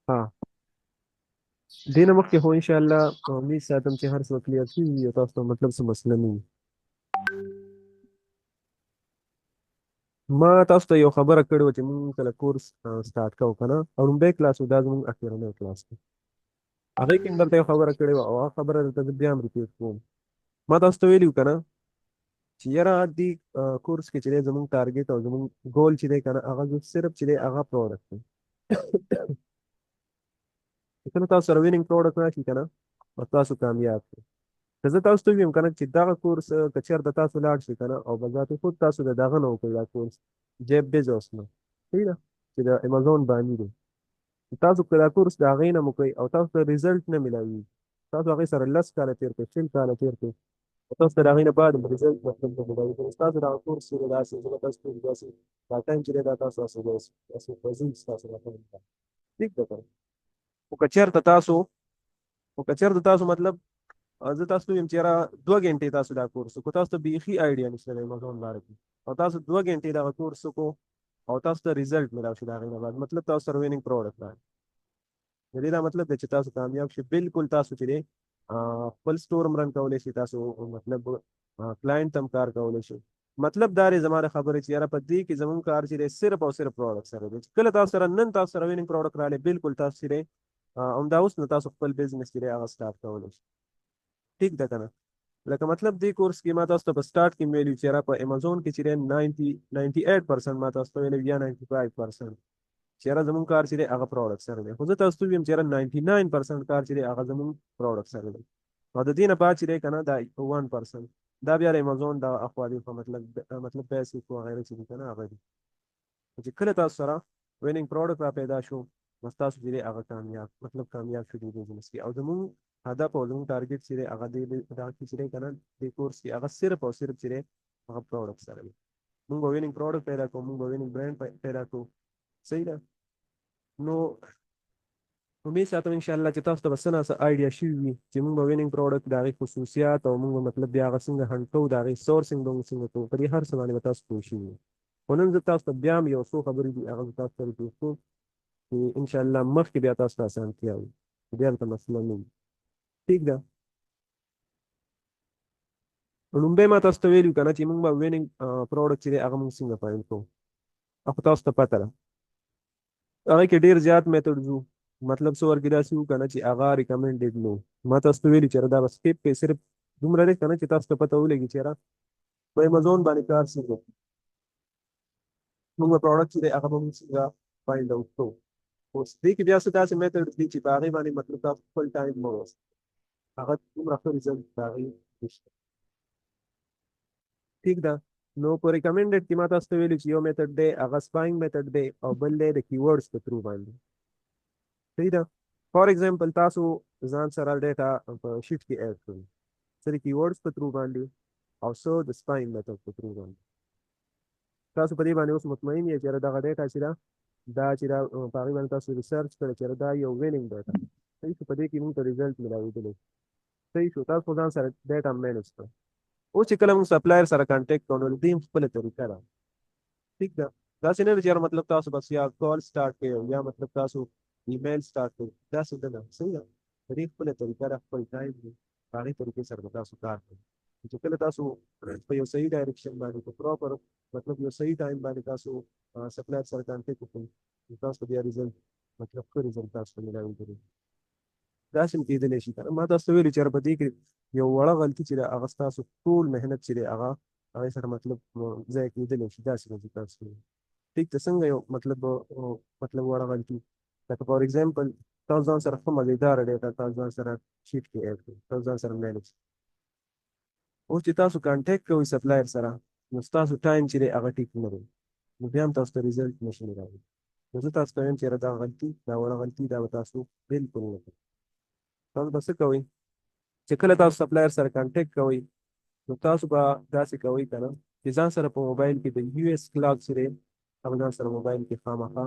ها، دې نه مخکې خو ان شاء الله امید ساتم چې هر څه کلیر شي او تاسو ته مطلب څه مسله نه وي. ما تاسو ته یو خبره کړې وه چې موږ کله کورس سټارټ کوو که نه، او لومړی کلاس و، دا زموږ اخرنی کلاس دی. هغې کې مې درته یو خبره کړې وه او هغه خبره درته زه بیا هم ریپیټ کوم. ما تاسو ته ویلي وو که نه چې یاره دې کورس کې چې دی زموږ ټارګېټ او زموږ ګول چې دی که نه، هغه زه صرف چې دی هغه پروډکټ دی. چې کله تاسو سره وینینګ پروډکټ راشي که نه، او تاسو کامیاب شئ. که زه تاسو ته ووایم که نه چې دغه کورس که چېرته تاسو لاړ شئ که نه، او په ذات خود تاسو د دغه نه وکړئ، دا کورس جیف بیزوس نه، صحیح ده، چې د امیزون باني دی، تاسو که دا کورس د هغې نه مو کوئ او تاسو ته ریزلټ نه میلاویږي، تاسو هغې سره 10 کاله تېر کړئ، 20 کاله تېر کړئ، او تاسو ته د هغې نه بعد هم ریزلټ مطلب نه میلاویږي، نو ستاسو دغه کورس چې دی داسې زه به تاسو ته داسې دا ټایم چې دی دا تاسو هسې داسې داسې فضول ستاسو دا ټایم ده، ټیک ده که نه؟ خو که چېرته تاسو مطلب زه تاسو ته ویم چې یاره 2 ګنټې تاسو دا کورس وکړو، تاسو ته بیخي آیډیا نشته د امیزون باره کې، او تاسو 2 ګنټې دغه کورس وکړو او تاسو ته ریزلټ ملاو شي د هغې نه بعد، مطلب تاسو سره وینینګ پروډکټ راغی، د دې دا مطلب دی چې تاسو کامیاب شئ. بالکل تاسو چې دی خپل سټور هم رن کولی شئ، تاسو مطلب کلاینټ هم کار کولی شئ. مطلب دا دی زما د خبرې چې یاره په دې کې زمونږ کار چې دی صرف او صرف پروډکټ سره دی. چې کله تاسو سره نن تاسو سره وینینګ پروډکټ راغلی، بالکل تاسو چې دی همدا اوس نو تاسو خپل بزنس چې دی هغه سټارټ کولی شئ. ټیک ده که نه؟ لکه مطلب دې کورس کې ما تاسو ته په سټارټ کې ویلي چې یاره په امیزون کې چې دی 90 98% ما تاسو ته ویلي یا 95% چې یاره زمونږ کار چې دی هغه پروډکټ سره دی. خو زه تاسو ته ویم چې یاره 99% کار چې دی هغه زمونږ پروډکټ سره دی، او د دې نه بعد چې دی که نه دا 1% دا بیا د امیزون دا اخوا دی، خو مطلب پیسې وغیره چې دي که نه هغه دي. چې کله تاسو سره وینینګ پروډکټ را پیدا شو، نو تاسو چې دی هغه کامیاب، مطلب کامیاب شو دې بزنس کې. او زمونږ هدف او زمونږ ټارګټ چې دی هغه دی دا چې دی که نه دې کورس کې هغه صرف او صرف چې دی هغه پروډکټ سره دی. مونږ به وینینګ پروډکټ پیدا کوو، مونږ به وینینګ برانډ پیدا کوو، صحیح ده؟ نو امید ساتم ان شاء الله چې تاسو ته به څه نا څه آیډیا شوي وي چې موږ به وینینګ پروډکټ، د هغې خصوصیات، او موږ به مطلب بیا هغه څنګه هنټ کوو، د هغې سورسینګ به موږ څنګه کوو، په دې هر څه باندې به تاسو پوه شوي وي. خو نن زه تاسو ته بیا هم یو څو خبرې دي، هغه زه تاسو ته ریپیټ کوم چې ان شاء الله مخکې بیا تاسو ته اسانتیا وي، بیا درته مسله نه وي. ټیک ده؟ لومړی ما تاسو ته ویلي که نه چې موږ به وینینګ پروډکټ چې دی هغه موږ څنګه فایل کوو. خو تاسو ته پته ده هغه کې ډیر زیات میتھډز وو، مطلب څو ورکې داسې وو که نه چې هغه ریکمنډډ نو. ما تاسو ته ویلي چې دا به سکیپ کوي، صرف دومره دی که نه چې تاسو ته پته ولګي چې په امیزون باندې کار څنګه، موږ پروډکټ چې دی هغه به موږ څنګه فایند اوټ کوو. اوس دې کې بیا څه داسې میتھډ دي چې په هغې باندې مطلب تاسو خپل ټایم مه واسئ، هغه دومره ښه ریزلټ د هغې نشته. ټیک ده؟ نو په ریکمنډډ کې ما تاسو ته ویلي چې یو میتھډ دی هغه سپاینګ میتھډ دی، او بل دی د کیورډز په تھرو باندې. صحیح ده؟ فار ایگزامپل تاسو ځان سره ډیټا په شیټ کې اډ کړئ، څه د کیورډز په تھرو باندې او څه د سپاینګ میتھډ په تھرو باندې. تاسو په دې باندې اوس مطمئن یئ چې دغه ډیټا چې ده دا چې دا په هغې باندې تاسو ریسرچ کړی چې دا یو وینینګ ډیټا، صحیح شو؟ په دې کې موږ ته ریزلټ ملاوېدلی. صحیح شو؟ تاسو ځان سره ډیټا مینج کړئ. اوس چې کله موږ سپلایر سره کانټیکټ کوو، نو د دې خپله طریقه ده. ټیک ده؟ داسې نه ده چې مطلب تاسو بس یا کال سټارټ کړئ یا مطلب تاسو ایمیل سټارټ کړئ، داسې نه ده. صحیح ده؟ د دې خپله طریقه ده، خپل ټایم دی، په هغې طریقې سره به تاسو کار کوئ. چې کله تاسو په یو صحیح ډایریکشن باندې، په پراپر مطلب یو صحیح ټایم باندې تاسو سپلایر سره کانټیکټ وکړئ، نو تاسو بیا ریزلټ، مطلب ښه ریزلټ تاسو ته ملاوېدلی. داسې هم کېدلی شي. ما تاسو ته ویلي چې په دې کې یو وړه غلطي چې ده هغه ستاسو ټول محنت چې دی هغه هغې سره مطلب ضایع کېدلی شي. داسې به تاسو ټیک ته څنګه یو مطلب وړه غلطي، لکه فار ایگزامپل تاسو ځان سره ښه مزیداره ډیټا تاسو ځان سره شیټ کې اډ کړئ، تاسو ځان سره مینج. اوس چې تاسو کانټیکټ کوئ سپلایر سره، نو ستاسو ټایم چې دی هغه ټیک نه دی، نو بیا هم تاسو ته ریزلټ نشي ملاوي. نو زه تاسو ته وایم چې دا غلطي، دا وړه غلطي، دا به تاسو بالکل نه کوئ. تاسو به څه کوئ چې کله تاسو سپلایر سره کانټیکټ کوئ، نو تاسو به داسې کوئ که نه چې ځان سره په موبایل کې د US کلاک چې دی هغه ځان سره موبایل کې خامخا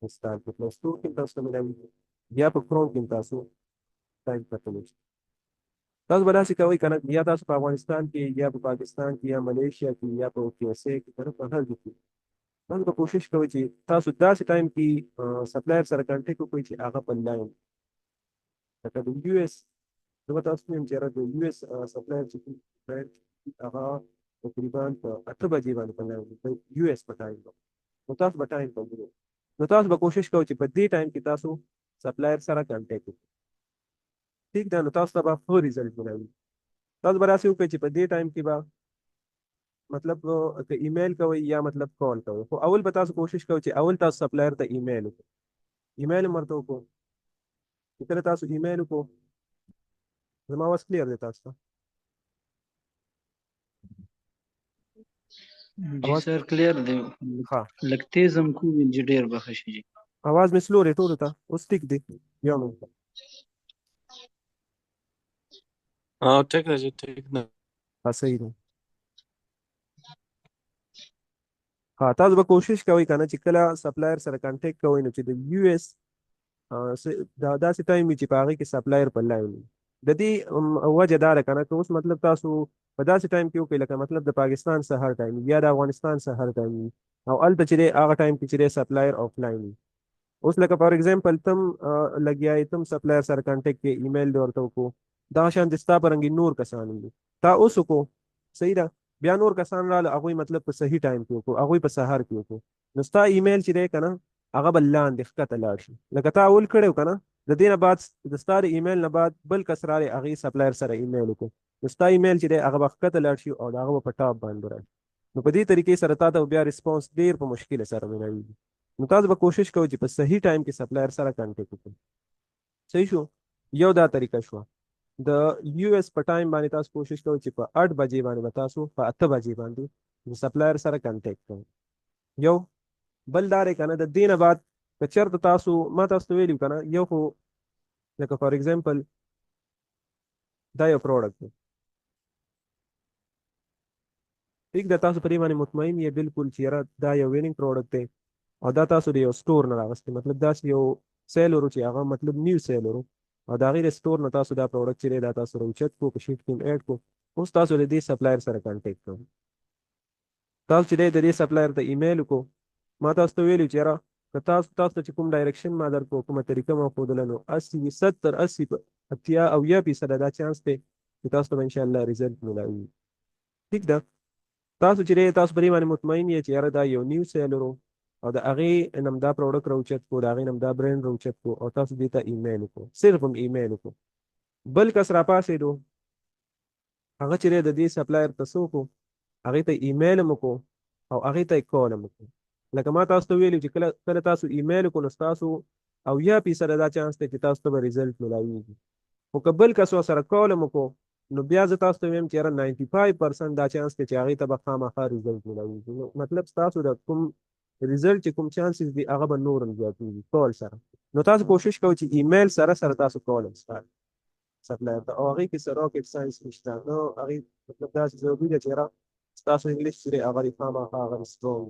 انسټال کړئ. پلی سټور کې تاسو ته ملاوي یا په کروم کې تاسو ټایم کتلی شئ. تاسو به داسې کوئ که نه، یا تاسو په افغانستان کې یا په پاکستان کې یا ملیشیا کې یا په کیو اس ای کې که نه، په هر ځای کې. تاسو به کوشش کوئ چې تاسو داسې ټایم کې سپلایر سره کانټیکټ وکړئ چې هغه په لاین، لکه د یو اس، زه به تاسو وایم چې یاره د یو اس سپلایر چې کوم سپلایر هغه تقریبا په 8 بجې باندې په لاین، د یو اس په ټایم، نو تاسو به ټایم ته وګورئ. نو تاسو به کوشش کوئ چې په دې ټایم کې تاسو سپلایر سره کانټیکټ وکړئ. ټیک ده؟ نو تاسو ته به ښه result ملاوي. تاسو به داسې وکړئ چې په دې ټایم کې به مطلب که ایمیل کوئ یا مطلب کال کوئ، خو اول به تاسو کوشش کوئ چې اول تاسو سپلایر ته ایمیل وکړئ. ایمیل هم ورته وکړو. چې کله تاسو ایمیل وکړو، زما آواز کلیر دی تاسو ته؟ جی سر، کلیر دی. ها. لږ تیز هم کو چې ډیر به ښه شي. आवाज مې سلو دی ټولو ته اوس؟ ټیک دی؟ یو منټ. ها، ټیک ده جی، ټیک ده. ها، صحیح دی. ها، تاسو به کوشش کوئ کنه چې کله سپلایر سره کانټیکټ کوئ، نو چې د یو اس دا داسې ټایم وي چې په هغې کې سپلایر په لاین وي. د دې وجه دا ده کنه، که اوس مطلب تاسو په داسې ټایم کې وکړئ لکه مطلب د پاکستان سهار ټایم یا د افغانستان سهار ټایم وي، او هلته چې دی هغه ټایم کې چې دی سپلایر آفلاین وي. اوس لکه فار ایگزامپل تم لګیا یې، تم سپلایر سره کانټیکټ کې، ایمیل دې ورته وکړو، دا شان د ستا په رنګ نور کسان دي. تا اوس وکړو، صحیح ده، بیا نور کسان رااله، هغوی مطلب په صحیح ټایم کې وکړو، هغوی په سهار کې وکړو، نو ستا ایمیل چې دی که نه هغه به لاندې ښکته لاړ شي. لکه تا اول کړی که نه، د دې نه بعد د ستا د ایمیل نه بعد بل کس راغی، هغې سپلایر سره ایمیل وکړو، نو ستا ایمیل چې دی هغه به ښکته لاړ شي او د هغه به په ټاپ باندې راشي. نو په دې طریقې سره تا ته بیا response ډیر په مشکل سره ملاویږي. نو تاسو به کوشش کوئ چې په صحیح ټایم کې سپلایر سره کانټیکټ وکړئ. صحیح شو؟ یو دا طریقه شوه. د یو اس په ټایم باندې تاسو کوشش کوئ چې په 8 بجې باندې به تاسو په 8 بجې باندې د سپلایر سره کانټیکټ کوئ. یو بل دا دی که نه، د دې نه بعد که چېرته تاسو، ما تاسو ته ویلي که نه، یو خو لکه فار ایگزامپل دا یو پروډکټ دی، ټیک ده؟ تاسو په دې باندې مطمئن یې بالکل چې یاره دا یو وینینګ پروډکټ دی او دا تاسو د یو سټور نه راغستی، مطلب داسې یو سیلر چې هغه مطلب نیو سیلر او د هغې د سټور نه تاسو دا پروډکټ چې دی دا تاسو راوچت کو، په شیټ کې اډ کو. اوس تاسو د دې سپلایر سره کانټیکټ کوئ. تاسو چې دی د دې سپلایر ته ایمیل وکړو. ما تاسو ته ویلي چې یاره که تاسو ته چې کوم direction ما درکو، کومه طریقه ما ښودله، نو 80، 70، 80، 80 او یا فیصده دا چانس دی چې تاسو ته به انشاءالله result ملاوي. ټیک ده؟ تاسو چې دی تاسو په دې باندې مطمئن یې چې یاره دا یو نیو سیلر او د هغې نم دا پروډکټ راوچت کو، د هغې نم دا برند راوچت کو، او تاسو دې ته ایمیل وکړو، صرف هم ایمیل وکړو. بل کس راپاڅېدو، هغه چې دی د دې سپلایر ته څه وکړو؟ هغې ته ایمیل هم وکړو او هغې ته یې کال هم وکړو. لکه ما تاسو ته ویلي چې کله کله تاسو ایمیل وکړو، نو ستاسو 70 فیصده دا چانس دی چې تاسو ته به result ملاویږي. خو که بل کس ورسره کال هم وکړو، نو بیا زه تاسو ته وایم چې یاره 95% دا چانس دی چې هغې ته به خامخا result ملاویږي. نو مطلب ستاسو د کوم result چې کوم چانسز دي هغه به نور هم زیاتېږي کال سره. نو تاسو کوشش کوئ چې ایمیل سره سره تاسو کال هم سټارټ سپلایر ته، او هغې کې څه راکټ ساينس نشته. نو هغې مطلب داسې ضروري ده چې یاره ستاسو انګلیش چې دی هغه دې خامخا هغه دې سترونګ.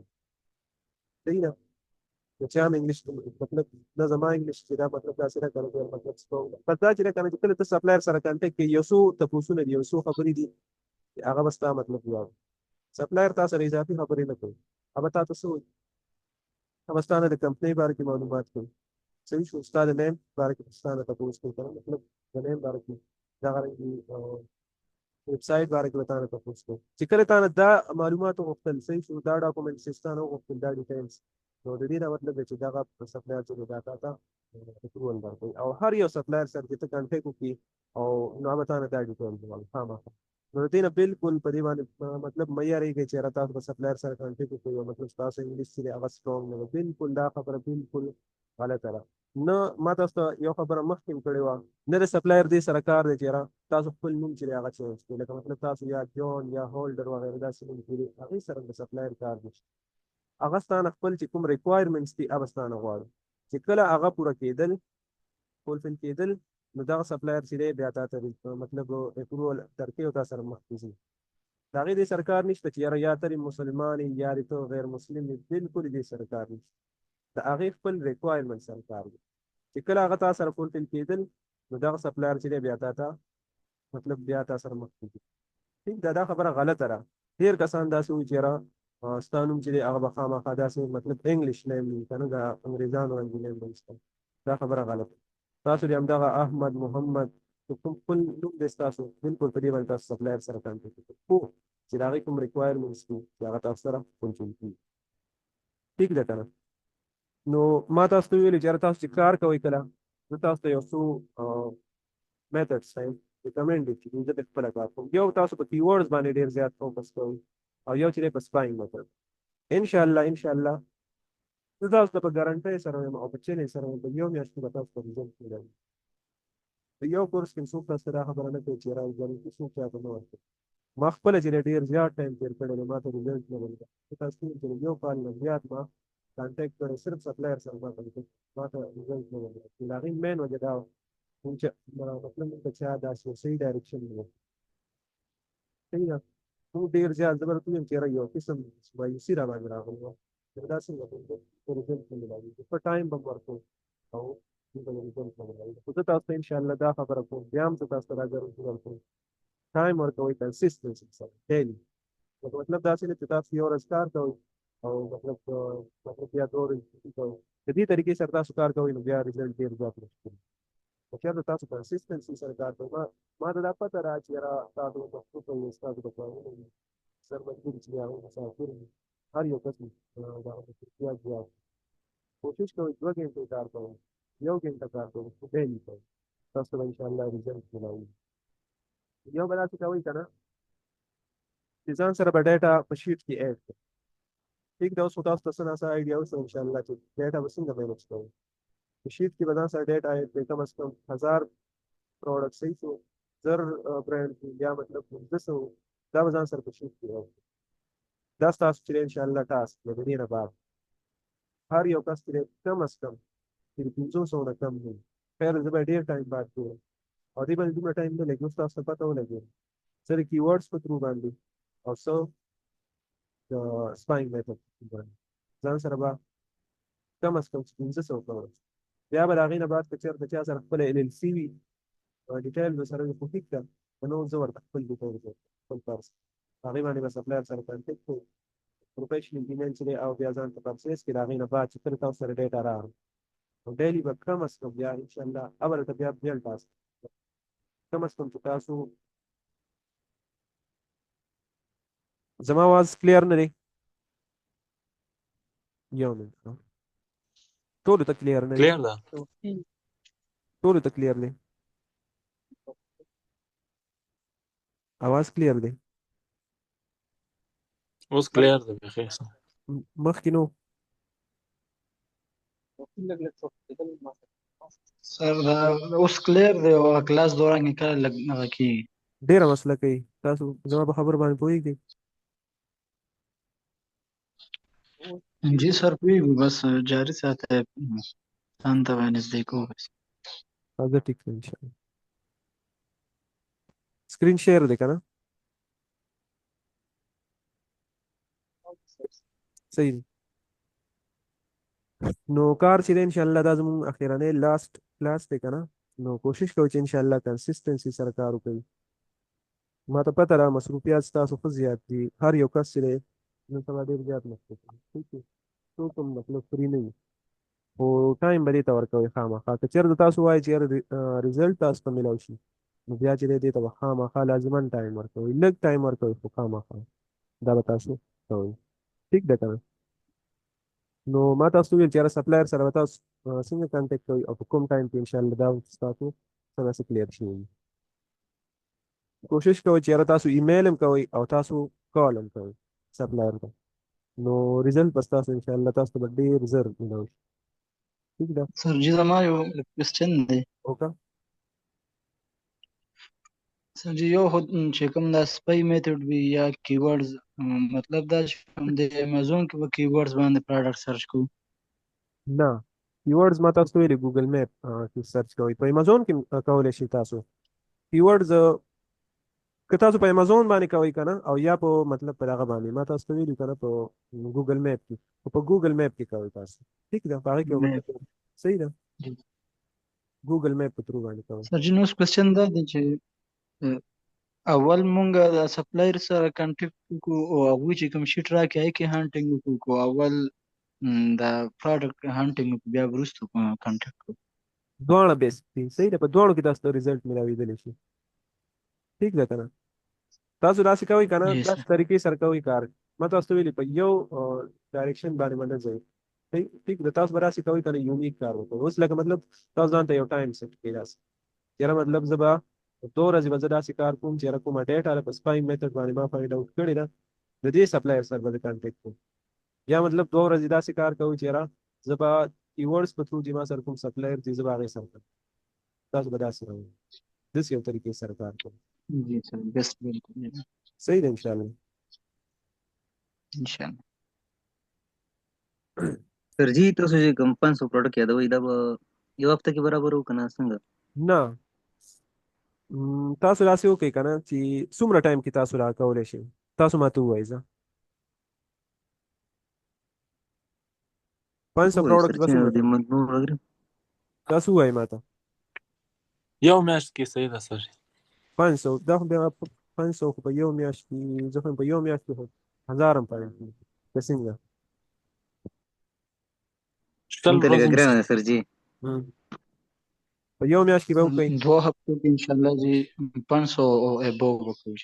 صحیح ده؟ نو چې هم انګلیش مطلب نه، زما انګلیش چې دا مطلب داسې ده کنه، مطلب سترونګ ده. بس دا چې ده کنه چې کله ته سپلایر سره کانټیکټ کوې، یو څو تپوسونه دي، یو څو خبرې دي چې هغه به ستا مطلب یاد سپلایر تا سره اضافي خبرې نه کوي. هغه تا ته څه وایي؟ هغه ستا نه د کمپنۍ باره کې معلومات کوي. صحیح شو؟ ستا د نیم باره کې ستا نه تپوس کوي که نه، مطلب د نیم باره کې، دغه رنګې ویب سایټ باره کې به تا نه تپوس کوي. چې کله تا نه دا معلومات وغوښتل، صحیح شو، دا ډاکومنټس چې ستا نه وغوښتل، دا ډیټیلز، نو د دې دا مطلب دی چې دغه سپلایر چې دی دا تا ته اپروول درکوي. او هر یو سپلایر سره چې ته کانټیکټ وکړي او نو هغه تا نه دا ډیټیل غواړي خامخا. نو د دې نه بالکل په دې باندې مطلب مه یریږئ چې یاره تاسو به سپلایر سره کانټیکټ وکړئ او مطلب ستاسو انګلیس چې دی هغه سترونګ نه دی. بالکل دا خبره بالکل غلطه ده. نه، ما تاسو ته یو خبره مخکې هم کړې وه، نه د سپلایر دې سره کار دی چې یاره تاسو خپل نوم چې دی هغه چینج کړئ، لکه مطلب تاسو یا جان یا هولډر وغیره داسې نوم کړي، هغې سره د سپلایر کار نشته. هغه ستا نه خپل چې کوم ریکوایرمنټس دي هغه ستا نه غواړي، چې کله هغه پوره کېدل، فولفل کېدل، نو دغه سپلایر چې دی بیا تا ته مطلب اپروول درکوي او تا سره مخکې ځي. د هغې دې سره کار نشته چې یاره یا ته مسلمان یې یا ته غیر مسلم یې، بالکل دې سره کار نشته. د هغې خپل ریکوایرمنټ سره کار دی، چې کله هغه تا سره فولفل کېدل، نو دغه سپلایر چې دی بیا تا ته مطلب بیا تا سره مخکې ځي. ټیک ده؟ دا خبره غلطه ده. ډېر کسان داسې وایي چې یاره ستا نوم چې دی هغه به خامخا داسې مطلب انګلیش نیم وي که نه، د انګریزانو غوندې نیم به وي ستا. دا خبره غلطه. تاسو دې همدغه احمد محمد کوم خپل نوم دی ستاسو، بالکل په دې باندې تاسو سپلایر سره کانټیکټ وکړئ، خو چې د هغې کوم ریکوایرمنټس دي چې هغه تاسو سره فولفل کړي. ټیک ده که نه؟ نو ما تاسو ته ویلي چې یاره تاسو چې کار کوئ کله، زه تاسو ته یو څو میتھډز ښیم ریکمنډ چې زه پرې خپله کار کوم. یو تاسو په کیورډز باندې ډېر زیات فوکس کوئ او یو چې دی په سپاینګ میتھډ. انشاءالله انشاءالله زه تاسو ته په ګارنټۍ سره وایم او په چیلنج سره وایم، په یو میاشت کې به تاسو ته ریزلټ ملوي. په یو کورس کې څوک تاسو ته دا خبره نه کوي چې یاره ګارنټي څوک چاته نه ورکوي. ما خپله چې ډېر زیات ټایم تېر کړی دی، ما ته ریزلټ نه دی. زه تاسو ته وایم چې یو کال نه زیات ما کانټیکټ کړی صرف سپلایر سره، ما ته ما ته ریزلټ نه دی. د هغې مین وجه دا وه چې مطلب موږ ته چا داسې یو صحیح ډایرکشن نه ورکړ. صحیح ده، موږ ډېر زیات زه به درته ووایم چې یاره یو قسم مایوسي را باندې راغلې وه. دا څنګه ریزلټ نه ملاویږي، په ټایم به ورکوو او موږ به ریزلټ نه ملاویږي. خو زه تاسو ته انشاءالله دا خبره کوم، بیا هم زه تاسو ته دا ګارنټي ورکوم، ټایم ورکوئ کنسیسټنسي سره ډیلي. مطلب داسې نه چې تاسو یو ورځ کار کوئ او مطلب بیا دوه ورځې چھټي کوئ. د دې طریقې سره تاسو کار کوئ نو بیا ریزلټ ډېر زیات مشکل. خو چېرته تاسو کنسیسټنسي سره کار کوئ، ما ته دا پته ده چې یاره تاسو به مصروف یئ، ستاسو به کارونه وي، سر ملګري چې هغوی مسافر وي، هر یو کس دا مصروفیات زیات. کوشش کوئ 2 ګنټې کار کوئ، 1 ګنټه کار کوئ، خو ډیلي کوئ، تاسو به انشاءالله ریزلټ ملاویږي. یو به داسې کوئ که نه چې ځان سره به ډیټا په شیټ کې اډ کړئ. ټیک ده، اوس خو تاسو ته څه ناڅه آیډیا وشوه انشاءالله چې ډیټا به څنګه مینج کوئ. په شیټ کې به ځان سره ډیټا اډ کړئ، کم از کم 1000 پروډکټ صحیح شو، 1000 برانډ یا مطلب 500، دا به ځان سره په شیټ کې اډ کړئ. دا ستاسو چې انشاءالله ټاسک دی. د دې نه بعد هر یو کس چې کم از کم چې د 500 نه کم نه وي، خیر زه به ډېر ټایم بعد ګورم او دې باندې دومره ټایم نه لګي. اوس تاسو ته پته ولګېده څه د کیورډز په ترو باندې او څه د سپاینګ میتھډ په ترو باندې ځان سره به کم از کم 500 کوم. بیا به د هغې نه بعد که چېرته چا سره خپله ال ال سي وي، ډیټیل به سره وي، خو ټیک ده، که نو زه ورته خپل ډیټیل ورکړم، خپل پرس هغې باندې به سپلایر سره کانټیکټ کوو، پروفیشنل ایمیل چې دی او بیا ځان ته پرچیز کړي. د هغې نه بعد چې کله تاسو سره ډیټا راغله نو ډیلی به کم از کم بیا انشاءالله اول ته بیا بل ټاسک کم از کم چې تاسو زما آواز کلیر نه دی؟ یو منټ، ټولو ته کلیر نه دی؟ کلیر ده. ټولو ته کلیر دی؟ آواز کلیر دی؟ اوس کلیر ده بخیر. مخکې نو سر دا اوس کلیر دی او کلاس دوران کې کله لږ هغه کېږي. ډېره مسله کوي. تاسو زما په خبرو باندې پوهېږئ؟ جی سر پوهېږو، بس جاري ساته، ځان ته به نږدې کوو بس. راځه ټیک ده انشاءالله. سکرین شیر دی که نه؟ صحیح دی. نو کار چې دی انشاءالله دا زموږ اخیرنی لاست کلاس دی که نه، نو کوشش کوئ چې انشاءالله کنسیسټنسي سره کار وکړئ. ما ته پته ده مصروفیات ستاسو ښه زیات دي، هر یو کس چې دی نن سبا ډېر زیات مصروف دی، ټیک دی، څوک هم مطلب فري نه وي، خو ټایم به دې ته ورکوئ خامخا. که چېرته تاسو وایئ چې یاره ریزلټ تاسو ته میلاو شي، نو بیا چې دی دې ته به خامخا لازما ټایم ورکوئ، لږ ټایم ورکوئ خو خامخا دا به تاسو کوئ. ټیک ده که نه؟ نو ما تاسو ویل چې یاره سپلایر سره به تاسو څنګه کانټیکټ کوئ او په کوم ټایم کې انشاءالله دا ستاسو څه ناڅه کلیر شوي وي. کوشش کوئ چې یاره تاسو ایمیل هم کوئ او تاسو کال هم کوئ سپلایر ته، نو ریزلټ به ستاسو انشاءالله تاسو ته به ډېر زر میلاو شي. ټیک ده؟ سر جی زما یو کوېسچن دی. وکړه. سر جی یو خو چې کوم دا سپای میتھډ وي یا کیورډز، مطلب دا چې کوم د امیزون کې به کیورډز باندې پروډکټ سرچ کوو؟ نه، کیورډز ما تاسو ته ویلي ګوګل میپ کې سرچ کوئ، په امیزون کې کولی شئ تاسو کیورډز، که تاسو په امیزون باندې کوئ که نه او یا په مطلب په دغه باندې ما تاسو ته ویلي که نه په ګوګل میپ کې، خو په ګوګل میپ کې کوئ تاسو. ټیک ده، په هغې کې مطلب صحیح ده، ګوګل میپ په ترو باندې کوئ. سر جی نو کوېسچن دا دی چې اول مونږ د supplier سره contact وکړو او هغوی چې کوم sheet راکړي هغې کې hunting وکړو. اول د product hunting وکړو، بیا وروسته contact وکړو. دواړه بیسټ دي، صحیح ده. په دواړو کې تاسو ته result ملاوېدلی شي، ټیک ده که نه؟ تاسو داسې کوئ که نه؟ جی داسې سر. طریقې سره کوئ کار. ما تاسو ته ویلي، په یو direction باندې به نه ځئ. ټیک ده؟ تاسو به داسې کوئ که نه، unique کار وکړئ. اوس لکه مطلب تاسو ځان ته یو time set کړئ داسې، یاره مطلب زه به 2 ورځې به زه داسې کار کوم چې یاره کومه data ده په spying method باندې ما find out کړې ده، د دې supplier سره به زه contact کوم. یا مطلب 2 ورځې داسې کار کوم چې یاره زه به keywords په through چې ما سره کوم supplier دی، زه به هغې سره کوم. تاسو به داسې کوئ، داسې یو طریقې سره کار کوم. جی سر، بیسټ، بالکل. صحیح ده، ان شاء الله. ان شاء الله. سر جی، تاسو چې کوم 500 product یادوئ، دا به یو هفته کې برابر و کنه څنګه؟ نه، تاسو داسې وکړئ که نه چې څومره time کې تاسو را کولی شئ، تاسو ماته ووایئ. زه 500 وایي پروډکټ سر به چې څومره د ټایم مجموع وګورم. تاسو ووایئ ماته. یو میاشت کې صحیح ده سر. 500، دا خو بیا 500 خو په یو میاشت کې، زه خو په یو میاشت کې خو هزار هم پاتې کېږي که څنګه؟ 20 مونږ ته لږه ورځې. ګرانه ده سر جی. په یو میاشت کې به وکړئ. 2 هفتو کې ان شاء الله جی 500 او above وکړو.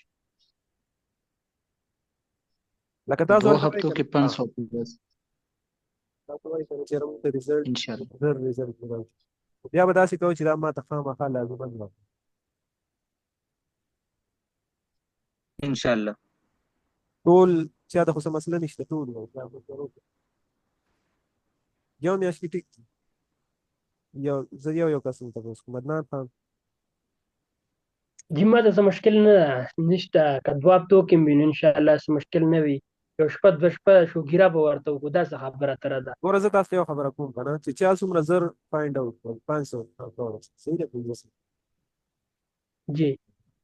لکه تاسو دوه ورته وایئ هفتو که کې نه؟ 500 plus. تاسو وایئ که نه چې موږ ته result ان شاء الله. زر result راوړي، بیا به داسې کوو چې دا ما ته خامخا لازمه ده. ان شاء الله. ټول چا ته خو څه مسله نشته، ټول وایي دا به ضرور یو میاشت کې. ټیک، یو زه یو یو کس ته تاسو کوم. عدنان خان. جی، ما ته څه مشکل نه نشته. که 2 هفتو کې وي نو انشاءالله څه مشکل نه وي. یو شپه دوه شپه شوګیره به ورته وکړو، داسې خبره تره ده. ګوره، زه تاسو ته یو خبره کوم که نه چې چا څومره زر find out کړل، 500 products، صحیح ده، 500 جی.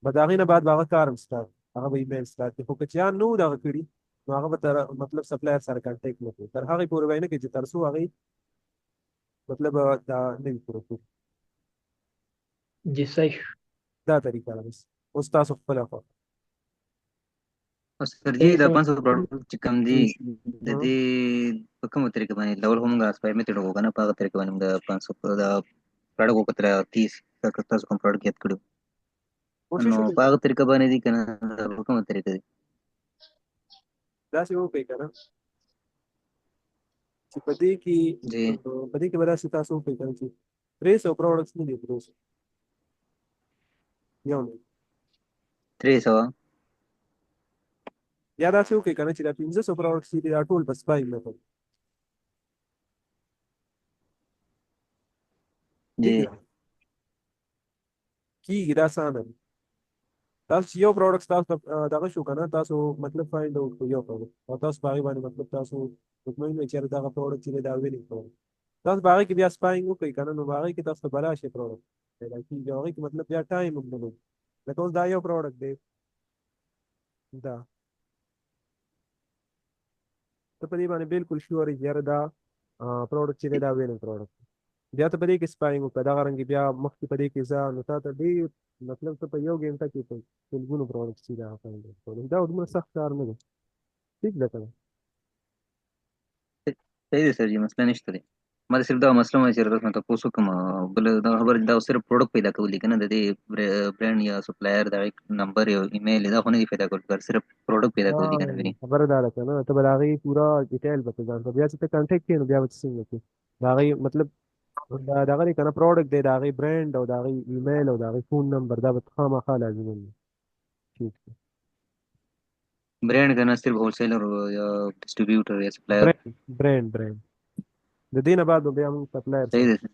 به د هغې نه بعد به هغه کار هم start، هغه به email start کړي. خو که چا نو دغه کړي نو هغه به تر مطلب supplier سره contact نه کړي، تر هغې پورې به یې نه کوي چې تر څو هغې مطلب دا نه وي پوره کړي. جی، صحیح. دا طریقه ده، بس اوس تاسو خپله خوښه. او سر جی، دا 500 product چې کوم دي، د دې په کومه طریقه باندې؟ اول هم موږ spy method وکړو کنه، په هغه طریقه باندې موږ 500 دا product وکتل، 30 تاسو کوم product یاد کړو کوشش نو وکړئ. په هغه طریقه باندې دي کنه، دا په کومه طریقه دي؟ داسې وکړئ که نه چې په دې کې جی. په دې کې به داسې تاسو وکړئ که نه چې 300 products نه دي، 300، یو منټ. 300. یا داسې وکړئ که نه چې دا 500 products دي، دا ټول په spy method. جی. ټیک ده، کیږي، دا اسانه دی. تاسو چې یو product تاسو ته دغه شو که نه، تاسو مطلب find out کړئ یو product او تاسو په هغې باندې مطلب تاسو مطمئن وئ چې یاره دغه product چې دی دا winning product، تاسو په هغې کې بیا spying وکړئ که نه، نو په هغې کې تاسو ته بلا شی product پیدا کېږي او هغې کې مطلب بیا time هم نه لګي. لکه اوس دا یو product دی، دا ته په دې باندې بالکل sure یې چې یاره دا product چې دی دا winning product، بیا ته په دې کې spying وکړه، دغه رنګ بیا مخکې په دې کې ځه، نو تا ته ډېر مطلب ته په یو ګنټه کې په سلګونو product چې دا find out کولی. دا دومره سخت کار نه دی، ټیک ده که نه؟ صحیح دی سر جی، مسله نشته دی. ما صرف دا مسله مې چې تاسو نه تاسو کوم بل دا خبر، دا صرف product پیدا کول دي کنه؟ د دې برند یا supplier دا نمبر یا ایمیل دا خو نه دی پیدا کول، صرف product پیدا کول دي کنه؟ خبره دا ده کنه، ته به د هغې پوره detail به ته ځان ته بیا چې ته contact کوې نو بیا به ته څنګه کوې د هغې مطلب دا دغه دی کنه، product دی، د هغې برند او د هغې ایمیل او د هغې phone number، دا به خامخا لازمي وي، ټیک دی؟ برند کنه، صرف wholesaler یا distributor یا supplier؟ برند، برند، برند. د دې نه بعد به بیا موږ supplier صحیح سره دی.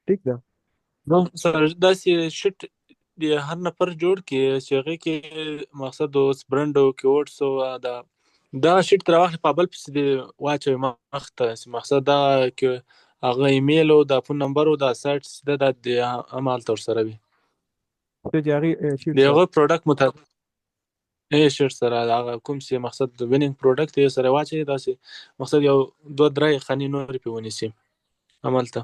ټیک ده؟ نو سر، داسې sheet د هر نفر جوړ کې چې هغې کې مقصد اوس برند او keywords او دا دا sheet تر واخلې، په بل پسې دی واچوي مخ ته چې مقصد دا کې هغه ایمیل او دا phone number او دا site دا د عمل تر سره وي. ته چې هغې sheet د سره هغه product مطابق sheet سره هغه کوم چې مقصد د winning product یې سره واچوي، داسې مقصد یو دوه درې خانې نورې پې ونیسي عمل ته.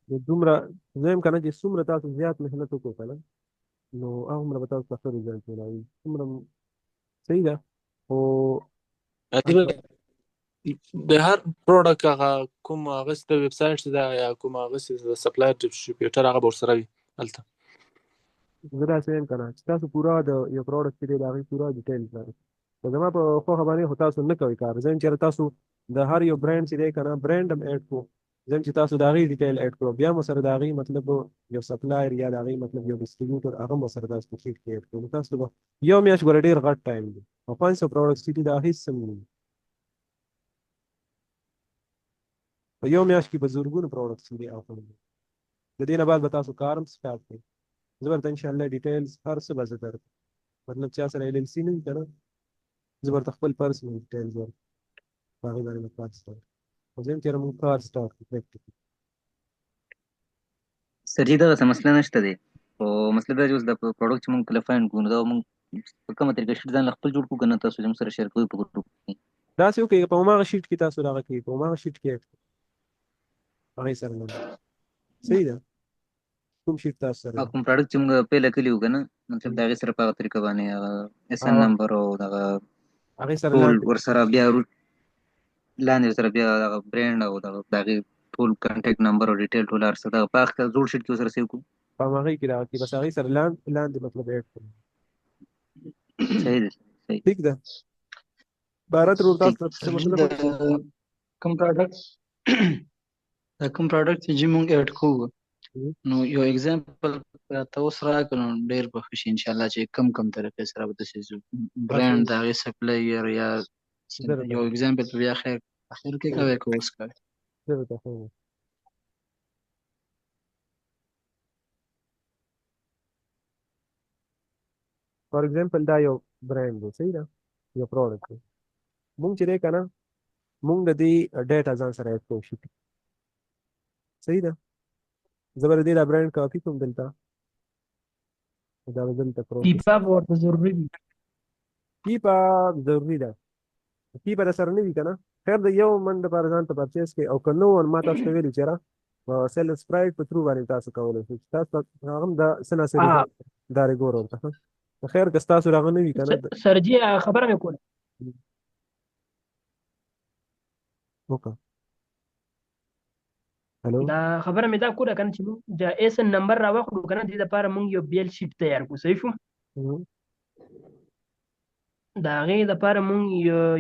نو دومره زه یم که نه چې څومره تاسو زیات محنت وکړو که نه. نو هغومره به تاسو ته ښه رزلټ ملاوي، څومره صحیح ده. خو د هر پروډکټ هغه کوم هغه د ویب سایټ ده یا کوم هغه د سپلایر ډیسټریبیوټر هغه به ورسره وي هلته. زه داسې وایم که نه چې تاسو پوره د یو پروډکټ چې دی د هغې پوره ډیټیلز لرئ، خو زما په خوښه باندې خو تاسو نه کوئ کار. زه یم چېرې تاسو د هر یو برانډ چې دی که نه برانډ هم اډ کړو، زه یم چې تاسو د هغې ډیټیل اډ کړو، بیا مو سره د هغې مطلب یو سپلایر یا د هغې مطلب یو ډیسټریبیوټر هغه مو سره تاسو په شیټ کې اډ کړو. نو تاسو به یو میاشت ګوره ډېر غټ ټایم دی، او 500 پروډکټس چې دي دا هېڅ هم نه دي. په یو میاشت کې په زرګونو پروډکټس دي او د دې نه بعد به تاسو کار هم سټارټ کړئ. زه ورته ان شاء الله ډیټیلز هر څه به زه درکړم، مطلب چا سره ایل ایل سي نه وي که نه، زه ورته خپل پرسنل ډیټیلز ورکړم، په هغې باندې به کار سټارټ کړم. خو زه یم چې موږ کار سټارټ کړو پریکټیکل. سر جی دغه څه مسله نشته دی، خو مسله دا چې اوس دا پروډکټ چې موږ کله فایند کړو نو دا موږ په کومه طریقه شیټ ځان له خپل جوړ کړو که نه تاسو زموږ سره شیر کوئ په ګروپ کې؟ داسې وکړئ په هماغه شیټ کې تاسو دغه کوي، په هماغه شیټ کې هغې سره نه صحیح ده. کوم شیټ تاسو سره کوم پروډکټ چې موږ پیله کړي وو که نه، مطلب د هغې سره په هغه طریقه باندې هغه اس ان نمبر او دغه هغې سره ټول ورسره بیا لاندې سره بیا دغه برانډ او دغه د هغې ټول کانټیکټ نمبر او ډیټیل ټول هر څه دغه په هغه زوړ شیټ کې ورسره سیو کړو. په هماغې کې دغه کې بس هغې سره لاندې مطلب اډ کړو. صحیح ده، صحیح. ټیک ده. بھارت ورور تاسو ته څه مسله؟ کوم پروډکټ دا کوم پروډکټ چې مونږ اډ کوو نو یو اگزامپل ته اوس راکړه نو ډېر به ښه شي ان شاء الله، چې کم کم طریقې سره به داسې برانډ د هغې سپلایر یا یو اگزامپل په بیا خیر اخر کې کوي که اوس کوي؟ زه درته ښیم. فار ایگزامپل دا یو برانډ دی، صحیح ده، یو پروډکټ دی. مونږ چې دی که نه مونږ د دې ډیټا ځان سره اډ کوو شي، صحیح ده. زه به د دې دا برانډ کاپي کوم دلته، دا به دلته پروت. پیپا به ورته ضروري وي. پیپا ضروري ده، پیپا د سره نه وي که نه خیر د یو من دپاره ځان ته پرچیز کړئ، او که نه و ما تاسو ته ویلي چې را سیل سپرایټ په ترو باندې تاسو کولی شئ چې تاسو هغه هم د څه نا څه دا ګوره ورته. خیر که ستاسو راغه نه وي که نه. سرجي خبره مې کوله. وکړه. هلو دا خبره مې دا کوله کنه چې موږ د ایس ان نمبر راواخلو کنه، دې لپاره موږ یو بیل شیټ تیار کړو، صحیح شو؟ د هغې لپاره موږ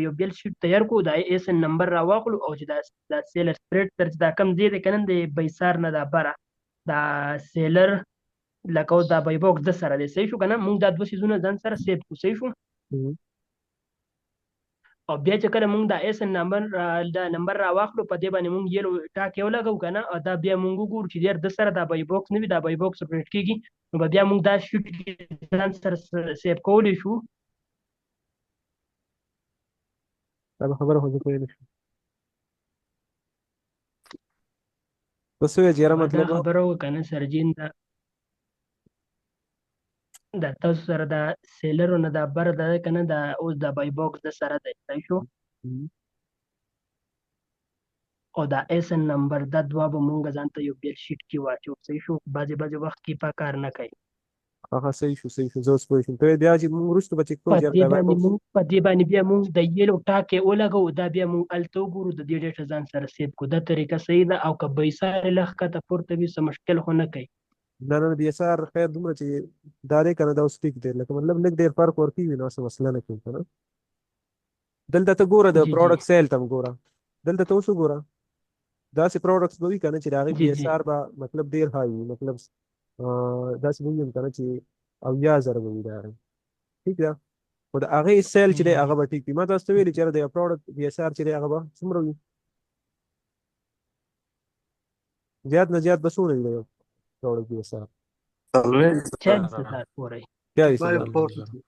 یو بیل شیټ تیار کړو، د ایس ان نمبر راواخلو، او چې دا سیلر سپریډ تر چې دا کم ځای دی کنه د بیسار نه دا بره دا سیلر لکه اوس دا بای باکس د سره دی، صحیح شو کنه؟ موږ دا دوه څیزونه ځان سره سیو کړو، صحیح شو؟ او بیا چې کله مونږ دا ایس ان نمبر دا نمبر را واخلو په دې باندې مونږ یلو ټاک یو لګو کنه، او دا بیا مونږ وګورو چې ډیر د سره دا بای باکس نه وي، دا بای باکس اپریټ کیږي، نو به بیا مونږ دا شیټ کې ځان سره سیو کولی شو. دا خبره خو زه پوه نه شوم. ته څه وایې چې یاره مطلب دا خبره وکړه کنه سرجین، دا دا تاسو سره دا سیلرو نه دا بر ده کنه، دا اوس دا بای باکس د سره دی، صحیح شو؟ او دا ایس ان نمبر دا دوه به مونږ ځان ته یو بیل شیټ کې واچو، صحیح شو؟ بعضې بعضې وخت کې په کار نه کوي. هغه صحیح شو، صحیح شو، زه اوس پوه شوم. ته بیا چې مونږ وروسته به چک کوو په دې باندې مونږ په دې باندې بیا مونږ د یلو ټاکې ولګوو، دا بیا مونږ هلته وګورو د دې ډیټا ځان سره سیو کړو. دا طریقه صحیح ده، او که بیسار لږ ښکته پورته وي څه مشکل خو نه کوي. نه نه بي اس ار خیر دومره چې دا دی کنه دا اوس ټیک دی، لکه مطلب لږ ډېر فرق ورکوي نو څه مسله نه کوي کنه. دلته ته ګوره د پروډکټ سیل ته ګوره، دلته ته اوس وګوره داسې پروډکټس به وي کنه چې د هغې بي اس ار به مطلب ډېر های وي، مطلب داسې به وي کنه چې 70,000 به وي د هغې، ټیک ده. خو د هغې سیل چې دی هغه به ټیک وي. ما تاسو ته ویلي چې د یو پروډکټ بي اس ار چې دی هغه به څومره وي، زیات نه زیات به څومره وي د یو پروډکټ بي اس ار؟ 40,000 پورې، 40,000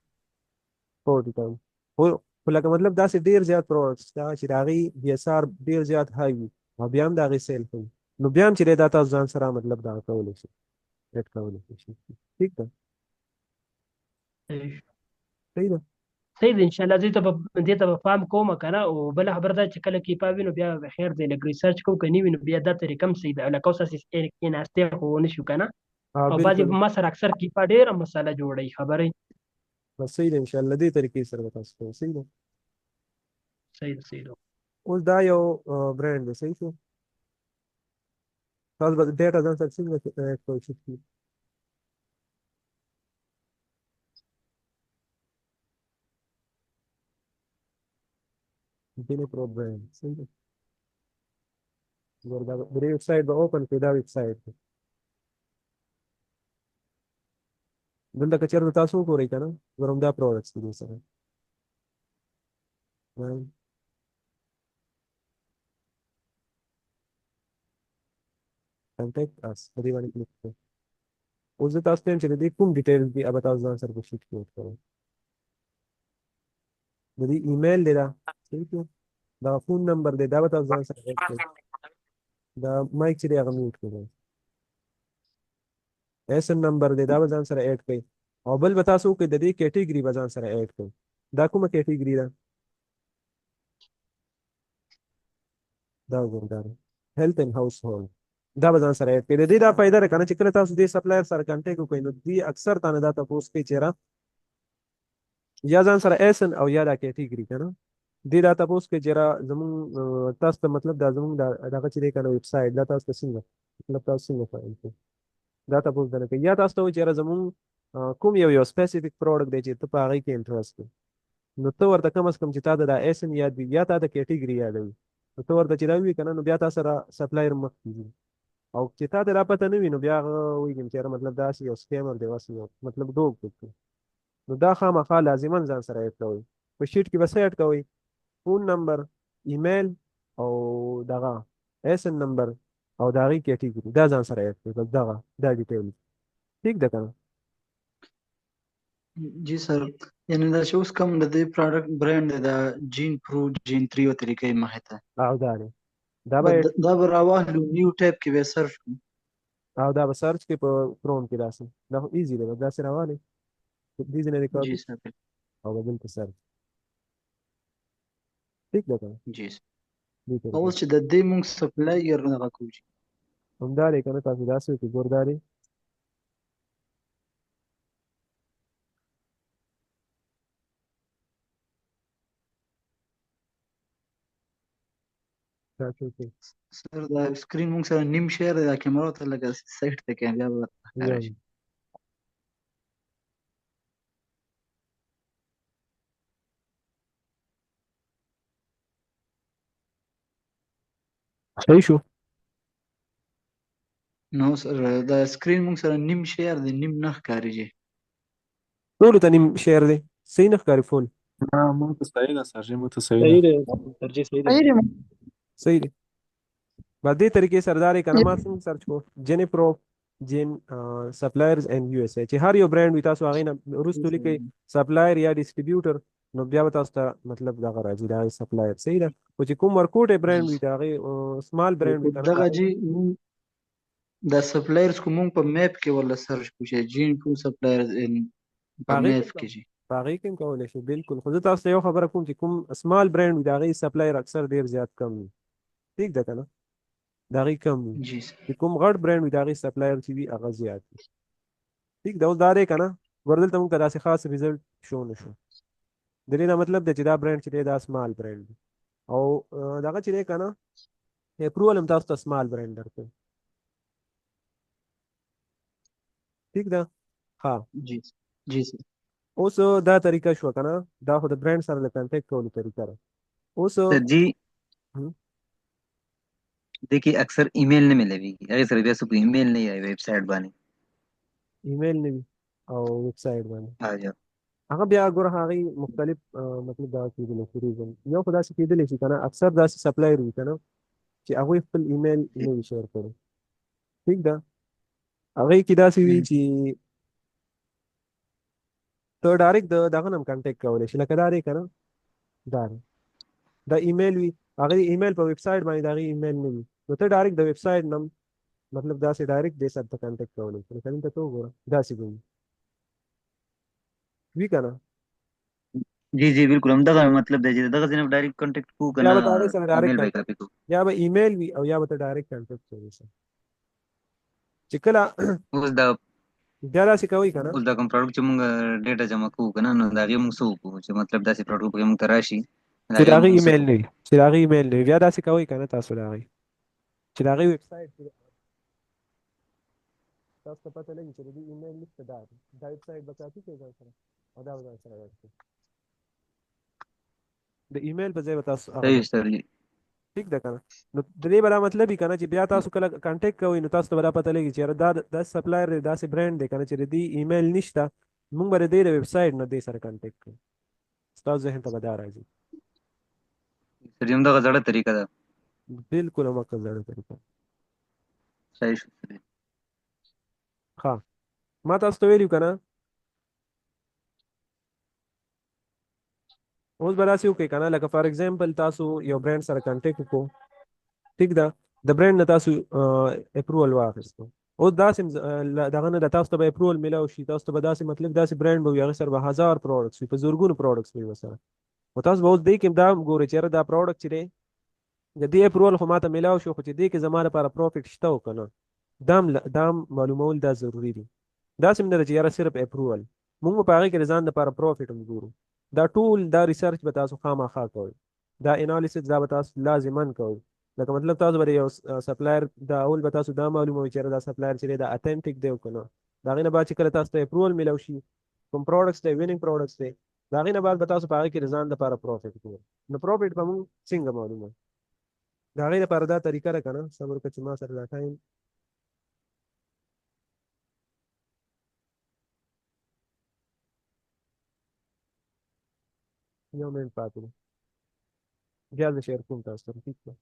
40,000. خو لکه مطلب داسې ډېر زیات پروډکټس شته چې د هغې بي اس ار ډېر زیات های وي او بیا هم د هغې سیل ښه وي، نو بیا هم چې دی دا تاسو ځان سره مطلب دغه کولی شئ، اډ کولی شئ، ټیک ده؟ صحیح ده، صحیح ده. ان شاء الله دې ته به پام کوم که نه. او بله خبره دا چې کله کیپا وي نو بیا به خیر دی، لږ ریسرچ کوو، که نه وي نو بیا دا طریقه هم صحیح ده. لکه اوس هسې کېناستې خو ونه شو که نه. او بعضې ما سره اکثر کیفا ډېره مسله جوړوي خبرې. بس صحیح ده، ان شاء الله دې طریقې سره به تاسو کوئ. صحیح ده. صحیح ده، صحیح ده. اوس دا یو برانډ دی، صحیح شو. تاسو به ډیټا ځان سره څنګه ایډ کوئ شیټ کې؟ جنې پرو برانډ، صحیح ده. ګوره دا د دې ویب سایټ به اوپن کړئ، دا ویب سایټ دی. دلته که چېرته تاسو وګورئ که نه، ګوره همدا پروډکټس دي دې سره. کانټیکټ اس په دې باندې کلیک کړئ. اوس زه تاسو ته وایم چې د دې کوم ډیټیلز دي هغه به تاسو ځان سره په شیټ کې ایډ کړئ. د دې ایمیل دی دا، صحیح شو. دا فون نمبر دی، دا به تاسو ځان سره ایډ کړئ. دا مایک چې دی هغه میوټ کړئ. ایسن نمبر دی، دا به ځان سره ایډ کړئ. او بل به تاسو وکړئ، د دې کیټیګري به ځان سره ایډ کړئ. دا کومه کیټیګري ده؟ دا وګورئ، دا هیلث اینډ هاوس هولډ، دا به ځان سره ایډ کړئ. د دې دا فایده ده که نه چې کله تاسو دې سپلایر سره کانټیکټ وکړئ نو دوی اکثر تانه دا تپوس کوي چې را یا ځان سره ایسن او یا دا کیټیګري که نه، دې دا تپوس کوي چې را زمونږ تاسو ته مطلب دا زمونږ دا دغه چې دی که نه ویب سایټ، دا تاسو ته څنګه مطلب تاسو څنګه فایل کوي، دا تپوس درنه کوي. یا تاسو ته وایي چې را زمونږ کوم یو یو سپیسیفیک پروډکټ دی چې ته په هغې کې انټرسټ دی، نو ته ورته کم از کم چې تا ته دا ایسن یاد وي یا تا ته کیټیګري یاد وي، نو ته ورته چې دا وي که نه نو بیا تا سره سپلایر مخکې ځي. او چې تا ته دا پته نه وي نو بیا هغه وایي چې یاره مطلب داسې یو سکیمر دی، داسې یو مطلب ډوب دی. نو دا خامخا لازما ځان سره ایډ کوئ. په شیټ کې به څه ایډ کوئ؟ فون نمبر، ایمیل او دغه ایسن نمبر او د هغې کیټیګري، دا ځان سره ایډ کړئ. بس دغه دا ډیټیل، ټیک ده که نه؟ جی سر، یعنی دا چې اوس کوم د دې پروډکټ برانډ دی، دا جین پرو جین 3 او طریقې مخې ته، او دا دی، دا به دا به راواخلو نیو ټیب کې به سرچ کړو، او دا به سرچ کړئ په کروم کې. داسې دا خو ایزي دی، بس داسې راوالئ دې ځای نه دې جی کاپي سر، او به دلته سرچ، ټیک ده که نه؟ جی سر. دې او طریقې اوس چې د دې مونږ سپلایر دغه کوو چې همدا دی که نه؟ تاسو داسې وکړئ، ګور دا دی، دا څه وکړئ؟ سر دا سکرین مونږ سره نیم شیر دی، دا کیمرا ته لږه سایډ ته کړئ بیا به ښکاره یو شي. صحیح شو. نو سر دا سکرین مونږ سره نیم شیر دی، نیم نه ښکاري. ټولو ته نیم شیر دی، صحیح نه ښکاري فون؟ نه، مونږ ته صحیح ده سر جی، مونږ ته صحیح ده. صحیح دی سر جی، صحیح دی. صحیح دی. صحیح دی. په دې طریقې سره دا دی که نه، ما څنګه سرچ کو جن پرو جن سپلایرز ان یو اس ای، چې هر یو برانډ وي تاسو هغې نه وروسته لیکئ سپلایر یا ډیسټریبیوټر، نو بیا به تاسو ته مطلب دغه راځي، د هغې سپلایر. صحیح ده. خو چې کوم ورکوټی برانډ وي، د هغې سمال برانډ وي که نه، د دغه هغې جی مونږ دا سپلایرز کو مونږ په میپ کې ورله سرچ کو چې جین پرو سپلایرز ان په په هغې میپ کې کې جی. په هغې کې هم کولی شي بالکل. خو زه تاسو ته یو خبره کوم چې کوم سمال برانډ وي د هغې سپلایر اکثر ډېر زیات کم وي، ټیک ده که نه؟ د هغې کم وي. جی سر. چې کوم غټ برانډ وي د هغې سپلایر چې وي هغه زیات وي، ټیک ده. اوس دا دی که نه، ګوره دلته موږ ته داسې خاص ریزلټ شو نه شو. د دې دا مطلب دی چې دا برانډ چې دی دا سمال برانډ دی، او دغه چې دی که نه اپروول هم تاسو ته سمال برانډ درکوي، ټیک ده. ها جی جی سر. اوس دا طریقه شو که نه، دا خو د برانډ سره د کانټیکټ کولو طریقه ده. اوس سر جی، دې کې اکثر ایمیل نه ملويږي، هغې سره بیا څوک ایمیل نه یا ویب سایټ باندې ایمیل نه وي او ویب سایټ باندې آ هغه بیا ګوره هغې مختلف مطلب دا کېدلی شي ریزن. یو خو داسې کېدلی شي که نه، اکثر داسې سپلایر وي که نه چې هغوی خپل ایمیل نه وي شیر کړی، ټیک ده. هغې کې داسې وي چې ته ډایرکټ د دغه نه هم کانټیکټ کولی شي، لکه دا دی که نه، دا دی دا ایمیل وي، هغه ایمیل په ویب سایټ باندې د هغې ایمیل نه وي، نو ته ډایرکټ د ویب سایټ نه مطلب داسې ډایرکټ دې سره ته کانټیکټ کولی شي. لکه دلته ته وګوره داسې به وي، وي که نه؟ جی جی بالکل، هم دغه مطلب دی چې دغه ځای نه ډایرکټ کانټیکټ کو یا کنه به ته هغې سره ډایرکټ ایمیل به کانټیکټ کاپي کو. یا به ایمیل وي او یا به ته ډایرکټ کانټیکټ کولی شي چې کله اوس دا بیا داسې کوئ که نه؟ اوس دا کوم پروډکټ چې مونږ ډیټا جمع کوو کنه، نو د هغې مونږ څه وکړو چې مطلب داسې پروډکټ پکې مونږ ته راشي، د چې د هغې هغې مونږ څه ایمیل کوو؟ نه وي، چې د هغې ایمیل نه وي، بیا داسې کوئ که نه تاسو د هغې چې د هغې ویب سایټ تاسو ته پته لګي چې د دې ایمیل نشته، دا دی، دا ویب سایټ به کاپي کړئ ځان سره او دا به ځان سره ورکړئ. د ایمیل په ځای به تاسو هغه صحیح سر جی. ټیک ده کنه؟ نو د دې به دا مطلب وي کنه چې بیا تاسو کله کانټیکټ کوئ نو تاسو ته به دا پته لګي چې یاره دا دا سپلایر دی، داسې برانډ دی کنه چې د دې ایمیل نشته، موږ به د دې د ویب سایټ نه دې سره کانټیکټ کوو. ستاسو ذهن ته به دا راځي. سر جی، همدغه زړه طریقه ده. بالکل هماغه زړه طریقه. صحیح شو سر جی. ښه، ما تاسو ته ویلي کنه اوس به داسې وکړئ کنه، لکه فار ایگزامپل تاسو یو برانډ سره کانټیکټ وکړو، ټیک ده، د برانډ نه تاسو اپروول واخیستو. اوس داسې دغه نه د تاسو ته به اپروول میلاو شي، تاسو ته به داسې مطلب داسې برانډ به وي، هغې سره به 1000 پروډکټس وي، په زرګونو پروډکټس وي ورسره. خو تاسو به اوس دې کې دا هم ګورئ چې یاره دا پروډکټ چې دی د دې اپروول خو ماته میلاو شو، خو چې دې کې زما لپاره پروفیټ شته او که نه، دا هم معلومول دا ضروري دي. داسې هم نه ده چې یاره صرف اپروول، موږ به په هغې کې د ځان لپاره پروفیټ هم ګورو. دا ټول دا ریسرچ به تاسو خامخا کوئ، دا انالیسس دا به تاسو لازما کوئ. لکه مطلب تاسو به یو سپلایر دا اول به تاسو دا معلوموئ چې دا سپلایر چې دی دا اتنټیک دی او که نه. د هغې نه بعد چې کله تاسو ته اپروول میلاو شي، کوم پروډکټس دی، وینینګ پروډکټس دی، د هغې نه بعد به تاسو په هغې کې د ځان لپاره پروفیټ ګورئ. نو پروفیټ به موږ څنګه معلوموو؟ د هغې لپاره دا طریقه ده که نه، صبر وکړه چې ما سره دا ټایم یو منټ پاتې دی، بیا زه شیر کوم تاسو سره. ټیک ده؟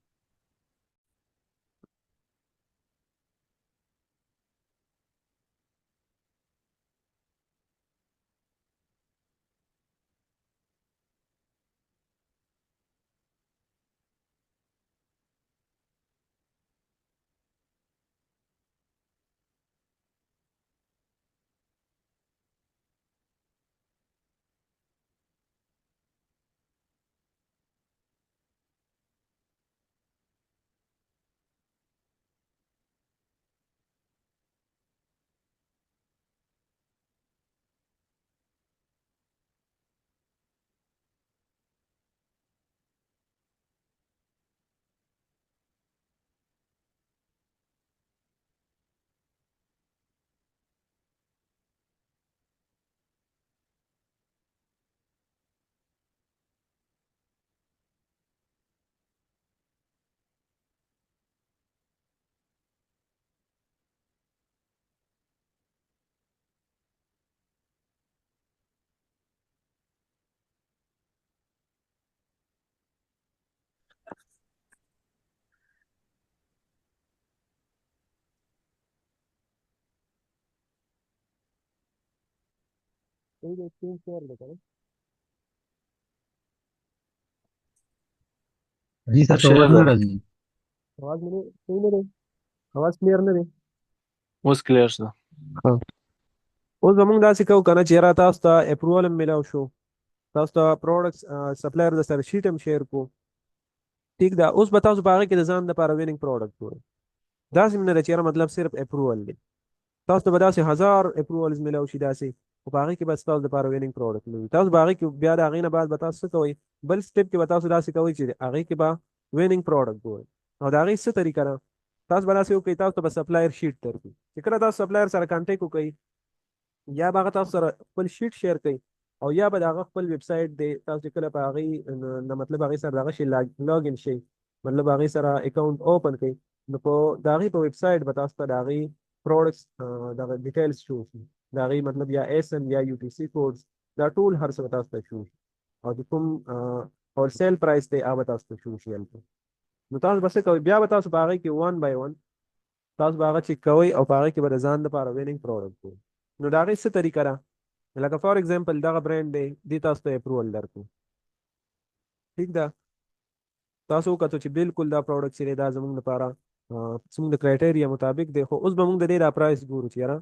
صحیح دی، سکرین شیر دی که نه؟ جی سر، شیر آواز نه ده. راځي. آواز مې نه صحیح نه دی، آواز کلیر نه دی. اوس کلیر شو. ښه، اوس به موږ داسې کوو که نه چې یاره تاسو ته اپروول هم میلاو شو، تاسو ته پروډکټس سپلایر د سره شیټ هم شیر کو، ټیک ده. اوس به تاسو په هغې کې د ځان لپاره وینینګ پروډکټ ګورئ. داسې هم نه ده چې یاره مطلب صرف اپروول دی، تاسو ته به داسې 1000 اپروولز میلاو شي داسې، خو په هغې کې به ستاسو لپاره وینینګ پروډکټ نه وي. تاسو به هغې کې بیا د هغې نه بعد به تاسو څه کوئ، بل سټیپ کې به تاسو داسې کوئ چې هغې کې به وینینګ پروډکټ ګورئ. او د هغې څه طریقه ده، تاسو به داسې وکړئ، تاسو ته به سپلایر شیټ درکړي چې کله تاسو سپلایر سره کانټیکټ وکړئ، یا به هغه تاسو سره خپل شیټ شیر کړي او یا به د هغه خپل ویب سایټ دی، تاسو چې کله په هغې نه مطلب هغې سره دغه شي لاګ ان شئ، مطلب هغې سره اکاونټ اوپن کړئ، نو په د هغې په ویب سایټ به تاسو ته د هغې پروډکټس دغه ډیټیلز شو شي، د هغې مطلب یا ایس ان یا یو ټي سي کوډز، دا ټول هر څه به تاسو ته شو شي، او چې کوم هول سیل پرایس دی هغه به تاسو ته شو شي هلته. نو تاسو به څه کوئ، بیا به تاسو په هغې کې 1 بای 1 تاسو به هغه چک کوئ او په هغې کې به د ځان لپاره وینینګ پروډکټ ګورئ. نو د هغې څه طریقه ده، لکه فار ایگزامپل دغه برانډ دی، دې تاسو ته اپروول درکړو، ټیک ده. تاسو وکتو چې بالکل دا پروډکټ چې دی دا زموږ لپاره زموږ د کرایټریا مطابق دی، خو اوس به موږ د دې دا پرایس ګورو چې یاره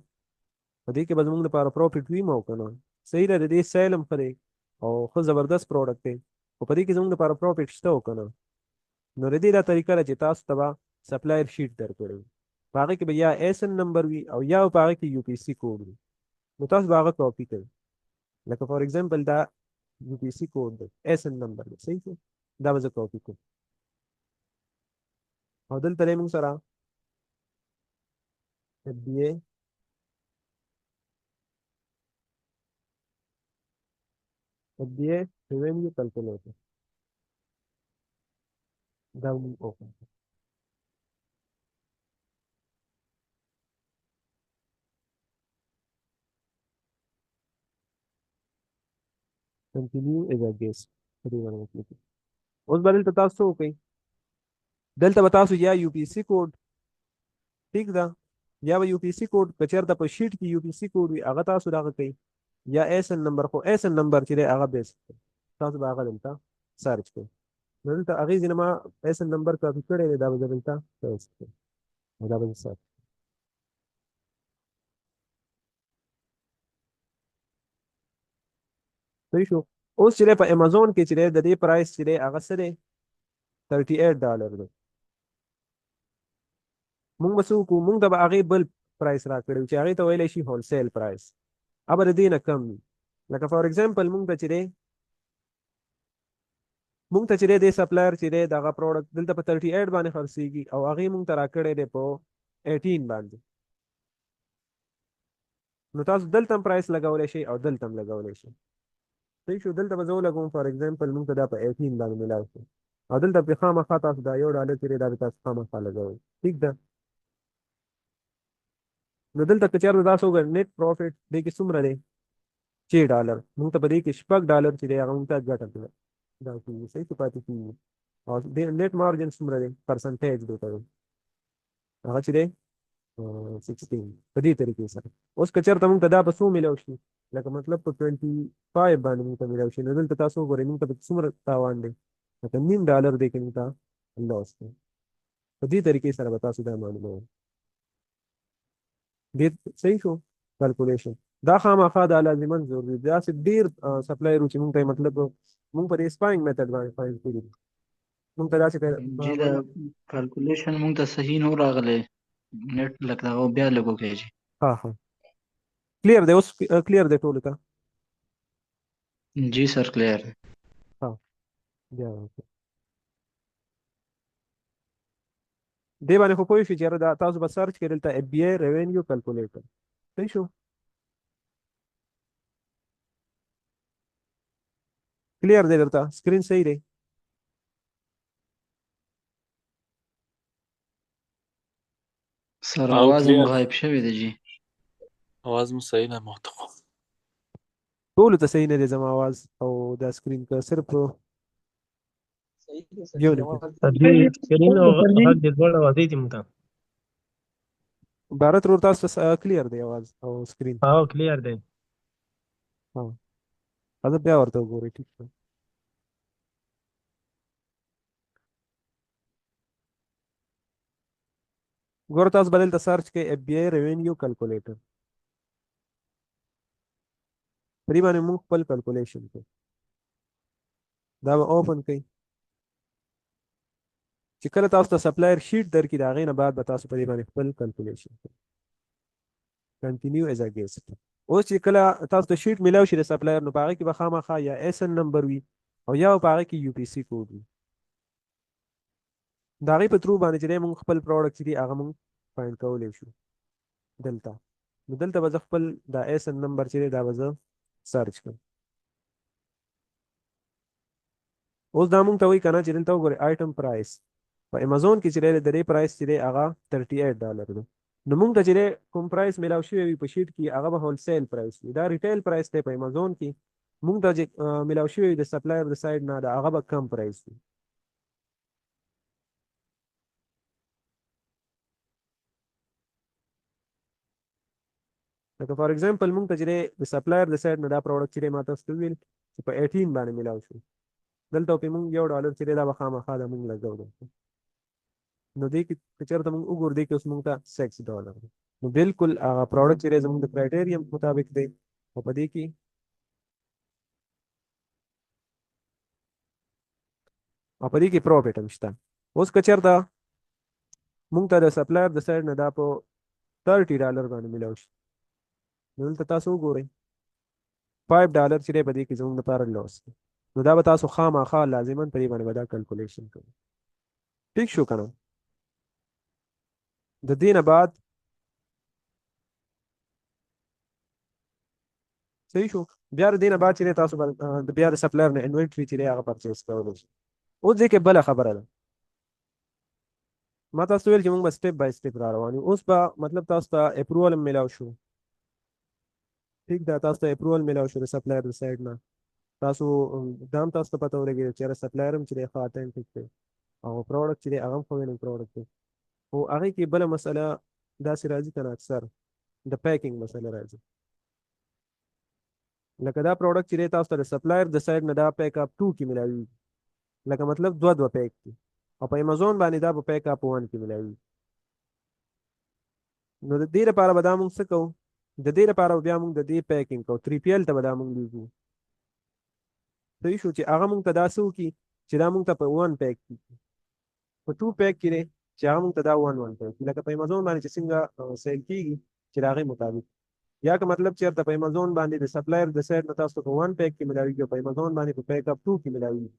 په دې کې به زموږ لپاره پروفیټ وي مو که نه. صحیح ده، د دې سیل هم ښه دی او ښه زبردست پروډکټ دی، خو په دې کې زموږ لپاره پروفیټ شته او که نه. نو د دې دا طریقه ده چې تاسو ته به سپلایر شیټ درکړي، په هغې کې به یا ایس ان نمبر وي او یا په هغې کې یو پي سي کوډ وي. نو تاسو به هغه کاپي کوئ. لکه فار ایگزامپل دا یو پی سی کوډ دی، ایس ان نمبر دی، صحیح شو؟ دا به زه کاپي کوم او دلته دی موږ سره اف بي ای اف بي ای ریونیو کلکولیټر، دا موږ اوپن کړو. کنټینیو از ا ګیس په دې باندې کلیک. اوس به دلته تاسو څه وکړئ؟ دلته به تاسو یا یو پی سی کوډ، ټیک ده، یا به یو پی سی کوډ که چېرته په شیټ کې یو پی سی کوډ وي هغه تاسو دغه کوئ، یا ایس ان نمبر، خو ایس ان نمبر چې دی هغه بیسټ دی، تاسو به هغه دلته سرچ کړئ. نو دلته هغې ځینې ما ایس ان نمبر کاپي کړی دی، دا به زه دلته پیسټ کړم او دا به زه سرچ. صحیح شو؟ اوس چې په امیزون کې چې د دې پرایس چې دی هغه څه دی؟ 38 ډالر دی. مونږ به څه وکړو؟ مونږ ته به هغې بل پرایس راکړی چې هغې ته ویلی شي هولسیل پرایس، هغه به د دې نه کم وي. لکه فار ایگزامپل مونږ ته چې دی، مونږ ته چې دی د سپلایر چې دی دغه پروډکټ دلته په 38 باندې خرڅېږي او هغې مونږ ته راکړی دی په 18 باندې، نو تاسو دلته هم پرایس لګولی شئ او دلته هم لګولی شئ. صحیح شو؟ دلته به زه ولګوم فار ایگزامپل مونږ ته دا په 18 باندې ملاو شو او دلته پرې خامخا تاسو دا یو ډالر چې دی دا به تاسو خامخا لګوئ، ټیک ده؟ نو دلته که چېرته تاسو وګورئ نت پروفیټ دې کې څومره دی؟ 6 ډالر. مونږ ته په دې کې 6 ډالر چې دی هغه مونږ ته ګټه کړه دا کېږي، صحیح څه پاتې کېږي. او دې نت مارجن څومره دی؟ پرسنټیج دی ته هغه چې دی 16. په دې طریقې سره اوس که چېرته مونږ ته دا په څو میلاو شي، لکه مطلب په 25 باندې مونږ ته میلاو شي، نو دلته تاسو وګورئ مونږ ته په څومره تاوان دی، لکه نیم ډالر دی کې مونږ ته لاس دی. په دې طریقې سره به تاسو دا معلوموئ. دې صحیح شو کلکولیشن؟ دا خامخا دا لازماً ضروري دی. داسې ډېر سپلایرو چې مونږ ته مطلب مونږ په دې سپاینګ میتھډ باندې فایند کړي دي، مونږ ته داسې جی دا کلکولیشن مونږ ته صحیح نو راغلی نت لکه دا بیا لګو کېږي. ها ها کلیر دی اوس، کلیر دی ټولو ته؟ جی سر کلیر دی. ها بیا دې باندې خو پوه شئ چې یاره دا تاسو به سرچ کړئ دلته اف بي ای ریونیو کلکولیټر، صحیح شو؟ کلیر دی درته؟ سکرین صحیح دی؟ سر او اواز مو کلیر غایب شوی دی جی. اواز مو صحیح نه محترم. ټولو ته صحیح نه دی زما اواز او دا سکرین که صرف یو نه دې سکرین او غږ دې دواړه واضح دي مونږ ته. بھارت ورور تاسو ته کلیر دی اواز او سکرین؟ او کلیر دی. ها زه بیا ورته وګورئ. ټیک ده. ګوره تاسو به دلته سرچ کړئ اف بي ای ریونیو کلکولیټر، په دې باندې موږ خپل کلکولیشن کوو. دا به اوپن کړئ چې کله تاسو ته سپلایر شیټ درکړي د هغې نه بعد به تاسو په دې باندې خپل کلکولیشن کوئ. کنټینیو از ا ګیسټ. اوس چې کله تاسو ته شیټ میلاو شي د سپلایر، نو په هغې کې به خامخا یا ایس ان نمبر وي او یا په هغې کې یو پی سی کوډ وي. د هغې په ترو باندې چې دی موږ خپل پروډکټ چې دی هغه موږ فایند کولی شو دلته. نو دلته به زه خپل دا ایس ان نمبر چې دی دا به زه سرچ کړم. اوس دا مونږ ته وایي که نه چې دلته وګورئ آیټم پرایس په امیزون کې چې دی د دې پرایس چې دی هغه 38 ډالر دی. نو مونږ ته چې دی کوم پرایس میلاو شوی وي په شیټ کې هغه به هولسیل پرایس وي، دا ریټیل پرایس دی. په امیزون کې مونږ ته چې میلاو شوی وي د سپلایر د سایډ نه، دا هغه به کم پرایس وي. لکه فار ایگزامپل مونږ ته چې دی د سپلایر د سایډ نه دا پروډکټ چې دی ما تاسو ته وویل چې په 18 باندې میلاو شو، دلته پې مونږ یو ډالر چې دی دا به خامخا دا مونږ لګو دی. نو دې کې که چېرته مونږ وګورو دې کې اوس مونږ ته 6 ډالر دی. نو بالکل هغه پروډکټ چې دی زمونږ د کرایټیریم مطابق دی او په دې کې او په دې کې پروفیټ هم شته. اوس که چېرته مونږ ته د سپلایر د سایډ نه دا په 30 ډالر باندې میلاو شي، نو دلته تاسو وګورئ 5 ډالر چې دی په دې کې زموږ لپاره لاس دی. نو دا به تاسو خامخا لازما په دې باندې به دا کلکولیشن کوئ. ټیک شو که نه؟ د دې نه بعد صحیح شو. بیا د دې نه بعد چې دی تاسو به د بیا د سپلایر نه انوینټري چې دی هغه پرچیز کولی شئ. اوس دې کې بله خبره ده، ما تاسو ویل چې موږ به سټیپ بای سټیپ را روان یو. اوس به مطلب تاسو ته اپروول هم میلاو شو، ټیک ده؟ تاسو ته اپروول میلاو شو د سپلایر د سایډ نه. تاسو دا هم تاسو ته پته ولګېده چې یاره سپلایر هم چې دی ښه اتنټیک دی او پروډکټ چې دی هغه هم ښه وینم پروډکټ دی. خو هغې کې بله مسله داسې راځي که نه، اکثر د پیکینګ مسله راځي. لکه دا پروډکټ چې دی تاسو ته د سپلایر د سایډ نه دا پیک اپ 2 کې ملاویږي، لکه مطلب دوه دوه پیک دي، او په امیزون باندې دا په پیک اپ 1 کې ملاویږي. نو د دې لپاره به دا موږ څه کوو؟ د دې لپاره به بیا موږ د دې پیکینګ کوو، 3PL ته به دا موږ لیږو. صحیح شو؟ چې هغه موږ ته دا څه وکړي چې دا موږ ته په 1 پیک کړي، په 2 پیک کې دی چې هغه موږ ته دا 1 1 پیک کړي، لکه په امیزون باندې چې څنګه سیل کېږي چې د هغې مطابق. یا که مطلب چېرته په امیزون باندې د سپلایر د سایډ نه تاسو په 1 پیک کې ملاویږي او په امیزون باندې په پیک اپ 2 کې ملاویږي،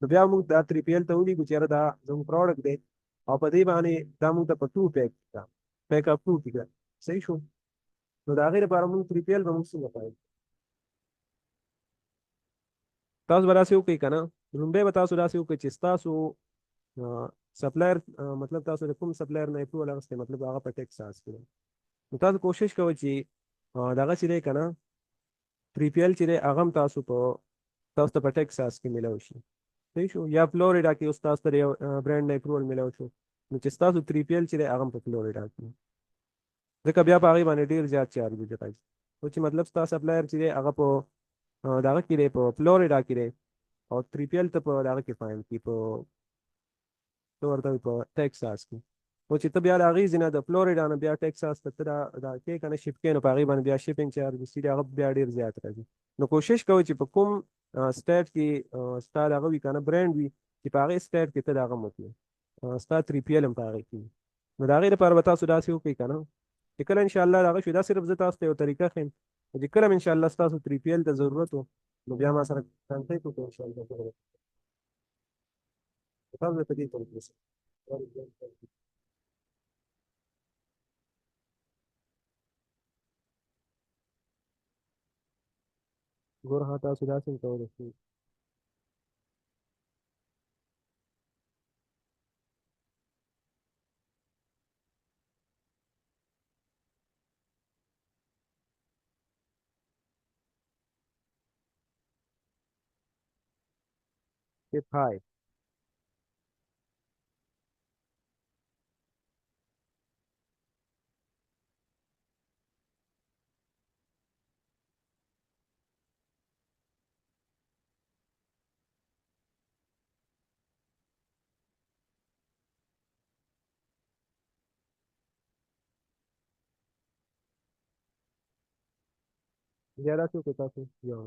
نو بیا موږ دا 3PL ته ولیږو چې یاره دا زموږ پروډکټ دی او په دې باندې دا موږ ته په 2 پیک کړه، پیک اپ 2 کې کړه. صحیح شو؟ نو د هغې لپاره موږ 3PL به موږ څنګه پایل؟ تاسو به داسې وکړئ که نه، لومړی به تاسو داسې وکړئ چې ستاسو سپلایر، مطلب تاسو د کوم سپلایر نه اپروول اخیستی، مطلب هغه په ټیکساس کې دی، نو تاسو کوشش کوئ چې دغه چې دی که نه 3PL چې دی هغه هم تاسو په تاسو ته په ټیکساس کې میلاو شي. صحیح شو؟ یا فلوریډا کې اوس تاسو ته یو برانډ نه اپروول میلاو شو، نو چې ستاسو 3PL چې دی هغه هم په فلوریډا کې، ځکه بیا په هغې باندې ډېر زیات چارجز راځي. خو چې مطلب ستا سپلایر چې دی هغه په دغه کې دی، په فلوریډا کې دی، او 3PL ته په دغه کې فاین کړي، په څه ورته وایي، په ټیکساس کې. خو چې ته بیا د هغې ځای نه د فلوریډا نه بیا ټیکساس ته ته دا کې که نه شپ کې، نو په هغې باندې بیا شپینګ چارجز چې دی هغه بیا ډېر زیات راځي. نو کوشش کوئ چې په کوم سټیټ کې ستا دغه وي که نه برانډ وي، چې په هغې سټیټ کې ته دغه هم وکړې، ستا 3PL هم په هغې کې وي. نو د هغې لپاره به تاسو داسې وکړئ که نه چې کله انشاءالله دغه شو، دا صرف زه تاسو ته یو طریقه ښیم چې کله هم انشاءالله ستاسو 3PL ته ضرورت و نو بیا ما سره کانټیکټ وکړئ انشاءالله. تاسو به په دې طریقې سره ګوره، ها تاسو داسې هم کولی شئ. Step high. بیا داسې وکړئ تاسو یو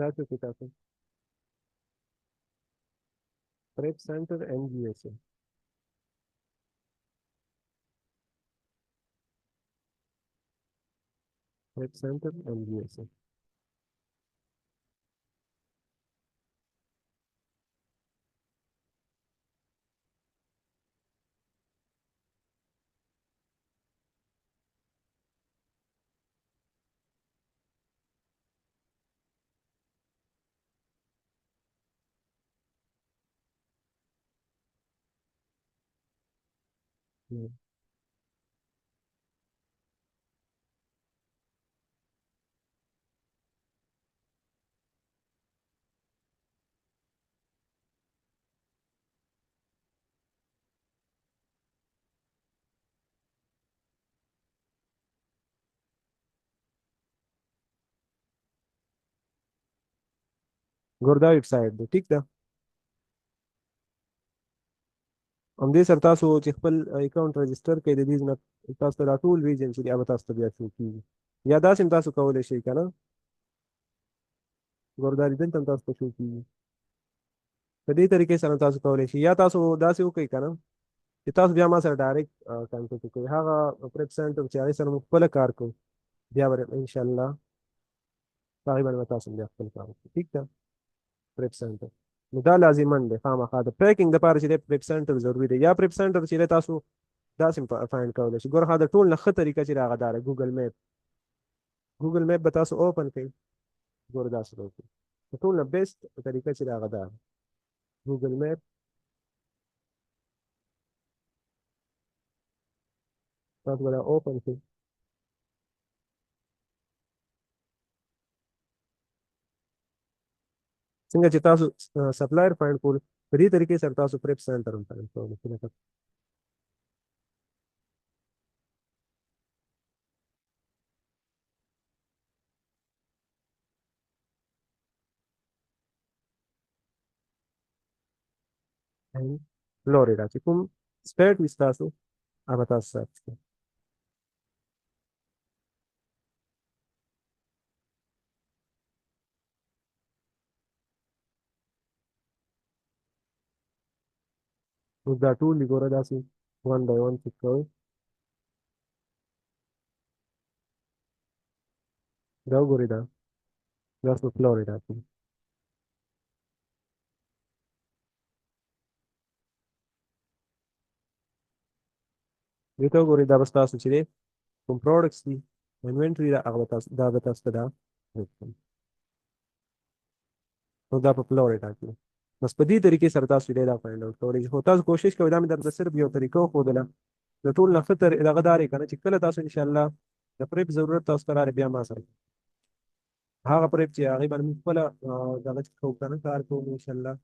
داسې وکړئ تاسو prep center MGSA. Prep center MGSA. ګور دا ویب سایټ دی، ټیک ده. همدې سره تاسو چې خپل اکاونټ رجسټر کړئ، د دې نه تاسو ته دا ټول ریجن چې دی هغه تاسو ته بیا شو کېږي، یا داسې هم تاسو کولی شئ که نه. ګور دا دلته هم تاسو ته شو کېږي. په دې طریقې سره تاسو کولی شئ، یا تاسو داسې وکړئ که نه چې تاسو بیا ما سره ډایرکټ کانټیکټ وکړئ، هغه پریپ سنټر چې هغې سره موږ خپله کار کوو، بیا به انشاءالله په هغې باندې به تاسو بیا خپل کار وکړئ، ټیک ده. پریپ سنټر نو دا لازمن دی خامخا د پریکنګ دپاره چې دی پریپ سنټر ضروري دی، یا پریپ سنټر چې دی تاسو داسې هم فایند کولی شئ. ګوره د ټول نه ښه طریقه چې دی هغه دا ده، ګوګل میپ. ګوګل میپ به تاسو اوپن کړئ، ګوره داسې به وکړئ. د ټول نه بیسټ طریقه چې دی هغه دا ده، ګوګل میپ. تاسو به دا اوپن کړئ، څنګه چې تاسو سپلایر فایند کول، په دې طریقې سره تاسو پریپ سنټر هم فایند کولی شئ. لکه فلوریډا چې کوم سپیټ وي ستاسو، هغه تاسو سرچ کړئ. اوس دا ټول دي، ګوره داسې ون بای ون چک کوئ. دا وګورئ، دا دا په فلوریډا کې دې ته وګورئ. دا به ستاسو چې دی کوم پروډکټس دي، انوینټري ده، هغه به تاسو دا به تاسو ته دا نو دا په فلوریډا کې. بس په دې طریقې سره تاسو دی دا فایند اوټ کولی شئ. خو تاسو کوشش کوئ، دا مې درته صرف یو طریقه وښودله، د ټول نه ښه دغه دا دی که نه چې کله تاسو انشاءالله د پریپ ضرورت تاسو ته راغی، بیا ما سره هغه پریپ چې هغې باندې موږ خپله دغه چې کوو که نه کار کوو انشاءالله،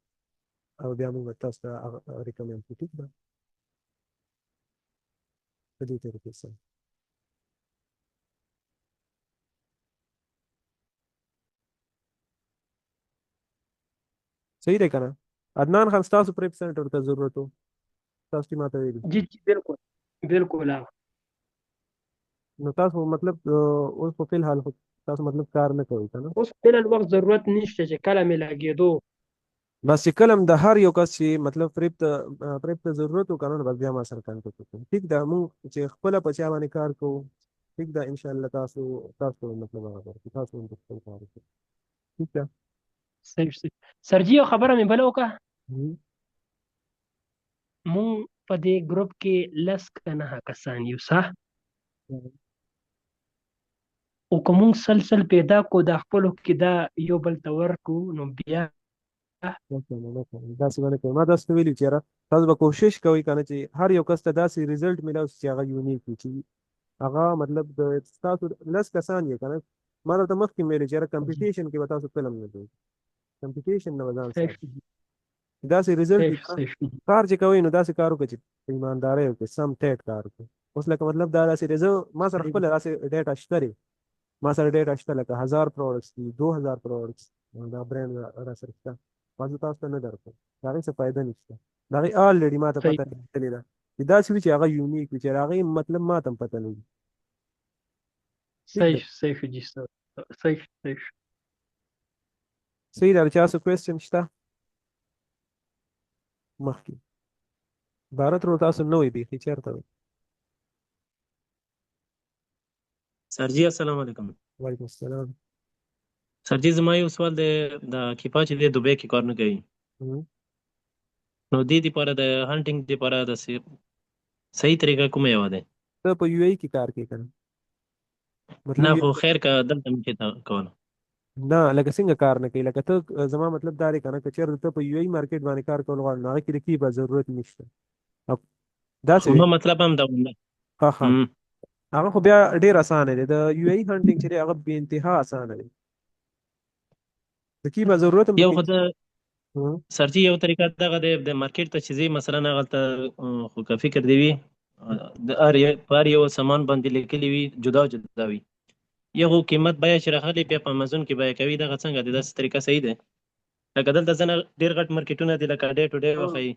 او بیا موږ تاسو ته هغه ریکمنډ کړو، ټیک ده، په دې طریقې سره. صحیح دی که نه؟ عدنان خان، ستاسو پریپ سنټر ته ضرورت و، تاسو چې ماته ویلي. جی جی، بالکل بالکل. نو تاسو مطلب اوس په فلحال خو تاسو مطلب کار نه کوئ که نه؟ اوس فعلاً وخت ضرورت نشته، چې کله مې لګېدو. بس چې کله هم د هر یو کس چې مطلب پریپ ته ضرورت و که نه، نو بس بیا ما سره کانټیکټ وکړئ، ټیک ده. موږ چې خپله په چا باندې کار کوو، ټیک ده، انشاءالله تاسو مطلب هغه درکړو، تاسو هم خپل کار وکړئ، ټیک ده. صحیح صحیح سر جی، یو خبره مې بله وکړه. مونږ په دې ګروپ کې لس که نهه کسان یو، صح؟ او که مونږ سل سل پیدا کو، دا خپلو کې دا یو بل ته ورکو، نو بیا داسې باندې کوي. ما تاسو ته ویلي چې یاره تاسو به کوشش کوئ که نه چې هر یو کس ته داسې ریزلټ میلاو شي چې هغه یونیک وي، چې هغه مطلب د تاسو لس کسان یې که نه. ما درته مخکې ویلي چې یاره کمپیټیشن کې به تاسو فلم نه کوئ، کمپیټیشن نه به ځان ساتئ، داسې ریزلټ کار چې کوئ نو داسې کار وکړئ چې په ایماندارۍ وکړئ، سم ټیټ کار وکړئ. اوس لکه مطلب دا داسې دی، زه ما سره خپله داسې ډیټا شته دی، ما سره ډیټا شته لکه 1000 پروډکټس دي، 2000 پروډکټس دا برانډ را سره شته، ما زه تاسو ته نه درکوم، د هغې څه فایده نشته. د هغې آلریډي ما ته پته لګېدلې ده چې داسې وي چې هغه یونیک وي، چې هغې مطلب ما ته هم پته نه وي. صحیح صحیح جی، صحیح صحیح صحیح ده. چا څه کوېسچن شته؟ مخکې بھارت رو تاسو نه وي، بیخي چېرته وي؟ سر جی السلام علیکم. وعلیکم السلام. سر جی زما یو سوال دی، د کیپا چې دی دوبۍ کې کار نه کوي، نو دې دپاره د هانټینګ دپاره د صحیح طریقه کومه یوه دی؟ ته په یو ای کې کار کوې که نه؟ نه خو خیر که دلته مې چېرته کوله. نه لکه څنګه کار نه کوي، لکه ته زما مطلب دا دی که نه، که چېرته ته په یو ای مارکیټ باندې کار کول غواړې نو هغه کې د کیپا ضرورت نشته. داسې ما مطلب هم دا و. ښه ښه، هغه خو بیا ډېر اسانه دی. د یو ای هانټینګ چې دی هغه بې انتها اسانه دی، د کیپا ضرورت هم یو خو د سرجی یو طریقه دغه دی، د مارکیټ ته چې ځې مثلا هغلته خو که فکر دی وي د په هر یو سامان باندې لیکلي وي، جدا جدا وي، یو خو قیمت بیه چې راخلي بیا په امازون کې بیه کوي. دغه څنګه دی؟ داسې طریقه صحیح ده؟ لکه دلته ځنه ډیر غټ مارکیټونه دي، لکه ډے ټو ډے وخی،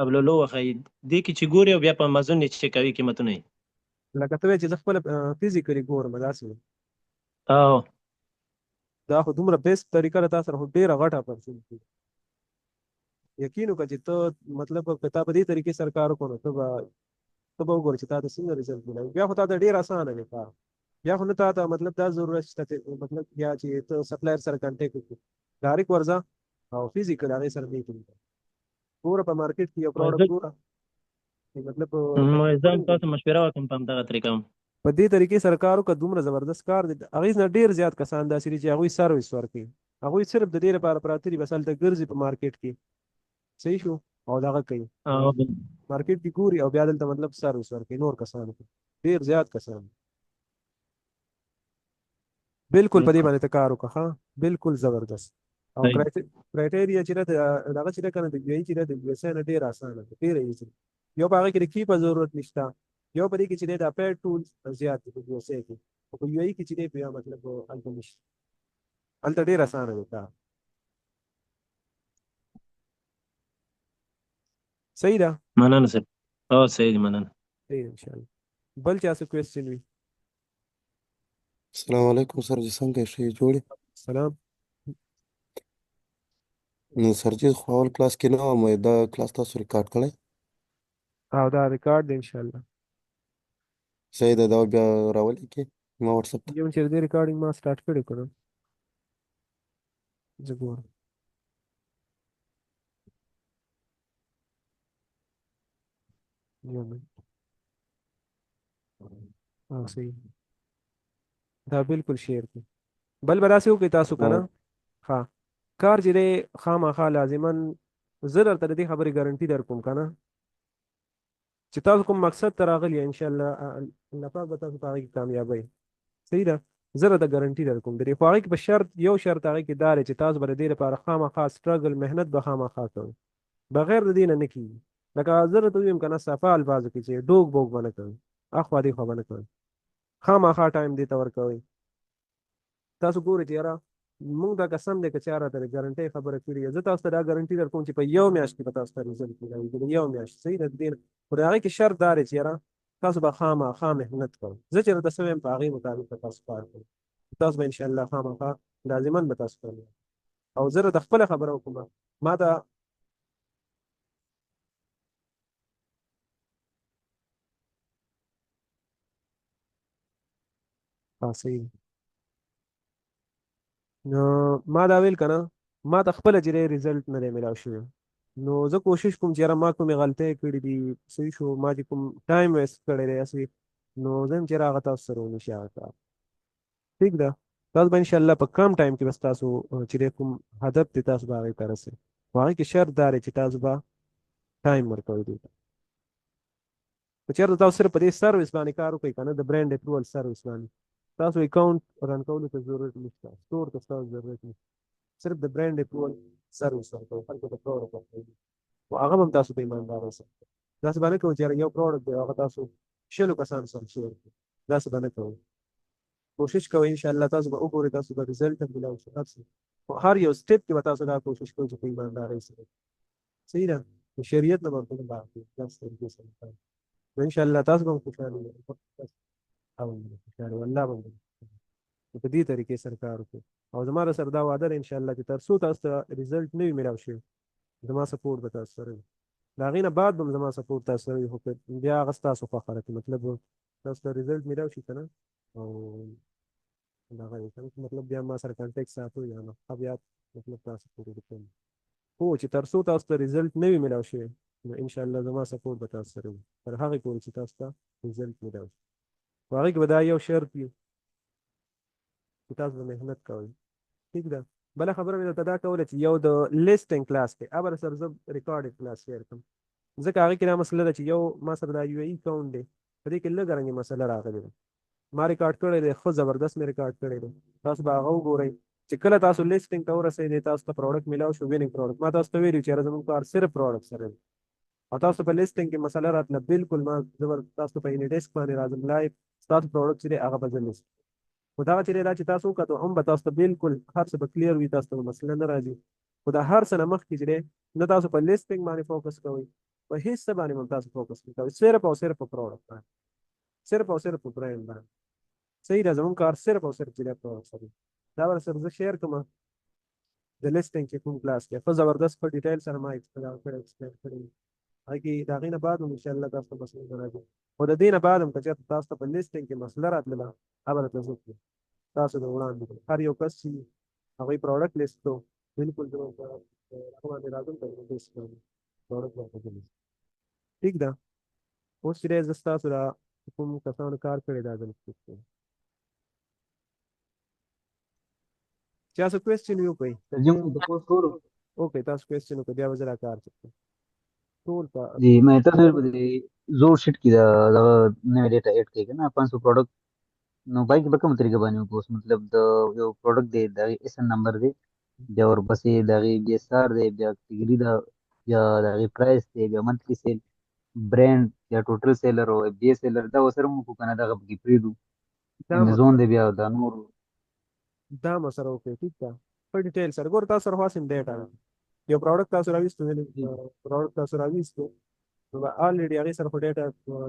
ابلولو وخی، دې کې چې ګوري او بیا په امازون یې چې کوي قیمتونه یې. لکه ته وایې چې زه خپله فزیکلي ګورم داسې؟ او دا خو دومره بیسټ طریقه ده، تا سره خو ډېره غټه اپرچونټي ده. یقین وکړه چې ته مطلب که تا په دې طریقې سره کار وکړو نو ته به وګورې چې تا ته څنګه ریزلټ ملاوي. بیا خو تا ته ډېر اسانه دی کار، بیا خو نه تا ته مطلب دا ضرورت شته چې مطلب یا چې ته سپلایر سره کانټیکټ وکړې، ډایرکټ ورځه او فزیکل هغې سره میټینګ وکړه، ګوره په مارکیټ کې یو پروډکټ ګوره چې مطلب زه هم تاسو مشوره وکړم په همدغه طریقه. په دې طریقې سره کار وکړه، دومره زبردست کار دی. هغې نه ډېر زیات کسان داسې دي چې هغوی سرویس ورکوي، هغوی صرف د دې لپاره پراته دي، بس هلته ګرځي په مارکیټ کې، صحیح شو، او دغه کوي، مارکیټ کې ګوري او بیا دلته مطلب سرویس ورکوي نور کسانو ته. ډېر زیات کسان بالکل په دې باندې ته کار وکړه. ښه، بالکل زبردست. او کرایټیریا چې ده دغه چې ده که نه د یو چې ده د یو ایس نه ډېر اسانه ده، ډېره ایزي. یو په هغه کې د کی په ضرورت نشته، یو په دې کې چې دی دا پیډ ټولز زیات دي په یو ایس کې، خو په یو ای کې چې دی بیا مطلب هلته نشته، هلته ډېر اسانه دی کار. صحیح ده؟ مننه سر. او صحیح دی، مننه. صحیح، ان شاء الله. بل چا څه کوېسچن وي؟ السلام علیکم سر جی، څنګه یې، ښه یې جوړ یې؟ سلام. نو سر جی، خو اول کلاس کې نه وم، دا کلاس تاسو ریکارډ کړی؟ او دا ریکارډ دی ان شاء الله. صحیح ده، دا بیا راولېږئ ما واتساپ ته. یو چې دې ریکارډینګ ما سٹارټ کړی کنه، زه ګورم. یو منټ. او صحیح، دا بالکل شیر کړي. بل به داسې وکړئ تاسو که نه، ښه کار چې دی خامخا لازما زه درته د دې خبرې ګارنټي در کوم که نه چې تاسو کوم مقصد ته راغلي، ان شاء الله الله پاک به تاسو په هغې کې کامیابوي. صحیح ده، زه درته ګارنټي در کوم د دې، خو هغې کې په شرط، یو شرط هغې کې دا دی چې تاسو به د دې لپاره خامخا سټرګل، محنت به خامخا کوئ، بغیر د دې نه نه کېږي. لکه زه درته ووایم که نه صفا الفاظو کې چې ډوګ بوګ به نه کوئ، اخوا دې خوا به نه کوئ، خامخا ټایم دې ته ورکوئ. تاسو ګورئ چې یاره موږ دا قسم دی که چا راته د ګارنټۍ خبره کړې، زه تاسو ته دا ګارنټي در کوم چې په یو میاشت کې به تاسو ته ریزلټ ملاویږي، د یو میاشت. صحیح ده، دې خو د هغې کې شرط دا دی چې یاره تاسو به خامخا محنت کوئ، زه چې درته څه وایم په هغې مطابق به تاسو کار کوئ، تاسو به انشاءالله خامخا لازما به تاسو کامیاب. او زه درته خپله خبره وکړم، ما ته صحیح، نو ما دا ویل کنه، ما ته خپله چې دی ریزلټ نه دی میلاو شوی، نو زه کوشش کوم چې یاره ما کومې غلطۍ کړې دي، صحیح شو، ما چې کوم ټایم ویسټ کړی دی هسې، نو زه هم چې هغه تاسو سره ونه شي هغه کار. ټیک ده، تاسو به انشاءالله په کم ټایم کې بس تاسو چې دی کوم هدف دی تاسو به هغې ته رسئ، خو هغې کې شرط دا دی چې تاسو به ټایم ورکوئ دې ته. که چېرته تاسو صرف په دې سرویس باندې کار وکړئ که نه، د برانډ اپروول سرویس باندې، تاسو اکاونټ رن کولو ته ضرورت نشته، سټور ته ستاسو ضرورت نشته، صرف د برانډ اپروول سرویس ورکوئ، خلکو ته پروډکټ ورکوئ، خو هغه هم تاسو په ایماندارۍ سره. داسې به نه کوئ چې یاره یو پروډکټ دی هغه تاسو 20 کسانو سره شیر کړئ، داسې به نه کوئ. کوشش کوئ، ان شاء الله تاسو به وګورئ، تاسو به ریزلټ هم ملاو شي، هر څه. خو هر یو سټیپ کې به تاسو دا کوشش کوئ چې په ایماندارۍ سره، صحیح ده، د شریعت نه به نه بهر داسې طریقې سره کوئ، نو ان شاء الله تاسو به هم خوشحاله یئ او خوشحاله والله به هم په دې طریقې سره کار وکړئ. او زما در سره دا وعده ده ان شاء الله چې تر څو تاسو ته ریزلټ نه وي ملاو شوی، زما سپورټ به تاسو سره وي. د هغې نه بعد به هم زما سپورټ تاسو سره وي، خو که بیا هغه ستاسو خوښه ده چې مطلب تاسو ته ریزلټ ملاو شي که نه، او دغه دی که نه مطلب بیا ما سره کانټیکټ ساتو یا نه، ښه بیا مطلب تاسو پورې ډیپینډ. خو چې تر څو تاسو ته ریزلټ نه وي ملاو شوی، نو ان شاء الله زما سپورټ به تاسو سره وي تر هغې پورې چې تاسو ته ریزلټ ملاو شي. په هغې کې به دا یو شرط وي چې تاسو به محنت کوئ. ټیک ده، بله خبره مې درته دا کوله چې یو د لیسټینګ کلاس دی، ابر سره زه ریکارډډ کلاس شیر کوم، ځکه هغې کې دا مسله ده چې یو ما سره دا یو ای اکاونټ دی، په دې کې لږه رنګې مسله راغلې ده. ما ریکارډ کړی دی، ښه زبردست مې ریکارډ کړی دی، تاسو به هغه وګورئ چې کله تاسو لیسټینګ ته ورسېدئ، تاسو ته پروډکټ میلاو شو، وینینګ پروډکټ. ما تاسو ته ویلي چې یاره زموږ کار صرف پروډکټ سره دی، او تاسو په لیسټینګ کې مسله راتله، بالکل ما زه تاسو په اني ډیسک باندې راځم لایف، ستاسو پروډکټ چې دی هغه به زه لیست، خو دغه چې دی دا چې تاسو وکتو هم به تاسو ته بالکل هر څه به کلیر وي، تاسو ته به مسله نه راځي. خو خو د هر څه نه مخکې چې دی نه تاسو په لیسټینګ باندې فوکس کوئ، په هیڅ څه باندې هم تاسو فوکس نه کوئ، صرف او صرف په پروډکټ باندې، صرف او صرف په برانډ باندې. صحیح ده، زموږ کار صرف او صرف چې دی پروډکټ سره. دا به سره زه شیر کوم د لیسټینګ چې کوم کلاس کې په زبردست په ډیټیل سره ما ایکسپلین کړی. هغه کې د هغې نه بعد هم انشاءالله تاسو ته مسله نه راځي. خو د دې نه بعد هم که چېرته تاسو ته په لیسټینګ کې مسله راتلله، هغه به درته زه کړم تاسو د وړاندې کړم. هر یو کس چې هغوی پروډکټ لیست کړو، بالکل زه به هغه باندې راځم، په لیست باندې پروډکټ ورته کوم. ټیک ده. اوس چې دی زه ستاسو دا کوم کسانو کار کړی دا ځل کوم. چا څه کوېسچن وي وکړئ. سر جی، موږ تاسو کولو. اوکې، تاسو کوېسچن وکړئ، بیا به زه دا کار وکړم ټول په. جی، مې تاسو په دې زوړ شیټ کې دا دغه نوې ډیټا اډ کړئ کنه، 500 پروډکټ، نو پای کې به کوم طریقه باندې وکړو اوس؟ مطلب د یو پروډکټ دی، د هغې ایسن نمبر دی، بیا ورپسې د هغې بي اس آر دی، بیا کټګري ده، بیا د هغې پرایس دی، بیا منتلی سیل، برانډ، بیا ټوټل سیلر او اف بي سیلر، دا ورسره موږ کنه دغه پکې پرېږدو؟ دا مو امیزون دی، بیا دا نور. دا مو سره وکړئ. ټیک ده، په ډیټیل سره ګوره، تاسو سره خو هسې هم ډیټا ده. یو پروډکټ تاسو راویستو، پروډکټ تاسو راویستو نو به الریډي هغې سره خو ډیټا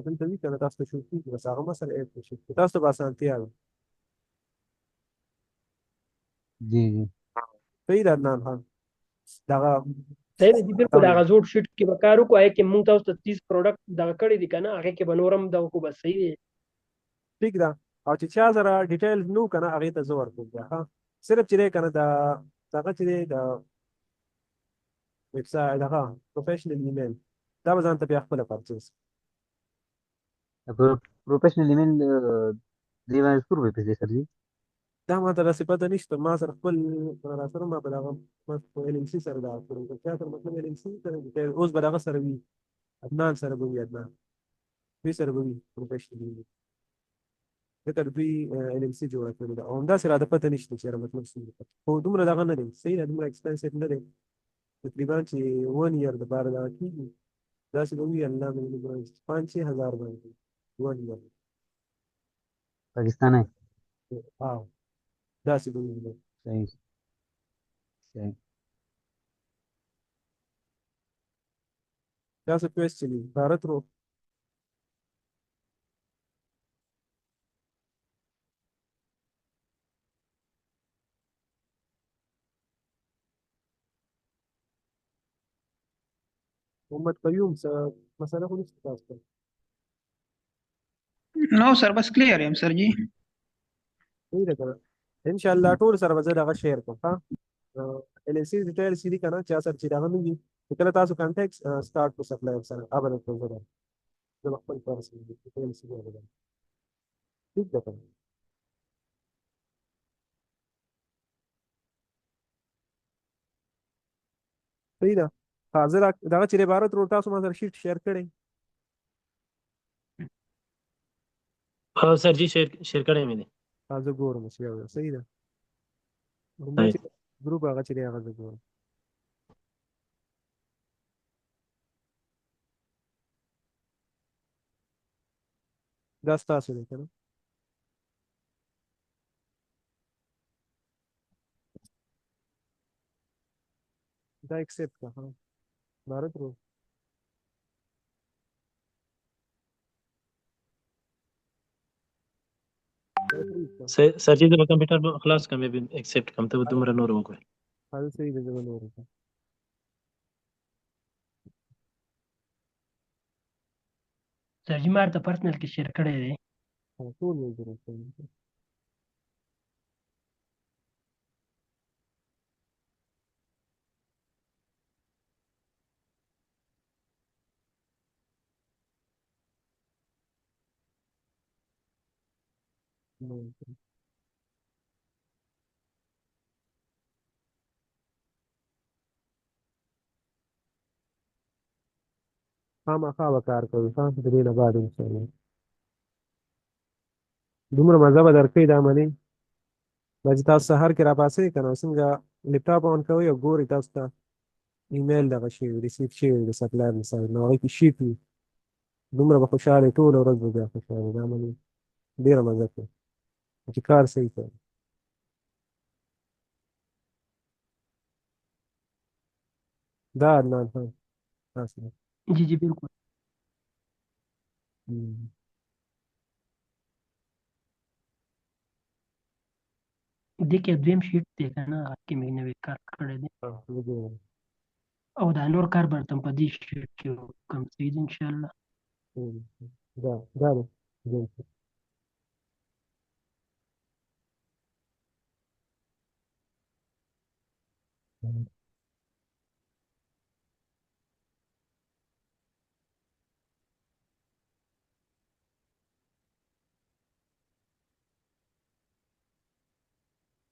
دلته وي که نه؟ تاسو ته شو کېږي، بس هغه مو سره اډ کړئ شي، تاسو ته به اسانتیا وي. جی جی. صحیح ده عدنان خان، دغه صحیح دی، بالکل. هغه زوړ شیټ کې به کار وکړو، هغه کې مونږ تاسو ته 30 پروډکټ دغه کړی دي کنه، هغه کې به نور هم دغه کو، بس صحیح دی. ټیک ده. او چې چا سره ډیټیلز نو کنه، هغې ته زه ورکوم بیا. ښه، صرف چې دی کنه دا دغه چې دی د ویب سایټ دغه پروفیشنل ایمیل، دا به ځان ته بیا خپله پرچیز. پروفیشنل ایمیل دی باندې څو روپۍ پیسې سر جی؟ دا ما ته داسې پته نشته، ما سره خپل را سره ما په دغه ما په ال ام سي سره دا کړو، که چا سره مطلب ال ام سي سره ډیټیل اوس به دغه سره وي، عدنان سره به وي، عدنان دوی سره به وي پروفیشنل ایمیل، ځکه دوی ال ام سي جوړه کړې ده. او همداسې راته پته نشته چې مطلب څنګه، خو دومره دغه نه دی. صحیح ده، دومره ایکسپنسیو نه دی، تقریبا چې 1 year دپاره دغه کېږي داسې به وي، الله مې 5-6 هزار باندې 1 year. پاکستاني؟ ها، داسې به وي. صحیح صحیح. تاسو کوېسچن بھارت رو محمد قیوم څه مسله خو نشته تاسو ته؟ نو سر، بس کلیر یم سر جی. صحیح ده کنه؟ ان شاء الله ټول سره به زه دغه شیر کوم. ها، ال ال سی ډیټیل سی دي کنه، چې سر چې دغه نه وي، کله تاسو کانټیکټ سٹارټ کو سپلایر سره هغه درته زه زه به خپل پرسنل ډیټیل سی دی. ټیک ده کنه؟ صحیح ده. ها، زه دغه چې عبارت ورو تاسو ما سره شیټ شیر کړئ. ها سر جی، شیر کړی مې دی. ها، زه ګورم چې یو صحیح ده. ما چې ګروپ هغه چې دی هغه زه ګورم. دا ستاسو دی که نه؟ دا اکسپټ کړه. ها بھارت رو دا approve کړه. سر جی، زه به کمپیوټر خلاص کړم، بیا اکسپټ کوم، ته به دومره نور وګورې. ها، صحیح ده، زه به نور وکړم. سر جی، ما ته پرسنل کې شیر کړی دی. ها، ټول یې ضرورت دی. خامخا به کار کوي. ښه، د دې نه بعد انشاءالله دومره مزه به درکوي دا منئ، دا چې تاسو سهار کې راپاڅئ که نه، څنګه لپټاپ آن کوئ او ګورئ تاسو ته ایمیل دغه شوی ریسیو شوی د سپلایر مثال، نو هغې کې شیټ وي، دومره به خوشحاله یې، ټوله ورځ به بیا خوشحاله یې. دا منئ، ډېره مزه کوي چې کار صحیح کوي. دا عدنان خان تاسو دی. جی جی بالکل. دې کې دویم شیټ دی که نه، هغه کې مې نوی کار کړی دی. وګورم. او دا نور کار به درته په دې شیټ کې وکړم، صحیح دی انشاءالله. دا دا دی دویم شیټ.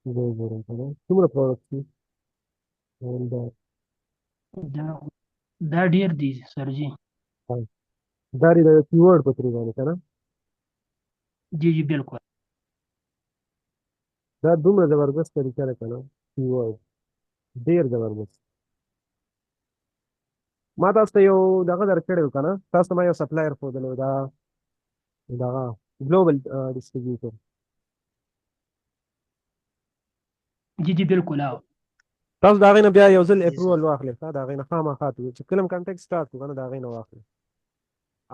زه وګورم که نه څومره پروډکټس دي. دا دا دا ډیر دي سر جی. دا دی د کیورډ په ترو باندې که نه؟ جی جی بالکل. دا دومره زبردست طریقه ده که نه، کیورډ ډیر زبردست. ما تاسو ته یو دغه درکړی و که نه، تاسو ته ما یو سپلایر ښودلی و، دا دغه ګلوبل ډیسټریبیوټر. جی جی بالکل. او تاسو د هغې نه بیا یو ځل جی سر. اپروول واخلئ، ښه، د هغې نه خامخا چې کله هم کانټیکټ سټارټ کړو که نه، د هغې نه واخلئ.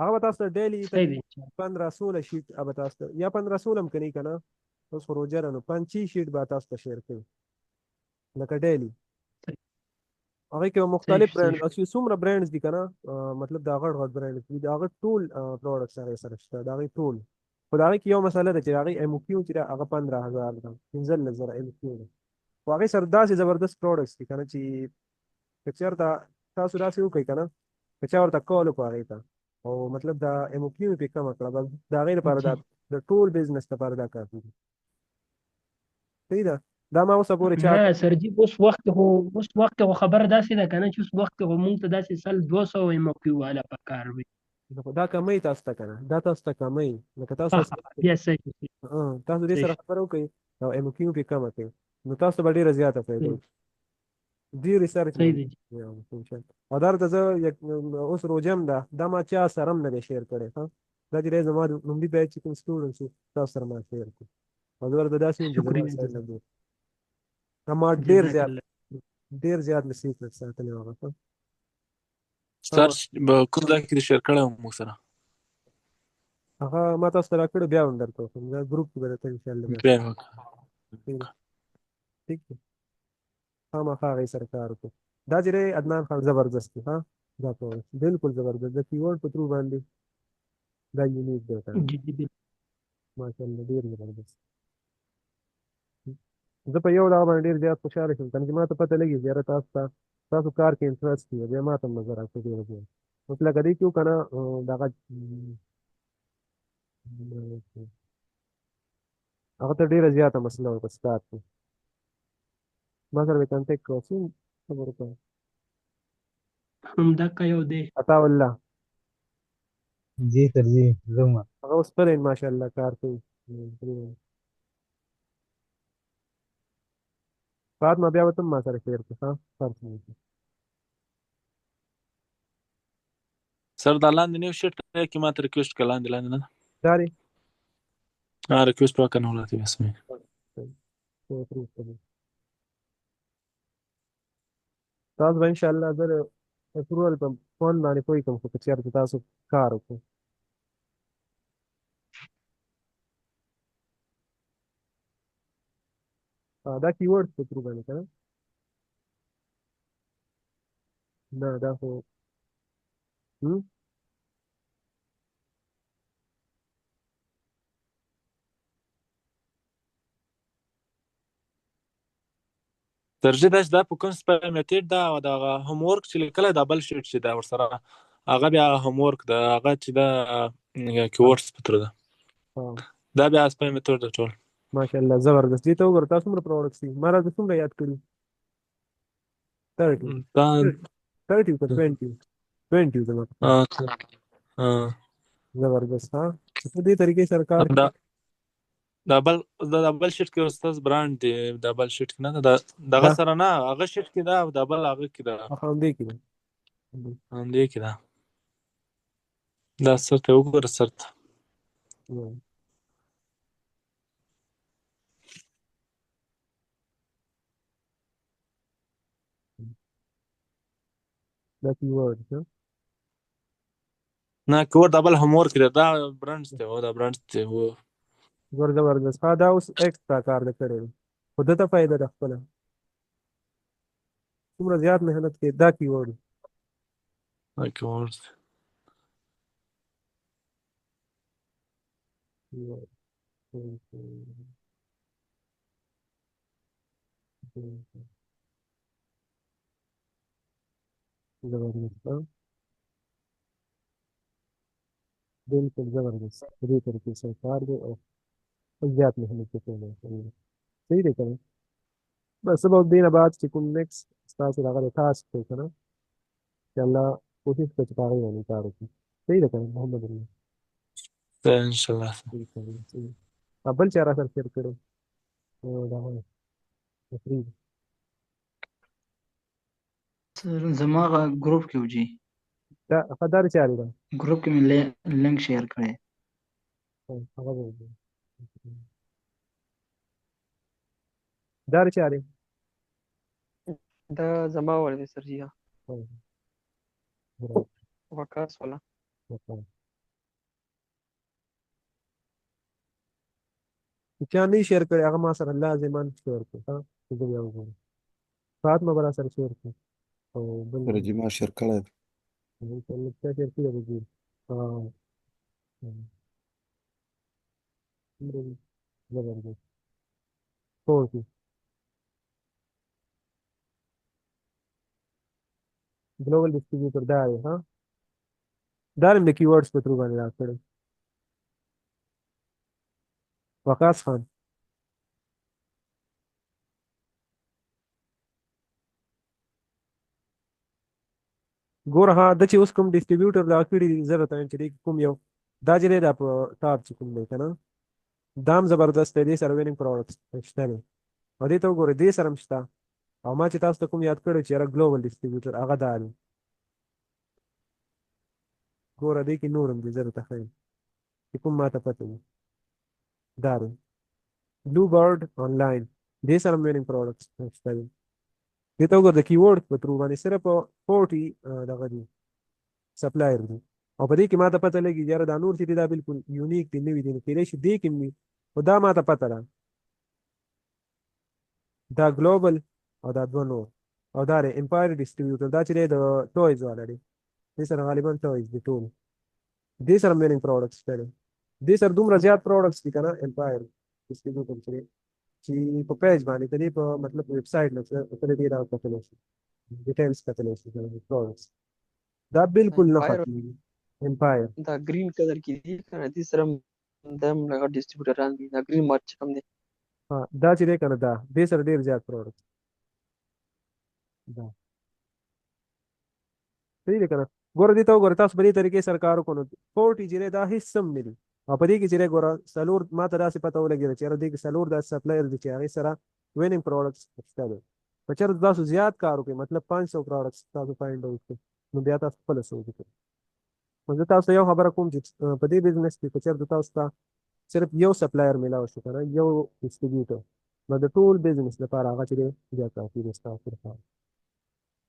هغه به تاسو ته ډیلی صحیح دی. 15 16 شیټ به تاسو ته، یا 15 16 هم که نه که نه، اوس خو روژه ده نو 5 6 شیټ به تاسو ته شیر کوي لکه ډیلی. هغې کې به مختلف برانډ، چې څومره برانډز دي که نه، مطلب دا غټ غټ برانډز دي، د هغه ټول پروډکټس هغې سره شته، د هغې ټول. خو د هغې کې یو مسله ده چې د هغې ایم کیو چې ده هغه 15,000 ده، 15,000 ایم کیو ده. خو هغې سره داسې زبردست پروډکټس دي که نه چې که چېرته تاسو داسې وکړئ که نه، که چا ورته کال وکړو هغې ته، او مطلب دا ایم کیو یې پرې کمه کړه، بس د هغې لپاره دا د ټول بزنس لپاره دا کافي دي. صحیح ده. دا ما اوسه پورې چا نه سرجی، اوس وخت خو خبره داسې ده که نه چې اوس وخت خو مونږ ته داسې 100 200 ایم کیو والا پکار وي. دا کموي تاسو ته که نه، دا تاسو ته کموي لکه تاسو بیا صحیح. تاسو دې سره خبره وکړئ او ایم کیو پرې کمه کړئ نو تاسو به ډېره زیاته فایده وکړي. ډېر ریسرچ. او دا درته زه اوس روژه هم ده، دا ما چا سره هم نه دی شیر کړی. ښه، دا چې دی زما د لومړي بیچ چې کوم سټوډنټس وو تاسو سره ما شیر کړو، او زه ورته داسې وم چې زما سره نه دی. دا ما ډېر زیات ډېر زیات مې سیکرټ ساتلی و هغه. سر کوم ځای کې دې شیر کړی و موږ سره؟ هغه ما تاسو ته راکړی، بیا هم درته وښیم، دا ګروپ کې به درته انشاءالله بیا. ټیک دی، خامخا هغې سره کار وکړو. دا چې دی عدنان خان زبردست دی. ها، دا پروډکټ بالکل زبردست، د کیورډ په ترو باندې دا یونیک دی. جی جی ماشاءالله ډېر زبردست. زه په یو دغه باندې ډېر زیات خوشحاله شوم کنه چې ما ته پته لګي چې یاره تاسو ته تاسو کار کې انټرسټ دی، بیا ما ته هم نظر راکړي ډېر زیات. اوس لکه دې کې که نه دغه هغه ته ډېره زیاته مسله وه په سټارټ کې، ما سره به کانټیکټ کړو څو خبرو کوم. همدغه یو دی. عطاالله. جی سر جی زه. هغه اوس ښه دی ماشاءالله، کار کوي. فاطمه بیا به ته هم ما سره شیر کړې. ښه فرق نه کوي. سر دا لاندې نیو شیټ کې ما ته ریکویسټ کړه، لاندې لاندې نه دا دی. ها ریکویسټ وکړه نو راته بس مې. تاسو به انشاءالله زه د اپروول په فون باندې پوه کړم، خو که چېرته تاسو کار وکړئ. دا کیورډ په ترو باندې که نه؟ نه دا خو ترجیح دا چې دا په کوم سپای میتود دا او دا هوم ورک چې لیکلی دا بل شیټ چې دا ورسره هغه بیا هوم ورک ده، هغه چې دا کیورډز په تر ده، دا بیا سپای میتود ده ټول. ماشاءالله زبردست. دې ته وګوره تاسو څومره پروډکټس دي، ما راته څومره یاد کړي؟ 30 30 که 20 20 زما. زبردست. ها په دې طریقې سره کار. دا بل دا بل شیټ کې استاد برانډ دی، دا بل شیټ کې نه ده، دا دغه سره نه، هغه شیټ کې ده، دا بل هغه کې ده، همدې کې ده، همدې کې ده. دا سر ته وګوره، سر ته. دا کیورډ ها؟ نه کیورډ دا بل هم ورکړي، دا برانډز دی او دا برانډز دی و. ګور زبردست. ها دا اوس ایکسټرا کار دی کړی دی، خو ده ته فایده ده خپله، څومره زیات محنت کوي. دا کیورډ دا کیورډ زبردست، ها بالکل زبردست. په دې طریقې سره کار دی او زیات محنت یې کولی. صحیح دی که نه؟ بس به دې نه بعد چې کوم نیکسټ ستاسو دغه د ټاسک دی که نه، چې الله کوشش کوي چې په هغې باندې کار وکړي. صحیح ده که نه محمد الله؟ ان شاء الله. صحیح. بل چا را سره شیر کړو دغه تفریح؟ سر زما هغه ګروپ کې و جی. دا خدار چاري ده؟ ګروپ کې مې لینک شیر کړی. هغه به وګورم. دا چاري دا زما ور دي سر جی. وقاص والا. چا نه شیر کړی هغه ما سره لازما شیر کړي، ها زه بیا وګورم. فاطمه به را سره شیر کړي او بل سره جی ما شیر کړی دی. چا شیر کړی دی؟ زبردست. 40 ګلوبل ډیسټریبیوټر دا دی. ها دا هم د کیورډز په ترو باندې راکړی وقاص خان. ګوره ها د چې اوس کوم ډیسټریبیوټر دا کړی دي، زه راته وایم چې دې کې کوم یو دا چې دی دا په ټاپ چې کوم دی که نه، دا هم زبردست دی. دې سره وینینګ پروډکټس شته دی او دې ته وګورئ، دې سره هم شته. او ما چې تاسو ته کوم یاد کړی چې یاره ګلوبل ډیسټریبیوټر هغه دا دی. ګوره دې کې نور هم دي، زه درته ښیم چې کوم ما ته پته دي. دا دی بلو برډ آنلاین، دې سره هم وینینګ پروډکټس شته دی. دې ته وګوره، د کیورډ په ترو باندې صرف 40 دغه دي سپلایر دي. او په دې کې ما ته پته لګي یاره دا نور چې دي دا بالکل یونیک دي، نوي دي، نو کېدای شي دې کې هم وي، خو دا ما ته پته ده. دا ګلوبل او دا دوه نور او دا دی امپایر ډیسټریبیوټر، دا چې دی د ټویز والا دی، دې سره غالبا ټویز دي ټول. دې سره وینینګ پروډکټس شته دی، دې سره دومره زیات پروډکټس دي که نه. امپایر ډیسټریبیوټر چې دی چې په پیج باندې ته دې په مطلب ویب سایټ نه ته دې دا کتلی شي، ډیټیلز کتلی شي پروډکټس، دا بالکل نه امپایر ختمېږي. امپایر دا ګرین کلر کې دي کنه، دې سره د هم لغه ډیسټریبیوټران دي، دا ګرین مارچ هم دی. ها دا چې دی که نه، دا دې سره ډېر زیات پروډکټس دا صحیح دی که نه؟ ګوره دې ته وګوره، تاسو په دې طریقې سره کار وکړو نو 40 چې دی دا هېڅ هم نه دي. او په دې کې چې دی ګوره څلور ما ته داسې پته ولګېده چې یاره دې کې څلور داسې سپلایر دي چې هغې سره وینینګ پروډکټس شته دی. که چېرته تاسو زیات کار وکړئ، مطلب 500 پروډکټس تاسو فایند اوټ کړئ، نو بیا تاسو خپله سوچ وکړئ. نو زه تاسو ته یو خبره کوم چې په دې بزنس کې که چېرته تاسو ته صرف یو سپلایر میلاو شو که نه، یو ډیسټریبیوټر، نو د ټول بزنس لپاره هغه چې دی بیا کافي دی ستاسو لپاره.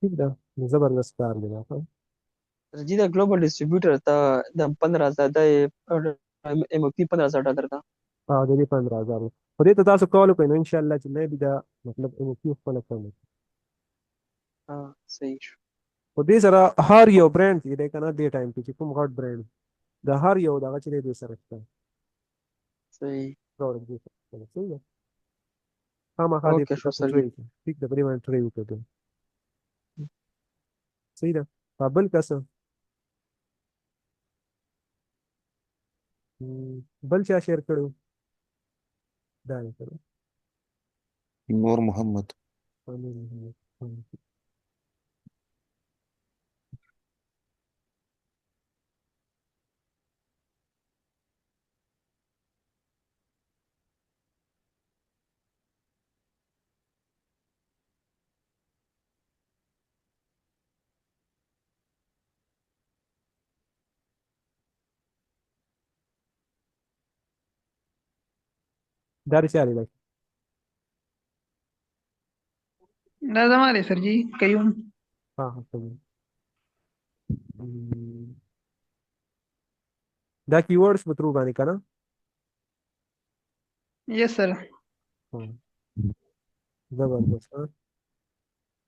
ټیک ده، نو زبردست کار دی دا. ښه سر جی دا ګلوبل ډیسټریبیوټر ته د 15,000 د ایم او پی $15,000 ده. او د دې 15,000 خو دې ته تاسو کول وکړئ نو انشاءالله چې مې دا مطلب ایم او پی خپله کمه کړي. ها صحیح شو. خو دې سره هر یو برانډ چې دی که نه، دې ټایم کې چې کوم غټ برانډ د هر یو دغه چې دی دې سره شته صحیح. پروډکټ دې سره شته. صحیح ده، خامخا دې اوکې شو تاسو سر جی. ټری وکړئ. ټیک ده، په دې باندې ټری وکړئ. صحیح ده. بل کس بل چا شیر کړو؟ دا یې کړو نور محمد. نور محمد. دا رسالې ده. دا زما دی سر جی، قیوم. ها ها صحیح. دا کیورډز په ترو باندې کنه؟ یس سر. زبردست. ها،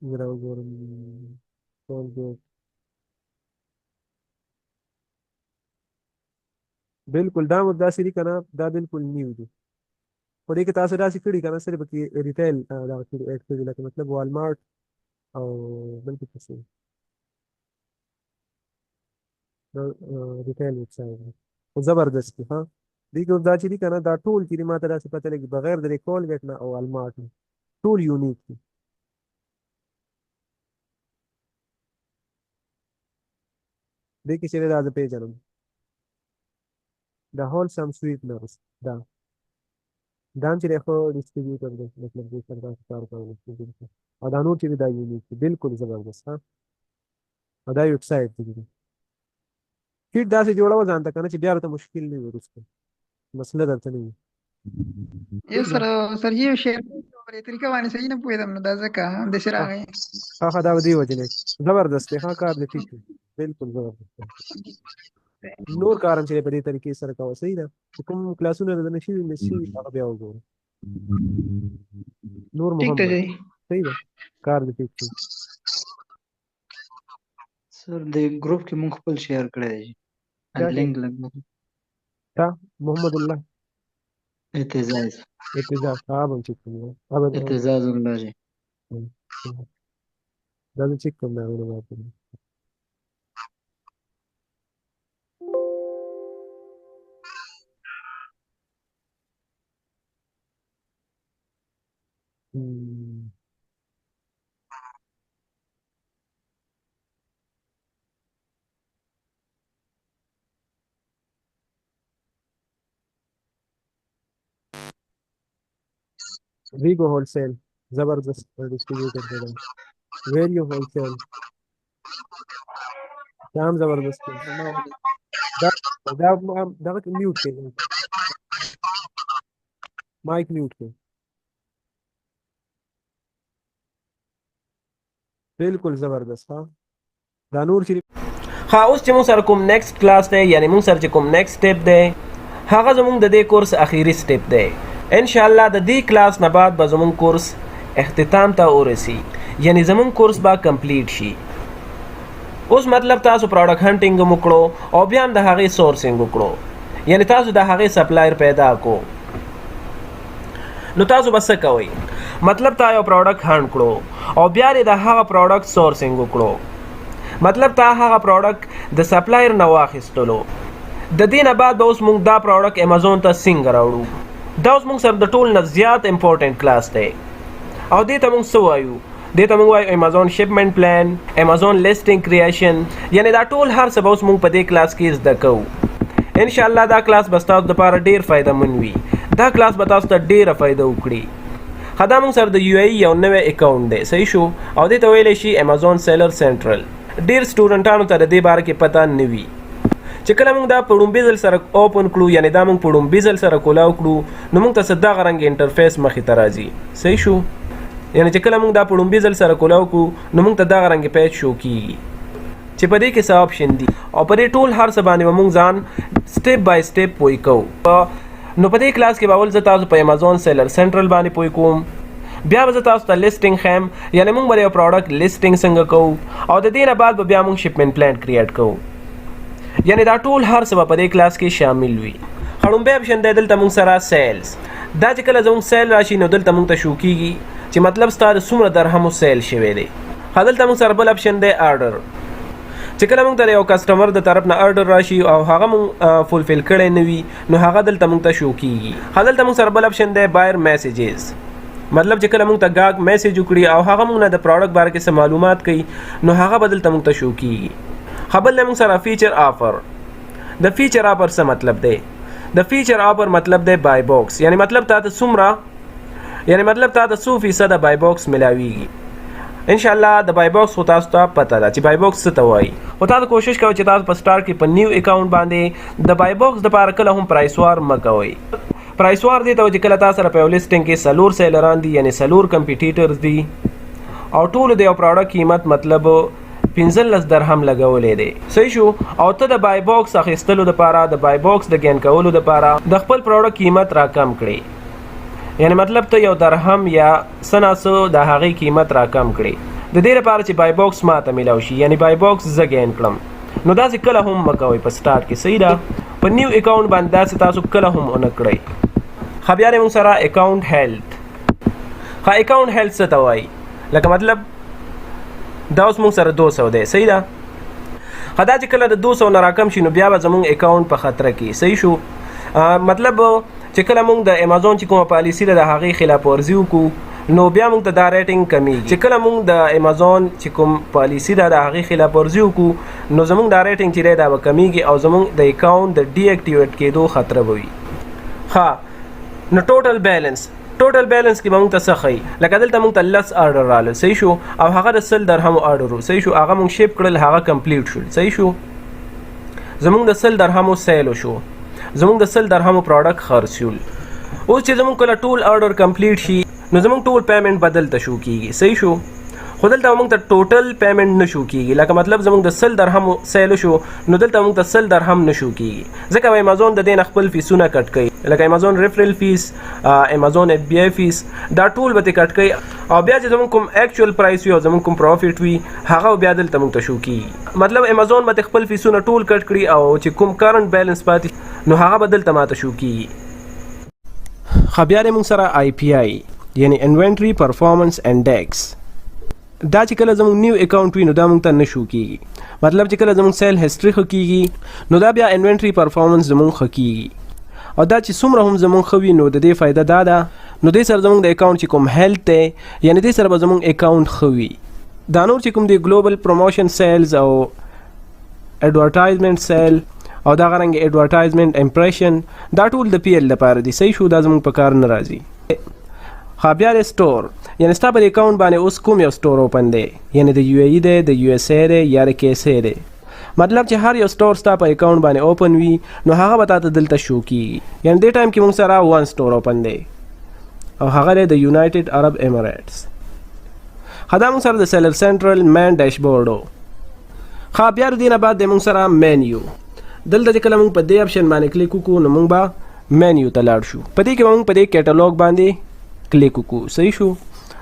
زه راوګورم کولګیټ. بالکل دا مو داسې دي کنه، دا بالکل نیو دي. خو دې کې تاسو داسې کړي کنه، صرف کې ریټیل دا کړي، اډ کړي، لکه مطلب والمارټ او بل څه څه دا ریټیل ویب سایټ دی. خو زبردست دي. ها، دې کې دا چې دي کنه، دا ټول چې دي ماته داسې پته لګي بغیر د کولګیټ نه او والمارټ نه ټول یونیک دي. دې کې چې دا زه پېژنم د هولسم سویټنرز، دا دا هم چې دی ښه ډیسټریبیوټر دی، مطلب دې سره تاسو کار کولی شئ. او دا نور چې دي دا یونیک دي، بالکل زبردست. ها، او دا ویب سایټ دی. شیټ داسې جوړوه ځان ته کنه چې بیا راته مشکل نه وي، وروسته مسله درته نه وي. یو سر سر یو شعر په طریقه باندې صحیح نه پوهېدم، نو دا ځکه همداسې راغی. ښه ښه، دا به دې وجې نه. زبردست دی. ښه کار دی، ټیک دی، بالکل زبردست دی. نور کار هم چې په دې طریقې سره کوه، صحیح ده. چې کوم کلاسونه درنه شوي مس شوي هغه بیا وګوره. نور ټیک محمد ته جی. صحیح ده، کار دې ټیک دی. سر د ګروپ کې مونږ خپل شیر کړی دی. چا شیر؟ لینک لګ تا محمد الله اعتزاز. اعتزاز صاحب هم چک کوم. هغه اعتزاز الله جی. دا زه چک کوم، دا غوړه ماته. ویګو هولسیل زبردست ډیسټریبیوټر دی. دا ویریو هولسیل دا هم زبردست دی. دا دا دغه میوټ کړئ، مایک میوټ کړئ. بالکل زبردست. ها، دا نور چې ها، اوس چې موږ سره کوم نیکسټ کلاس دی، یعنی موږ سره چې کوم نیکسټ سټیپ دی، هغه زموږ د دې کورس اخیری سټیپ دی. ان شاء الله د دې کلاس نه بعد به زموږ کورس اختتام ته ورسي، یعنی زموږ کورس به کمپلیټ شي. اوس مطلب تاسو پروډکټ هنټینګ هم وکړو او بیا هم د هغې سورسینګ وکړو، یعنی تاسو د هغې سپلایر پیدا کو. نو تاسو به څه کوئ؟ مطلب تا یو پروډکټ هنټ کړو او بیا دې د هغه پروډکټ سورسینګ وکړو، مطلب تا هغه پروډکټ د سپلایر نه واخیستلو. د دې نه بعد به اوس موږ دا پروډکټ امیزون ته څنګه راوړو؟ دا اوس موږ سره د ټول نه زیات امپورټنټ کلاس دی. او دې ته موږ څه وایو؟ دې ته موږ وایو امیزون شپمنټ پلان، امیزون لیسټینګ کریشن، یعنی دا ټول هر څه به اوس موږ په دې کلاس کې زده کوو. ان شاء الله دا کلاس به ستاسو دپاره ډیر فایده من وي. دا کلاس به تاسو ته ډیره فایده وکړي. ښه، دا موږ سره د یو ای یو نوی اکاونټ دی، صحیح شو؟ او دې ته ویلی شي امیزون سیلر سنټرل. ډیر سټوډنټانو ته د دې باره کې پته نه وي. چې کله موږ دا په ړومبي ځل سره اوپن کړو، یعنی دا موږ په ړومبي ځل سره کولاو کړو، نو موږ ته څه دغه رنګ انټرفیس مخې ته راځي، صحیح شو؟ یعنی چې کله موږ دا په ړومبي ځل سره کولاو کړو، نو موږ ته دغه رنګ پیج شو کیږي چې په دې کې څه آپشن دي، او په دې ټول هر څه باندې به موږ ځان سټیپ بای سټیپ پوه کوو. نو په دې کلاس کې به اول زه تاسو په امیزون سیلر سنټرل باندې پوه کوم، بیا به زه تاسو ته لیسټینګ ښیم، یعنی موږ به یو پروډکټ لیسټینګ څنګه کوو، او د دې نه بعد به بیا موږ شپمنټ پلان کریټ کوو. یعنی دا ټول هر څه به په دې کلاس کې شامل وي. ړومبی آپشن دی دلته موږ سره سیلز. دا چې کله زموږ سیل راشي نو دلته موږ ته شو کیږي چې مطلب ستا د څومره درهمو سیل شوی دی. ښه، دلته موږ سره بل آپشن دی آرډر. چې کله موږ ته یو کسټمر د طرف نه آرډر راشي او هغه موږ فولفل کړی نه وي، نو هغه دلته موږ ته شو کیږي. ښه، دلته موږ سره بل آپشن دی بایر میسجز. مطلب چې کله موږ ته ګاک میسج وکړي او هغه موږ نه د پروډکټ باره کې څه معلومات کوي، نو هغه به دلته موږ ته شو کیږي. ښه، بل دی موږ سره فیچر آفر. د فیچر آفر څه مطلب دی؟ د فیچر آفر مطلب دی بای باکس، یعنی مطلب تا ته څومره، یعنی مطلب تا ته څو فیصده بای باکس ملاویږي. ان شاء الله د بای باکس خو تاسو ته پته ده چې بای باکس څه ته وایي، خو تاسو کوشش کوئ چې تاسو په سټارټ کې په نیو اکاونټ باندې د بای باکس دپاره کله هم پرایس وار مه کوئ. پرایس وار دې ته وایي چې کله تاسو سره په یو لیسټینګ کې څلور سیلران دي، یعنی څلور کمپیټیټرز دي، او ټولو د یو پروډکټ قیمت مطلب 15 درهم لګولی دی، صحیح شو؟ او ته د بای باکس اخیستلو دپاره، د بای باکس د ګین کولو دپاره د خپل پروډکټ قیمت راکم کړې، یعنی مطلب ته یو درهم یا څه نا څه د هغې قیمت راکم کړې د دې لپاره چې بای باکس ماته میلاو شي، یعنی بای باکس زه ګین کړم. نو داسې کله هم مه کوئ په سټارټ کې، صحیح ده؟ په نیو اکاونټ باندې داسې تاسو کله هم ونه کړئ. ښه، بیا دی موږ سره اکاونټ هیلث. ښه، اکاونټ هیلث څه ته وایي؟ لکه مطلب دا اوس موږ سره 200 دی، صحیح ده؟ ښه، دا چې کله د 200 نه راکم شي نو بیا به زموږ اکاونټ په خطر کې، صحیح شو؟ مطلب چې کله موږ د امیزون چې کومه پالیسي ده د هغې خلاف ورزي وکړو نو بیا موږ ته دا ریټینګ کمیږي. چې کله موږ د امیزون چې کوم پالیسي ده د هغې خلاف ورزي وکړو نو زموږ دا ریټینګ چې دی دا به کمیږي او زموږ د اکاونټ د ډي اکټیویټ کېدو خطر به وي. ښه، نو ټوټل بیلنس، ټوټل بیلنس کې به موږ ته څه ښیي؟ لکه دلته موږ ته 10 آرډر رالل، صحیح شو؟ او هغه د 100 درهمو آرډر و، صحیح شو؟ هغه موږ شیپ کړل، هغه کمپلیټ شول، صحیح شو؟ زموږ د 100 درهمو سیل وشو، زموږ د 100 درهمو پروډکټ خرڅ شول. اوس چې زموږ کله ټول آرډر کمپلیټ شي نو زموږ ټول پیمنټ به دلته شو کیږي، صحیح شو؟ خو دلته موږ ته ټوټل پیمنټ نه شو کیږي. لکه مطلب زموږ د 100 درهم سیل شو نو دلته موږ ته 100 درهم نه شو کیږي، ځکه به امیزون د دې نه خپل فیسونه کټ کوي، لکه امیزون ریفرل فیس، امیزون اف بي آی فیس، دا ټول به ترې کټ کوي او بیا چې زموږ کوم اکچوال پرایس وي او زموږ کوم پروفیټ وي هغه بیا دلته موږ ته شو کیږي. مطلب امیزون به خپل فیسونه ټول کټ کړي او چې کوم کرنټ بیلنس پاتې نو هغه به دلته ماته شو کیږي. ښه، بیا دی موږ سره آی پی آی یعنی انوینټری پرفارمنس انډیکس. دا چې کله زموږ نیو اکاونټ وي نو دا موږ ته نه شو کیږي. مطلب چې کله زموږ سیل هیسټري ښه کیږي نو دا بیا انوینټری پرفارمنس زموږ ښه کیږي، او دا چې څومره هم زموږ ښه وي نو د دې فایده دا ده نو دې سره زموږ د اکاونټ چې کوم هیلث دی یعنی دې سره به زموږ اکاونټ ښه وي. دا نور چې کوم دی ګلوبل پروموشن سیلز او ایډورټایزمنټ سیل او دغه رنګ ایډورټایزمنټ امپریشن، دا ټول د پی ایل لپاره دي، صحیح شو؟ دا زموږ په کار نه راځي. ښه، بیا د سټور، یعنی ستا پر اکاونټ باندې اوس کوم یو سټور اوپن دی، یعنی د یو ای دی، د یو اس ای دی یا د کې اس ای دی. مطلب چې هر یو سټور ستا په اکاونټ باندې اوپن وي نو هغه به تاته دلته شو کیږي. یعنی دې ټایم کې موږ سره 1 سټور اوپن دی او هغه دی د یونایټډ عرب اماراتس. ښه، دا موږ سره د سیلر سنټرل مین ډیشبورډ و. ښه، بیا د دې نه بعد دی موږ سره مینیو. دلته چې کله موږ په دې اپشن باندې کلیک وکړو نو موږ به مینیو ته لاړ شو. په دې کې به موږ په دې کیټالوګ باندې کلیک وکړو، صحیح شو؟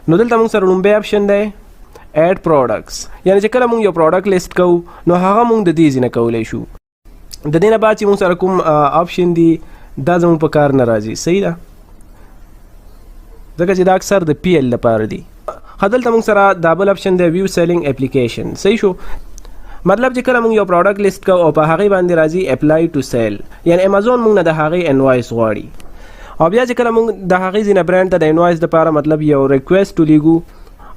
نو دلته موږ سره لومبی اپشن دی اډ پروډکټس، یعنی چې کله موږ یو پروډکټ لیست کوو نو هغه موږ د دې ځای نه کولی شو. د دې نه بعد چې موږ سره کوم اپشن دی دا زموږ په کار نه راځي، صحیح ده؟ ځکه چې دا اکثر د پی ایل لپاره دي. ښه، دلته موږ سره دا بل اپشن دی ویو سیلینګ اپلیکیشن، صحیح شو؟ مطلب چې کله موږ یو پروډکټ لیست کوو او په هغې باندې راځي اپلای ټو سیل، یعنی امیزون موږ نه د هغې انوایس غواړي، او بیا چې کله موږ د هغې ځینې برانډ ته د انوایس دپاره مطلب یو ریکویسټ ولیږو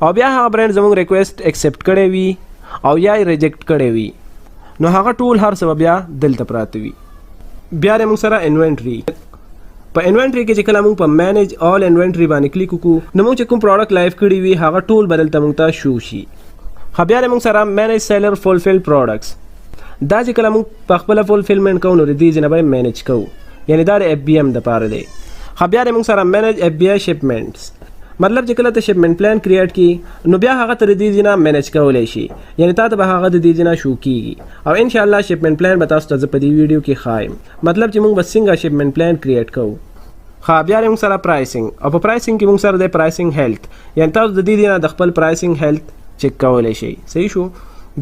او بیا هغه برانډ زموږ ریکویسټ اکسپټ کړی وي او یا یې ریجیکټ کړی وي نو هغه ټول هر څه به بیا دلته پراته وي. بیا دی موږ سره انوینټري. په انوینټري کې چې کله موږ په مینج آل انوینټري باندې کلیک وکړو نو موږ چې کوم پروډکټ لایف کړی وي هغه ټول به دلته موږ ته شو شي. ښه، بیا دی موږ سره مینج سیلر فولفیل پروډکټس. دا چې کله موږ په خپله فولفیلمنټ کوو نو د دې ځای نه به یې مینج کوو، یعنی دا د اف بي ام دپاره دی. ښه، بیا دی موږ سره مینج اف بي آی شپمنټس. مطلب چې کله ته شپمنټ پلان کریټ کی نو بیا هغه ته د دې ځای نه مینج کولی شي، یعنی تا ته به هغه د دې ځای نه شو کیږي. او ان شاء الله شپمنټ پلان به تاسو ته زه په دې ویډیو کې ښایم، مطلب چې موږ به څنګه شپمنټ پلان کریټ کوو. ښه، بیا دی موږ سره پرایسینګ، او په پرایسینګ کې موږ سره دی پرایسینګ هیلث، یعنی تاسو د دې ځای نه د خپل پرایسینګ هیلث چک کولی شئ، صحیح شو؟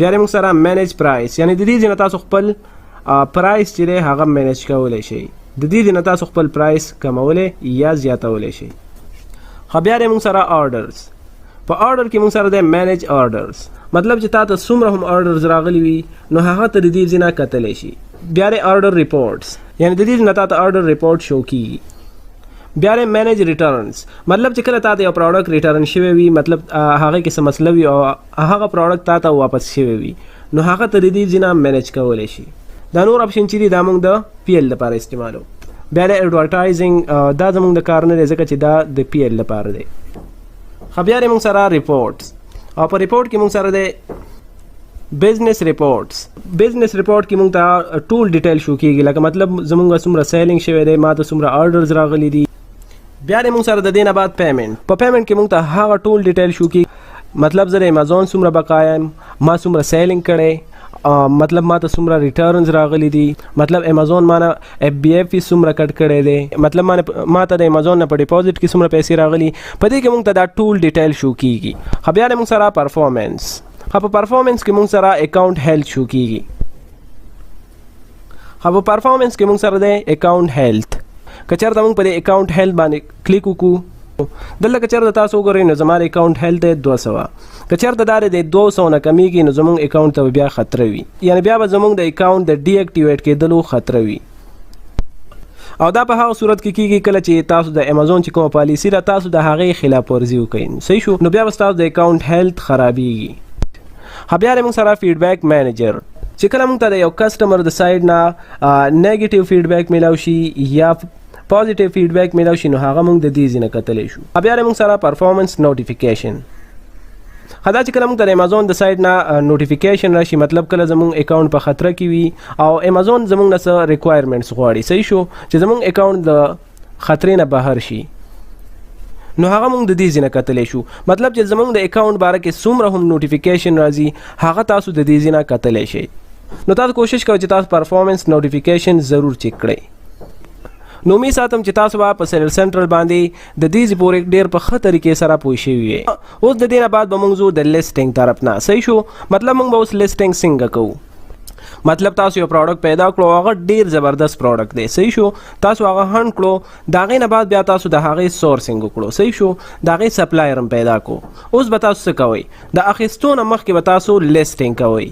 بیا دی موږ سره مینج پرایس، یعنی د دې ځای نه تاسو خپل پرایس چې دی هغه مینج کولی شئ، د دې ځای نه تاسو خپل پرایس کمولی یا زیاتولی شئ. ښه، بیا دی موږ سره آرډرز. په آرډر کې موږ سره دی مینج آرډرز، مطلب چې تا ته څومره هم آرډرز راغلي وي نو هغه ته د دې ځای نه کتلی شي. بیا دی آرډر ریپورټس، یعنی د دې ځای نه تا ته آرډر ریپورټ شو کیږي. بیا دی مینج ریټرنز، مطلب چې کله تا ته یو پروډکټ ریټرن شوی وي، مطلب هغه کې څه مسله وي او هغه پروډکټ تا ته واپس شوی وي نو هغه ته د دې ځای نه مینج کولی شي. دا نور اپشن چې دي دا موږ د پی ایل لپاره استعمالو. بیا د ایډورټایزینګ، دا زموږ د کار نه دی ځکه چې دا د پی ایل لپاره دی. ښه، بیا دی موږ سره ریپورټس، او په ریپورټ کې موږ سره دی بزنس ریپورټس. بزنس ریپورټ کې موږ ته ټول ډیټیل شو کیږي، لکه مطلب زموږ څومره سیلینګ شوی دی، ما ته څومره آرډرز راغلي دي. بیا دی موږ سره د دې نه بعد پیمنټ. په پیمنټ کې موږ ته هغه ټول ډیټیل شو کیږي، مطلب زه د امیزون څومره بقایا یم، ما څومره selling کړی، مطلب ما ته څومره returns راغلي دي، مطلب امیزون ما نه FBA fees څومره cut کړی دی، مطلب ما ته د امیزون نه په deposit کې څومره پیسې راغلي. په دې کې موږ ته دا ټول detail show کیږي. خو بیا موږ سره performance، خو په performance کې موږ سره account health show کیږي. خو په performance کې موږ سره دی account health. که چېرته موږ په دې account health باندې کلیک وکړو، دلته که چېرته تاسو وګورئ نو زما د account health دی 200. که چېرته دا د 200 نه کمیږي نو زموږ account ته به بیا خطر وي، یعنی بیا به زموږ د account د deactivate کېدلو خطر وي. او دا په هغه صورت کې کیږي کله چې تاسو د امیزون چې کومه پالیسي ده تاسو د هغې خلاف ورزي وکړئ. صحیح شو، نو بیا به ستاسو د account health خرابیږي. ښه بیا موږ سره feedback manager، چې کله موږ ته د یو customer د side نه negative feedback میلاو شي یا positive feedback میلاو شي نو هغه موږ د دې ځای نه کتلی شو. بیا موږ سره performance notification. ښه دا چې کله موږ ته د امیزون د side نه notification راشي، مطلب کله زموږ account په خطر کې وي او امیزون زموږ نه څه requirements غواړي، صحیح شو، چې زموږ account د خطرې نه بهر شي، نو هغه موږ د دې ځای نه کتلی شو. مطلب چې زموږ د account باره کې څومره هم notification راځي هغه تاسو د دې ځای نه کتلی شئ. نو تاسو کوشش کوئ چې تاسو performance notification ضرور چک کړئ. نو امید ساتم چې تاسو به په Seller Central باندې د دې ځای پورې ډېر په ښه طریقې سره پوه شوي وئ. اوس د دې نه بعد به موږ ځو د listing طرف نه. صحیح شو، مطلب موږ به اوس listing څنګه کوو. مطلب تاسو یو product پیدا کړو، هغه ډیر زبردست product دی، صحیح شو، تاسو هغه hunt کړو، د هغې نه بعد بیا تاسو د هغې sourcing وکړو، صحیح شو، د هغې supplier هم پیدا کړو. اوس به تاسو څه کوئ، د اخیستو نه مخکې به تاسو listing کوئ.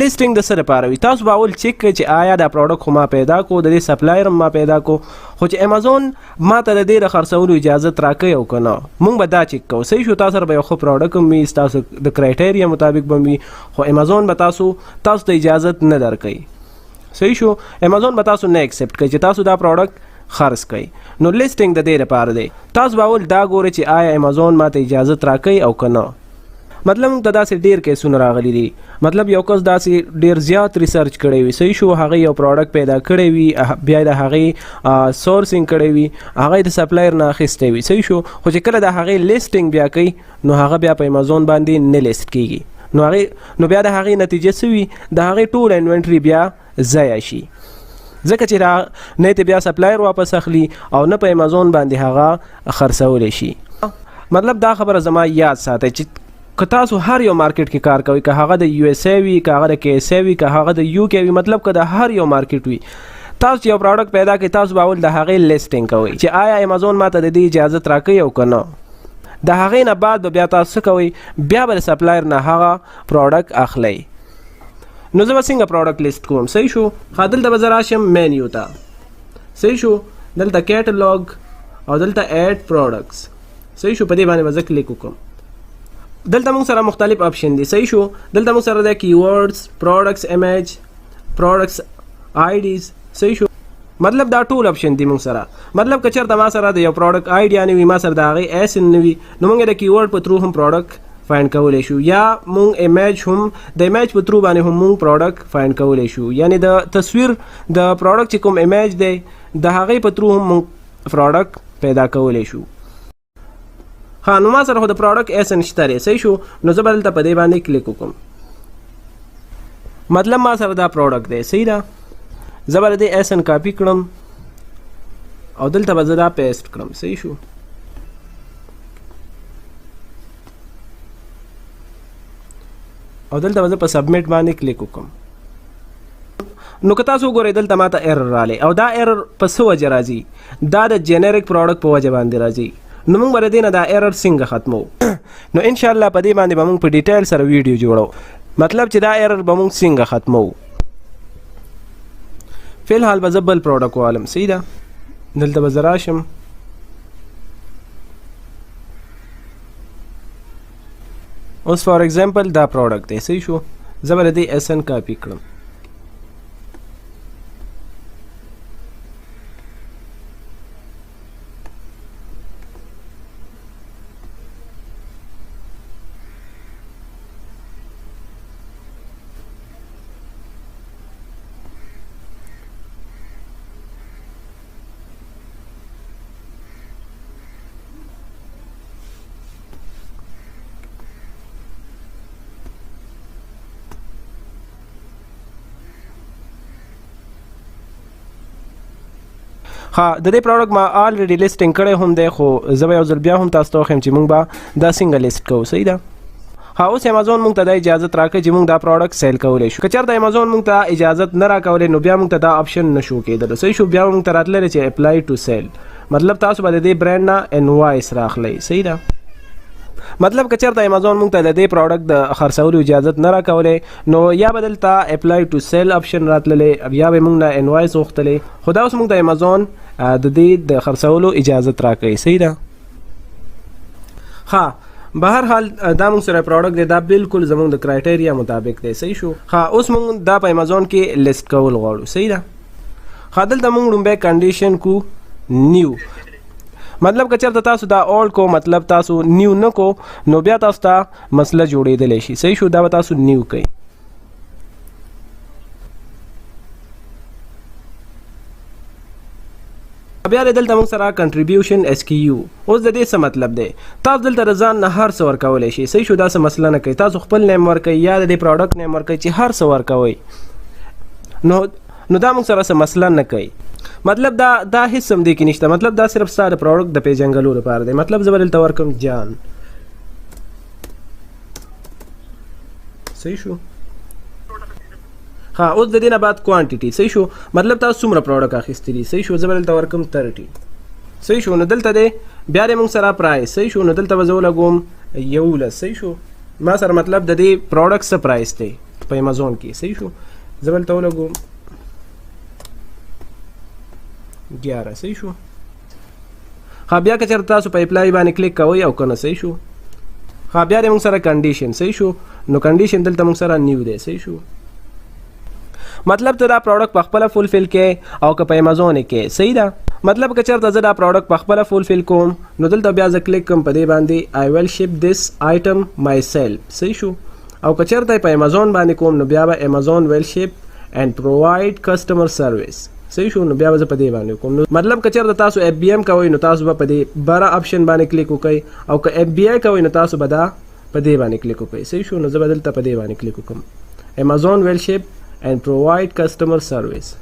listing د څه لپاره وي؟ تاسو به اول چک کړئ چې آیا دا product خو ما پیدا کړو، د دې supplier هم ما پیدا کړو، خو چې امیزون ما ته د دې د خرڅولو اجازت راکوي او که نه، موږ به دا چک کوو. صحیح شو، تاسو سره به یو ښه product هم وي، ستاسو د criteria مطابق به هم وي، خو امیزون به تاسو ته اجازت نه درکوي. صحیح شو، امیزون به تاسو نه accept کوي چې تاسو دا product خرڅ کړئ. نو listing د دې لپاره دی. تاسو به اول دا ګورئ چې آیا امیزون ما ته اجازت راکوي او که نه. مطلب موږ ته داسې ډېر کیسونه راغلي دي، مطلب یو کس داسې ډېر زیات research کړی وي، صحیح شو، هغه یو product پیدا کړی وي، بیا یې د هغې sourcing کړی وي، هغه یې د supplier نه اخیستی وي، صحیح شو، خو چې کله د هغې listing بیا کوي نو هغه بیا په امیزون باندې نه لیست کیږي. نو بیا د هغې نتیجه څه وي؟ د هغې ټول inventory بیا ضایع شي، ځکه چې نه یې بیا supplier واپس اخلي او نه په امیزون باندې هغه خرڅولی شي. مطلب دا خبره زما یاد ساتئ چې که تاسو هر یو market کې کار کوئ، که هغه د USA وي، که هغه د KSA وي، که هغه د UK وي، مطلب که د هر یو market وي، تاسو چې یو product پیدا کړئ تاسو به اول د هغې listing کوئ چې آیا امیزون ما ته د دې اجازت راکوي او که نه. د هغې نه بعد به بیا تاسو څه کوئ، بیا به د supplier نه هغه product اخلئ. نو زه به څنګه product list کوم؟ صحیح شو، ښه دلته به زه راشم مینیو ته، صحیح شو، دلته catalog او دلته add products، صحیح شو، په دې باندې به زه کلیک وکړم. دلته موږ سره مختلف option دي، صحیح شو، دلته موږ سره د keywords، products image، products IDs، صحیح شو، مطلب دا ټول option دي موږ سره. مطلب که چېرته ما سره د یو product ID نه وي، ما سره د هغې ASIN نه وي، نو موږ د keyword په through هم product find کولی شو، یا موږ image هم د image په through باندې هم موږ product find کولی شو، یعنی د تصویر د product چې کوم image دی د هغې په through هم موږ product پیدا کولی شو. ها نو ما سره خو د product ASIN شته دی، صحیح شو، نو زه به دلته په دې باندې کلیک وکړم. مطلب ما سره دا product دی، صحیح ده، زه به د دې ASIN copy کړم او دلته به زه دا paste کړم، صحیح شو. او دلته به زه په submit باندې کلیک وکړم. نو که تاسو وګورئ دلته ما ته error راغلی، او دا error په څه وجه راځي؟ دا د generic product په وجه باندې راځي. نو موږ به د دې نه دا error څنګه ختمو؟ نو انشاءالله په دې باندې به موږ په detail سره ویډیو جوړو، مطلب چې دا error به موږ څنګه ختمو. فی الحال به زه بل product والم، صحیح ده، دلته به زه راشم، اوس for example دا product دی، صحیح شو، زه به د دې ASIN copy کړم. ها، د دې پروډکټ ما الریډي لیستینګ کړی هم دی، خو زه به یو ځل بیا هم تاسو ته وښیم چې موږ به دا څنګه لیست کوو. صحیح ده. ها، اوس امیزون موږ ته دا اجازه راکړي چې موږ دا پروډکټ سیل کولی شو. که چېرته امیزون موږ ته اجازه نه راکولی نو بیا موږ ته دا آپشن نه شو کېدلی. صحیح شو. بیا موږ ته راتللی چې اپلای ټو سیل، مطلب تاسو به د دې برانډ نه انوایس راخلئ. صحیح ده. مطلب که چېرته امیزون موږ ته د دې پروډکټ د خرڅولو اجازه نه راکولی نو یا به دلته اپلای ټو سیل آپشن راتللی، یا به موږ نه انوایس غوښتلی، خو دا اوس موږ ته امیزون د دې د خرڅولو اجازه راکوي. صحیح ده. ها، بهر حال دا موږ سره پروډکټ دی، دا بالکل زموږ د کرایټریا مطابق دی. صحیح شو. ها، اوس موږ دا په امیزون کې لیست کول غواړو. صحیح ده. ها، دلته موږ لومړی کنډیشن کو نیو، مطلب که چېرته تاسو دا اولډ کو، مطلب تاسو نیو نه کو، نو بیا تاسو ته مسله جوړېدلی شي. صحیح شو. دا به تاسو نیو کوئ. بیا دلته موږ سره کنټریبیوشن اس کی یو. اوس د دې څه مطلب دی؟ تاسو دلته د ځان نه هر څه ورکولی شئ. صحیح شو. دا څه مسله نه کوي. تاسو خپل نیم ورکوئ یا د دې پروډکټ نیم ورکوئ، چې هر څه ورکوئ نو دا موږ سره څه مسله نه کوي. مطلب دا هیڅ هم دې کې نشته. مطلب دا صرف ستا د پروډکټ د پیژنګلو لپاره دی. مطلب زه به دلته ورکم جان. صحیح شو. ها، اوس د دې نه بعد کوانټیټي. صحیح شو. مطلب تاسو څومره پروډکټ اخیستي دي. صحیح شو. زه به دلته ورکم 30. صحیح شو. نو دلته دی بیا دی موږ سره پرایس. صحیح شو. نو دلته به زه ولګوم 11. صحیح شو. ما سره مطلب د دې پروډکټ څه پرایس دی په امیزون کې. صحیح شو. زه به دلته ولګوم 11. صحیح شو. ها، بیا که چېرته تاسو په اپلای باندې کلیک کوئ او که نه. صحیح شو. ها، بیا دی موږ سره کنډیشن. صحیح شو. نو کنډیشن دلته موږ سره نیو دی. صحیح شو. مطلب ته دا پروډکټ په خپله فولفل کې او که په امیزون کې. صحیح ده. مطلب که چېرته زه دا پروډکټ په خپله فولفل کوم نو دلته بیا زه کلیک کوم په دې باندې آی ویل شپ دیس آیټم مای سیلف. صحیح شو. او که چېرته یې په امیزون باندې کوم نو بیا به امیزون ویل شپ اینډ پرووایډ کسټمر سرویس. صحیح شو. نو بیا به زه په دې باندې کوم. نو مطلب که چېرته تاسو اف بي ام کوئ نو تاسو به په دې بره آپشن باندې کلیک وکړئ، او که اف بي آی کوئ نو تاسو به دا په دې باندې کلیک وکړئ. صحیح شو. نو زه به دلته په دې باندې کلیک وکړم امیزون ویل شپ اینډ پرووایډ کسټمر سرویس.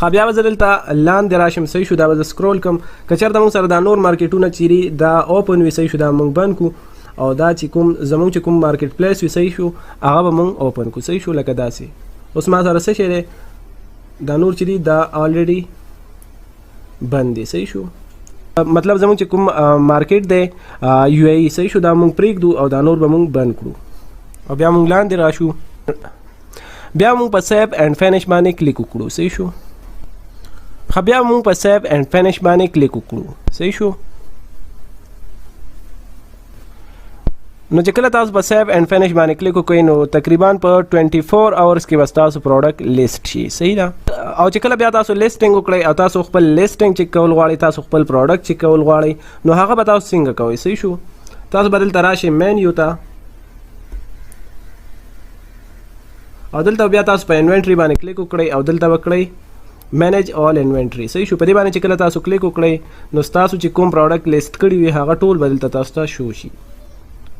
ها، بیا به زه دلته لاندې راشم. صحیح شو. دا به زه سکرول کړم. که چېرته موږ سره دا نور مارکیټونه چیرې دا اوپن وي، صحیح شو، دا موږ بند کړو، او دا چې کوم زموږ چې کوم مارکیټ پلیس وي، صحیح شو، هغه به موږ اوپن کړو. صحیح شو. لکه داسې اوس ما سره څه شی دی، دا نور چې دي دا الریډي بند دي. صحیح شو. مطلب زموږ چې کوم مارکیټ دی یو ای، صحیح شو، دا موږ پرېږدو او دا نور به موږ بند کړو. او بیا موږ لاندې راشو، بیا موږ په سیو اینډ فینش باندې کلیک وکړو. صحیح شو. ښه، بیا موږ په سیو اینډ فینش باندې کلیک وکړو. صحیح شو. نو چې کله تاسو په سیو اینډ فینش باندې کلیک وکړئ نو تقریبا په 24 اورز کې به ستاسو پروډکټ لیست شي. صحیح ده. او چې کله بیا تاسو لیستینګ وکړئ او تاسو خپل لیستینګ چک کول غواړئ، تاسو خپل پروډکټ چک کول غواړئ، نو هغه به تاسو څنګه کوئ؟ صحیح شو. تاسو به دلته راشئ مینیو ته، او دلته بیا تاسو په انوینټري باندې کلیک وکړئ او دلته وکړئ منیج آل انوینټري. صحیح شو. په دې باندې چې کله تاسو کلیک وکړئ نو ستاسو چې کوم پروډکټ لیست کړی وي هغه ټول به دلته تاسو ته شو شي.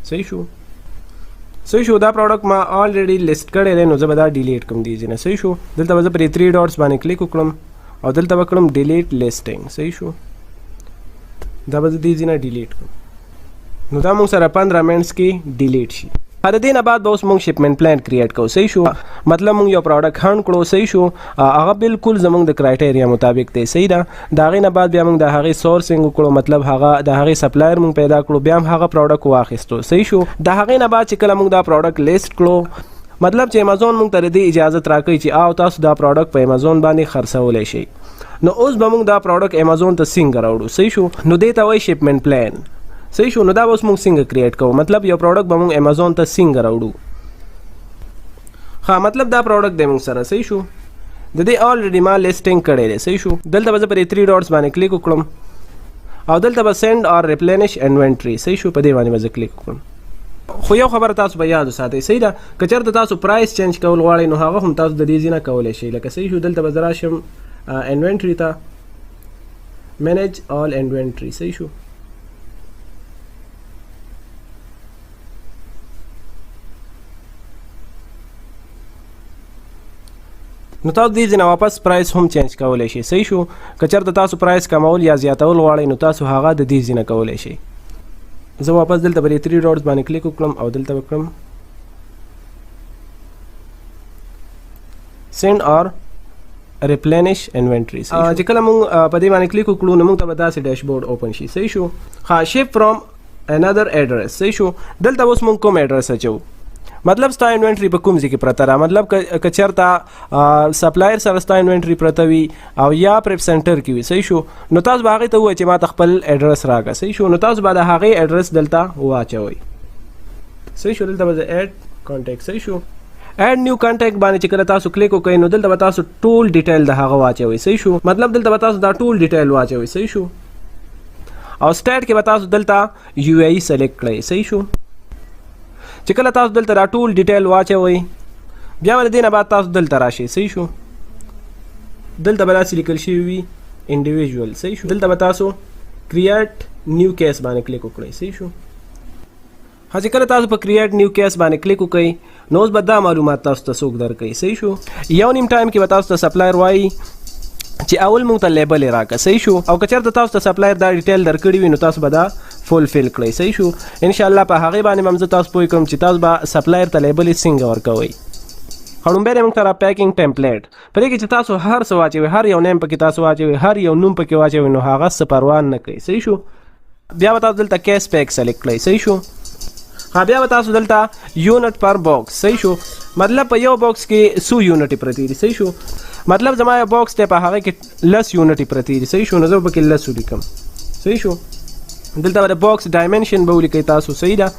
صحیح شو. صحیح شو. دا پروډکټ ما الریډي لیست کړی دی نو زه به دا ډیلیټ کړم دې ځای نه. صحیح شو. دلته به زه پرې 3 ډاټس باندې کلیک وکړم او دلته به کړم ډیلیټ لیستینګ. صحیح شو. دا به زه دې ځای نه ډیلیټ کړم. نو دا موږ سره 15 منټس کې ډیلیټ شي. د دې نه بعد به اوس موږ شپمنټ پلان کریټ کوو. صحیح شو. مطلب موږ یو پروډکټ هانډ کړو. صحیح شو. هغه بالکل زموږ د کرایټریا مطابق دی. صحیح ده. د هغې نه بعد بیا موږ د هغې سورسینګ وکړو، مطلب هغه د هغې سپلایر موږ پیدا کړو، بیا هم هغه پروډکټ واخیستو. صحیح شو. د هغې نه بعد چې کله موږ دا پروډکټ لیست کړو، مطلب چې امیزون موږ ته د دې اجازه راکوي چې آو تاسو دا پروډکټ په امیزون باندې خرڅولی شئ. نو اوس به موږ دا پروډکټ امیزون ته څنګه راوړو؟ صحیح شو. نو دې ته وایي شپمنټ پلان. صحیح شو. نو دا به اوس موږ څنګه کریټ کوو؟ مطلب یو پروډکټ به موږ امیزون ته څنګه راوړو؟ ښه، مطلب دا پروډکټ دی موږ سره. صحیح شو. د دې الریډي ما لیستینګ کړی دی. صحیح شو. دلته به زه په دې 3 ډاټس باندې کلیک وکړم او دلته به سند اور ریپلینش انوینټري. صحیح شو. په دې باندې به زه کلیک وکړم. خو یو خبره تاسو به یاد وساتئ. صحیح ده. که چېرته تاسو پرایس چینج کول غواړئ نو هغه هم تاسو د دې ځای نه کولی شئ. لکه صحیح شو. دلته به زه راشم انوینټري ته، منیج آل انوینټري. صحیح شو. نو تاسو دې ځای نه واپس پرایس هم چینج کولی شئ. صحیح شو، که چېرته تاسو پرایس کمول یا زیاتول غواړئ نو تاسو هغه د دې ځای نه کولی شئ. زه واپس دلته په دې 3 ډاټس باندې کلیک وکړم او دلته وکړم سینډ اور ریپلینش انوینټری. چې کله مونږ په دې باندې کلیک وکړو نو مونږ ته به داسې ډیشبورډ اوپن شي. صحیح شو، ښه شپ فرام انادر اډرس. صحیح شو، دلته اوس مونږ کوم اډرس اچو، مطلب ستا انوینټری په کوم ځای کې پرته ده، مطلب که چېرته سپلایر سره ستا انوینټری پرته وي او یا پریپ سنټر کې وي. صحیح شو، نو تاسو به هغې ته ووایئ چې ما ته خپل اډرس راکړه. صحیح شو، نو تاسو به د هغې اډرس دلته واچوئ. صحیح شو، دلته به زه اډ کانټیکټ. صحیح شو، اډ نیو کانټیکټ باندې چې کله تاسو کلیک وکړئ نو دلته به تاسو ټول ډیټیل د هغه واچوئ. صحیح شو، مطلب دلته به تاسو دا ټول ډیټیل واچوئ. صحیح شو، او سټیټ کې به تاسو دلته یو ای سلیکټ کړئ. صحیح شو، چې کله تاسو دلته دا ټول ډیټیل واچوئ بیا به د دې نه بعد تاسو دلته راشئ. صحیح شو، دلته به داسې لیکل شوي وي انډیویژوال. صحیح شو، دلته به تاسو کریټ نیو کیس باندې کلیک وکړئ. صحیح شو، ها چې کله تاسو په کریټ نیو کیس باندې کلیک وکړئ نو اوس به دا معلومات تاسو ته څوک درکوي. صحیح شو، یو نیم ټایم کې به تاسو ته سپلایر وایي چې اول مونږ ته لیبل یې راکړه. صحیح شو، او که چېرته تاسو ته سپلایر دا ډیټیل درکړي وي نو تاسو به دا فولفیل کړئ. صحیح شو، انشاءالله په هغې باندې به هم زه تاسو پوه کړم چې تاسو به سپلایر ته لیبل یې څنګه ورکوئ. لومړی دی موږ ته را پیکینګ ټیمپلیټ، په دې کې چې تاسو هر څه واچوئ، هر یو نیم پکې تاسو واچوئ، هر یو نوم پکې واچوئ نو هغه څه پروا نه کوي. صحیح شو، بیا به تاسو دلته کیس پیک سلیکټ کړئ. صحیح شو، ها بیا به تاسو دلته یونټ پر باکس. صحیح شو، مطلب په یو باکس کې څو یونټ پرتې دي. صحیح شو، مطلب زما یو باکس دی په هغه کې 10 یونټ پرتې دي. صحیح شو، نو زه به پکې 10 ولیکم. صحیح شو، دلته به د باکس ډایمنشن به ولیکئ تاسو. صحیح ده،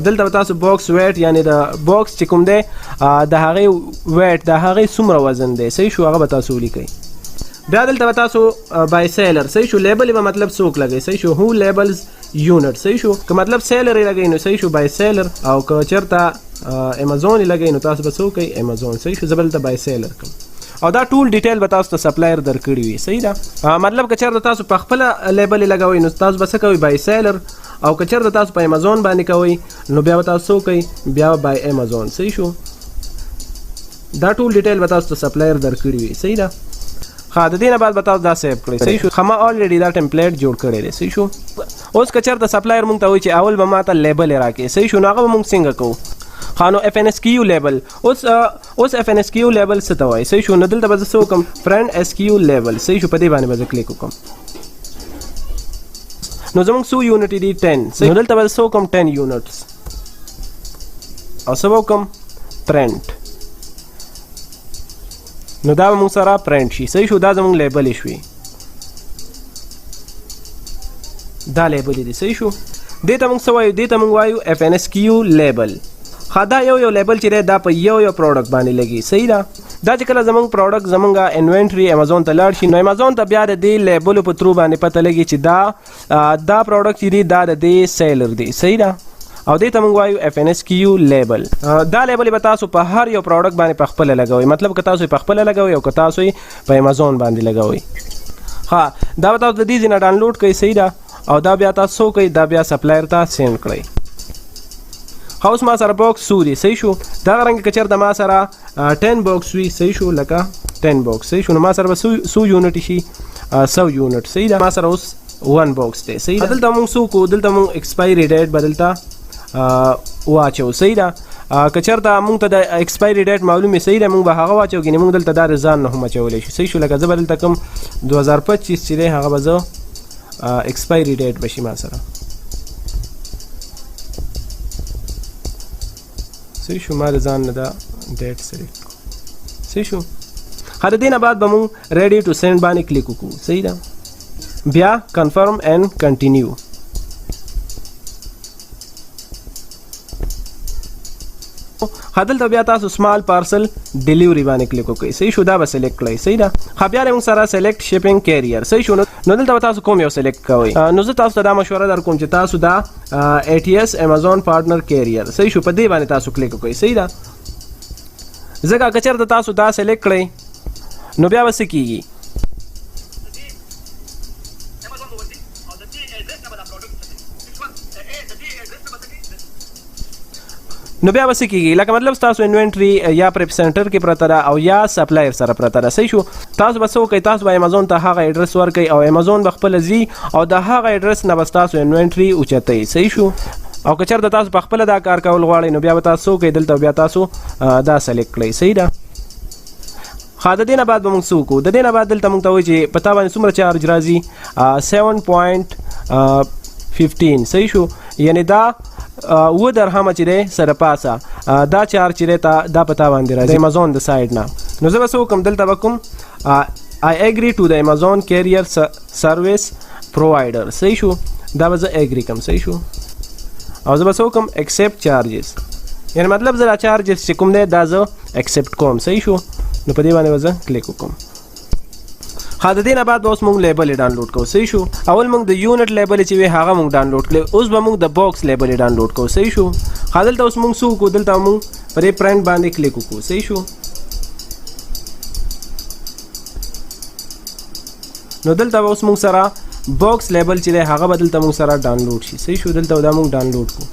دلته به تاسو باکس ویټ، یعنی د باکس چې کوم دی د هغې ویټ، د هغې څومره وزن دی. صحیح شو، هغه به تاسو ولیکئ. بیا دلته به تاسو بای سیلر. صحیح شو، لیبل به مطلب څوک لګوي. صحیح شو، هو لیبلز یونټ. صحیح شو، که مطلب سیلر یې لګوي نو صحیح شو بای سیلر، او که چېرته امیزون یې لګوي نو تاسو به څه وکړئ امیزون. صحیح شو، زه به دلته بای سیلر کوم او دا ټول ډیټیل به تاسو ته سپلایر درکړي وي. صحیح ده، مطلب که چېرته تاسو په خپله لیبل یې لګوئ نو تاسو به څه کوئ بای سیلر، او که چېرته تاسو په امیزون باندې کوئ نو بیا به تاسو څه وکړئ، بیا به بای امیزون. صحیح شو، دا ټول ډیټیل به تاسو ته سپلایر درکړي وي. صحیح ده، ښه د دې نه بعد به تاسو دا سیو کړئ. صحیح شو، ښه ما آلریډي دا ټیمپلیټ جوړ کړی دی. صحیح شو، اوس که چېرته سپلایر مونږ ته وایي چې اول به ما ته لیبل یې راکړې. صحیح شو، نو هغه به مونږ څنګه کوو؟ ښه نو اف ان اس کیو لیبل، اوس اف ان اس کیو لیبل څه ته وایي؟ صحیح شو، نو دلته به زه څه وکړم، فرند اس کیو لیبل. صحیح شو، په دې باندې به زه کلیک وکړم. نو زمونږ څو یونټ دي؟ 10. نو دلته به زه څه وکړم، 10 یونټس، او څه به وکړم، پرنټ. نو دا به مونږ سره پرنټ شي. صحیح شو، دا زمونږ لیبلې شوې، دا لیبلې دي. صحیح شو، دې ته مونږ څه وایو؟ دې ته مونږ وایو اف ان اس کیو لیبل. ښه دا یو یو لیبل چې دی دا په یو یو پروډکټ باندې لګي. صحیح ده، دا چې کله زمونږ پروډکټ زمونږ انوینټري امیزون ته لاړ شي نو امیزون ته بیا د دې لیبلو په ترو باندې پته لګي چې دا پروډکټ چې دی دا د دې سیلر دی. صحیح ده، او دې ته مونږ وایو اف ان اس کیو لیبل. دا لیبل به تاسو په هر یو پروډکټ باندې په خپله لګوئ، مطلب که تاسو یې په خپله لګوئ او که تاسو یې په امیزون باندې لګوئ. ښه دا به تاسو د دې ځای نه ډاونلوډ کړئ. صحیح ده، او دا بیا تاسو څه وکړئ، دا بیا سپلایر ته سینډ کړئ. ښه اوس ما سره باکس څو دي؟ صحیح شو، دغه رنګ که چېرته ما سره 10 باکس وي. صحیح شو، لکه 10 باکس. صحیح شو، نو ما سره به څو یونټ شي؟ 100 یونټ. صحیح ده، ما سره اوس 1 باکس دی. صحیح ده، دلته مونږ څه وکړو، دلته مونږ اکسپایري ډیټ به دلته واچو. صحیح ده، که چېرته مونږ ته د اکسپایري ډیټ معلوم وي، صحیح ده، مونږ به هغه واچو، ګینې مونږ دلته دا ځان نه هم اچولی شو. صحیح شو، لکه زه به دلته کوم 2025 چې دی هغه به زه اکسپایري ډیټ به شي ما سره. صحیح شو، ما د ځان نه دا ډیټ سلیکټ کړو. صحیح شو، ښه د دې نه بعد به مونږ ریډي ټو سینډ باندې کلیک وکړو. صحیح ده، بیا کنفرم اینډ کنټینیو. ښه دلته بیا تاسو سمال پارسل ډیلیوري باندې کلیک وکړئ. صحیح شو، دا به سلیکټ کړئ. صحیح ده، ښه بیا موږ سره سلیکټ شپینګ کیریئر. صحیح شو، نو دلته به تاسو کوم یو سلیکټ کوئ؟ نو زه تاسو ته دا مشوره درکوم چې تاسو دا ای ټي اس امیزون پارټنر کیریئر. صحیح شو، په دې باندې تاسو کلیک وکړئ. صحیح ده، ځکه که چېرته تاسو دا سلیکټ کړئ نو بیا به څه کیږي؟ نو بیا به څه کیږي؟ لکه مطلب ستاسو انوینټري یا پریپ سنټر کې پرته ده او یا سپلایر سره پرته ده، صحیح شو؟ تاسو به څه وکړئ؟ تاسو به امیزون ته هغه ایډرس ورکړئ او امیزون به خپله ځي او د هغه ایډرس نه به ستاسو انوینټري اوچتوي، صحیح شو؟ او که چېرته تاسو په خپله دا کار کول غواړئ نو بیا به تاسو څه وکړئ؟ دلته بیا تاسو دا سلیکټ کړئ، صحیح ده؟ ښه، د دې نه بعد به موږ څه وکړو؟ د دې نه بعد دلته موږ ته وایي چې په تا باندې څومره چارج راځي، 7.15، صحیح شو؟ یعنی دا و درهمه چې دی سره پاسه دا چارج چې دی تا دا په تا باندې راځي د امیزون د سایډ نه. نو زه به څه وکړم؟ دلته به کوم I agree to the Amazon carrier service provider، صحیح شو؟ دا به زه اګری کوم، صحیح شو؟ او زه به څه وکړم؟ اکسپټ چارجز، یعنی مطلب زه دا چارجز چې کوم دی دا زه اکسپټ کوم، صحیح شو؟ نو په دې باندې به زه کلیک وکړم. ښه، د دې نه بعد به اوس موږ لیبلې ډاونلوډ کوو، صحیح شو؟ اول موږ د یونټ لیبلې چې وي هغه موږ ډاونلوډ کړې، اوس به موږ د باکس لیبلې ډاونلوډ کوو، صحیح شو؟ ښه، دلته اوس موږ څه وکړو؟ دلته موږ په دې پرنټ باندې کلیک وکړو، صحیح شو؟ نو دلته به اوس موږ سره باکس لیبل چې دی هغه به دلته موږ سره ډاونلوډ شي، صحیح شو؟ دلته به دا موږ ډاونلوډ کړو.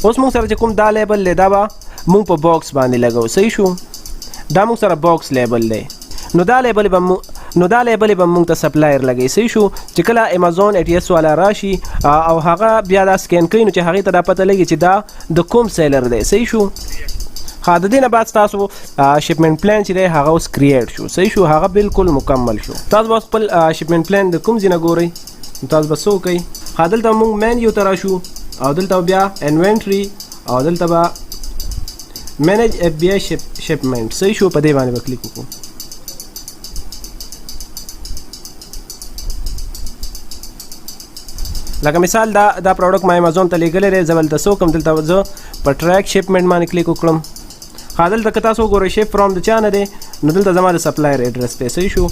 اوس موږ سره چې کوم دا لیبل دی دا به موږ په باکس باندې لګو، صحیح شو؟ دا موږ سره باکس لیبل دی، نو دا لیبل به موږ به موږ ته سپلایر لګي، صحیح شو؟ چې کله امیزون ای ټي اس والا راشي او هغه بیا دا سکین کوي نو چې هغې ته دا پته لګي چې دا د کوم سیلر دی، صحیح شو؟ ښه، د دې نه بعد ستاسو شپمنټ پلان چې دی هغه اوس کریټ شو، صحیح شو؟ هغه بالکل مکمل شو. تاسو به خپل شپمنټ پلان د کوم ځای نه ګورئ؟ نو تاسو به څه وکړئ؟ ښه، دلته موږ مینیو ته راشو او دلته بیا انوینټري او دلته به منیج اف بي آی شپمنټ، صحیح شو؟ په دې باندې به کلیک وکړو. لکه مثال دا پروډکټ ما امیزون ته لېږلی دی، زه به دلته څه وکړم؟ دلته زه په ټریک شپمنټ باندې کلیک وکړم. ښه، دلته که تاسو وګورئ شپ فرام د چا نه دی، نو دلته زما د سپلایر ایډرس دی، صحیح شو؟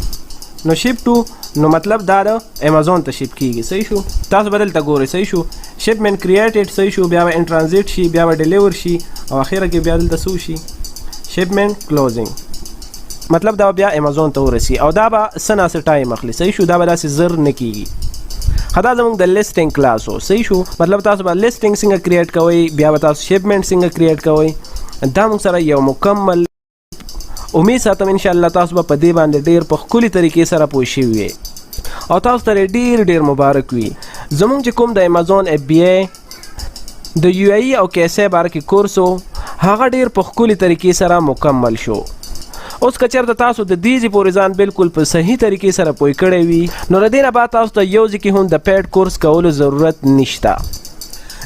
نو شپ ټو نو مطلب دا د امیزون ته شپ کیږي، صحیح شو؟ تاسو به دلته ګورئ، صحیح شو؟ شپمنټ کریټډ، صحیح شو؟ بیا به ان ترانزیټ شي، بیا به ډیلیور شي او اخره کې بیا دلته څه وشي؟ شپمنټ کلوزینګ، مطلب دا بیا امیزون ته ورسي او دا به څه نا څه ټایم اخلي، صحیح شو؟ دا به داسې زر نه کیږي. ښه، دا زموږ د لیسټینګ کلاس و، صحیح شو؟ مطلب تاسو به لیسټینګ څنګه کریټ کوئ، بیا به تاسو شپمنټ څنګه کریټ کوئ، دا موږ سره یو مکمل امید ساتم انشاءالله تاسو به په دې باندې ډېر په ښکلي طریقې سره پوه شوي وئ او تاسو ته ډېر ډېر مبارک وي. زموږ چې کوم د امیزون اف بي ای د یو ای او کې اس ای باره کې کورس و هغه ډېر په ښکلي طریقې سره مکمل شو. اوس که چېرته تاسو د دې ځای پورې ځان بالکل په صحیح طریقې سره پوه کړی وي نو له دې نه بعد تاسو ته یو ځای کې هم د پیډ کورس کولو ضرورت نشته،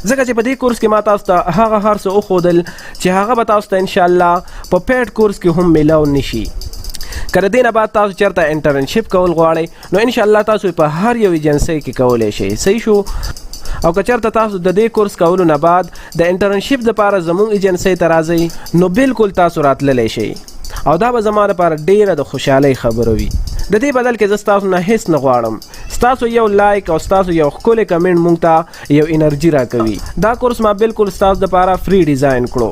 ځکه چې په دې کورس کې ما تاسو ته هغه هر څه وښودل چې هغه به تاسو ته انشاءالله په پیډ کورس کې هم میلاو نشي. که د دې نه بعد تاسو چېرته انټرنشپ کول غواړئ نو انشاءالله تاسو په هر یو ایجنسۍ کې کولی شئ، صحیح شو؟ او که چېرته تاسو د دې کورس کولو نه بعد د انټرنشپ دپاره زموږ ایجنسۍ ته راځئ نو بالکل تاسو راتللی شئ او دا به زما لپاره ډېره د خوشحالۍ خبره وي. د دې بدل کې زه ستاسو نه هیڅ نه غواړم، ستاسو یو لایک او ستاسو یو ښکلی کمنټ موږ ته یو انرژي راکوي. دا کورس ما بالکل ستاسو دپاره فری ډیزاین کړو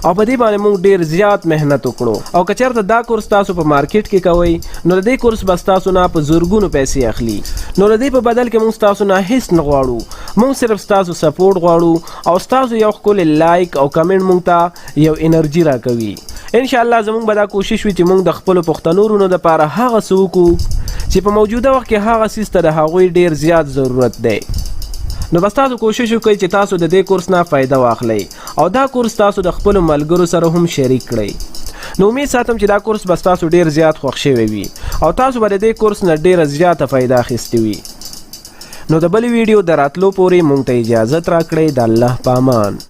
او په دې باندې موږ ډېر زیات محنت وکړو. او که چېرته دا کورس تاسو په مارکیټ کې کوئ نو د دې کورس به ستاسو نه په زرګونو پیسې اخلي، نو د دې په بدل کې موږ ستاسو نه هیڅ نه غواړو، موږ صرف ستاسو سپورټ غواړو او ستاسو یو ښکلی لایک او کمنټ موږ ته یو انرژي راکوي. انشاءالله زموږ به دا کوشش وي چې موږ د خپلو پښتنو وروڼو دپاره هغه څه وکړو چې په موجوده وخت کې هغه څیز ته د هغوی ډېر زیات ضرورت دی. نو بس تاسو کوشش وکړئ چې تاسو د دې کورس نه فایده واخلئ او دا کورس تاسو د خپلو ملګرو سره هم شریک کړئ. نو امید ساتم چې دا کورس به تاسو ډېر زیات خوښ شوی وي او تاسو به د دې کورس نه ډېره زیاته فایده اخیستې وي. نو د بلې ویډیو د راتلو پورې موږ ته اجازت راکړئ. د الله په امان.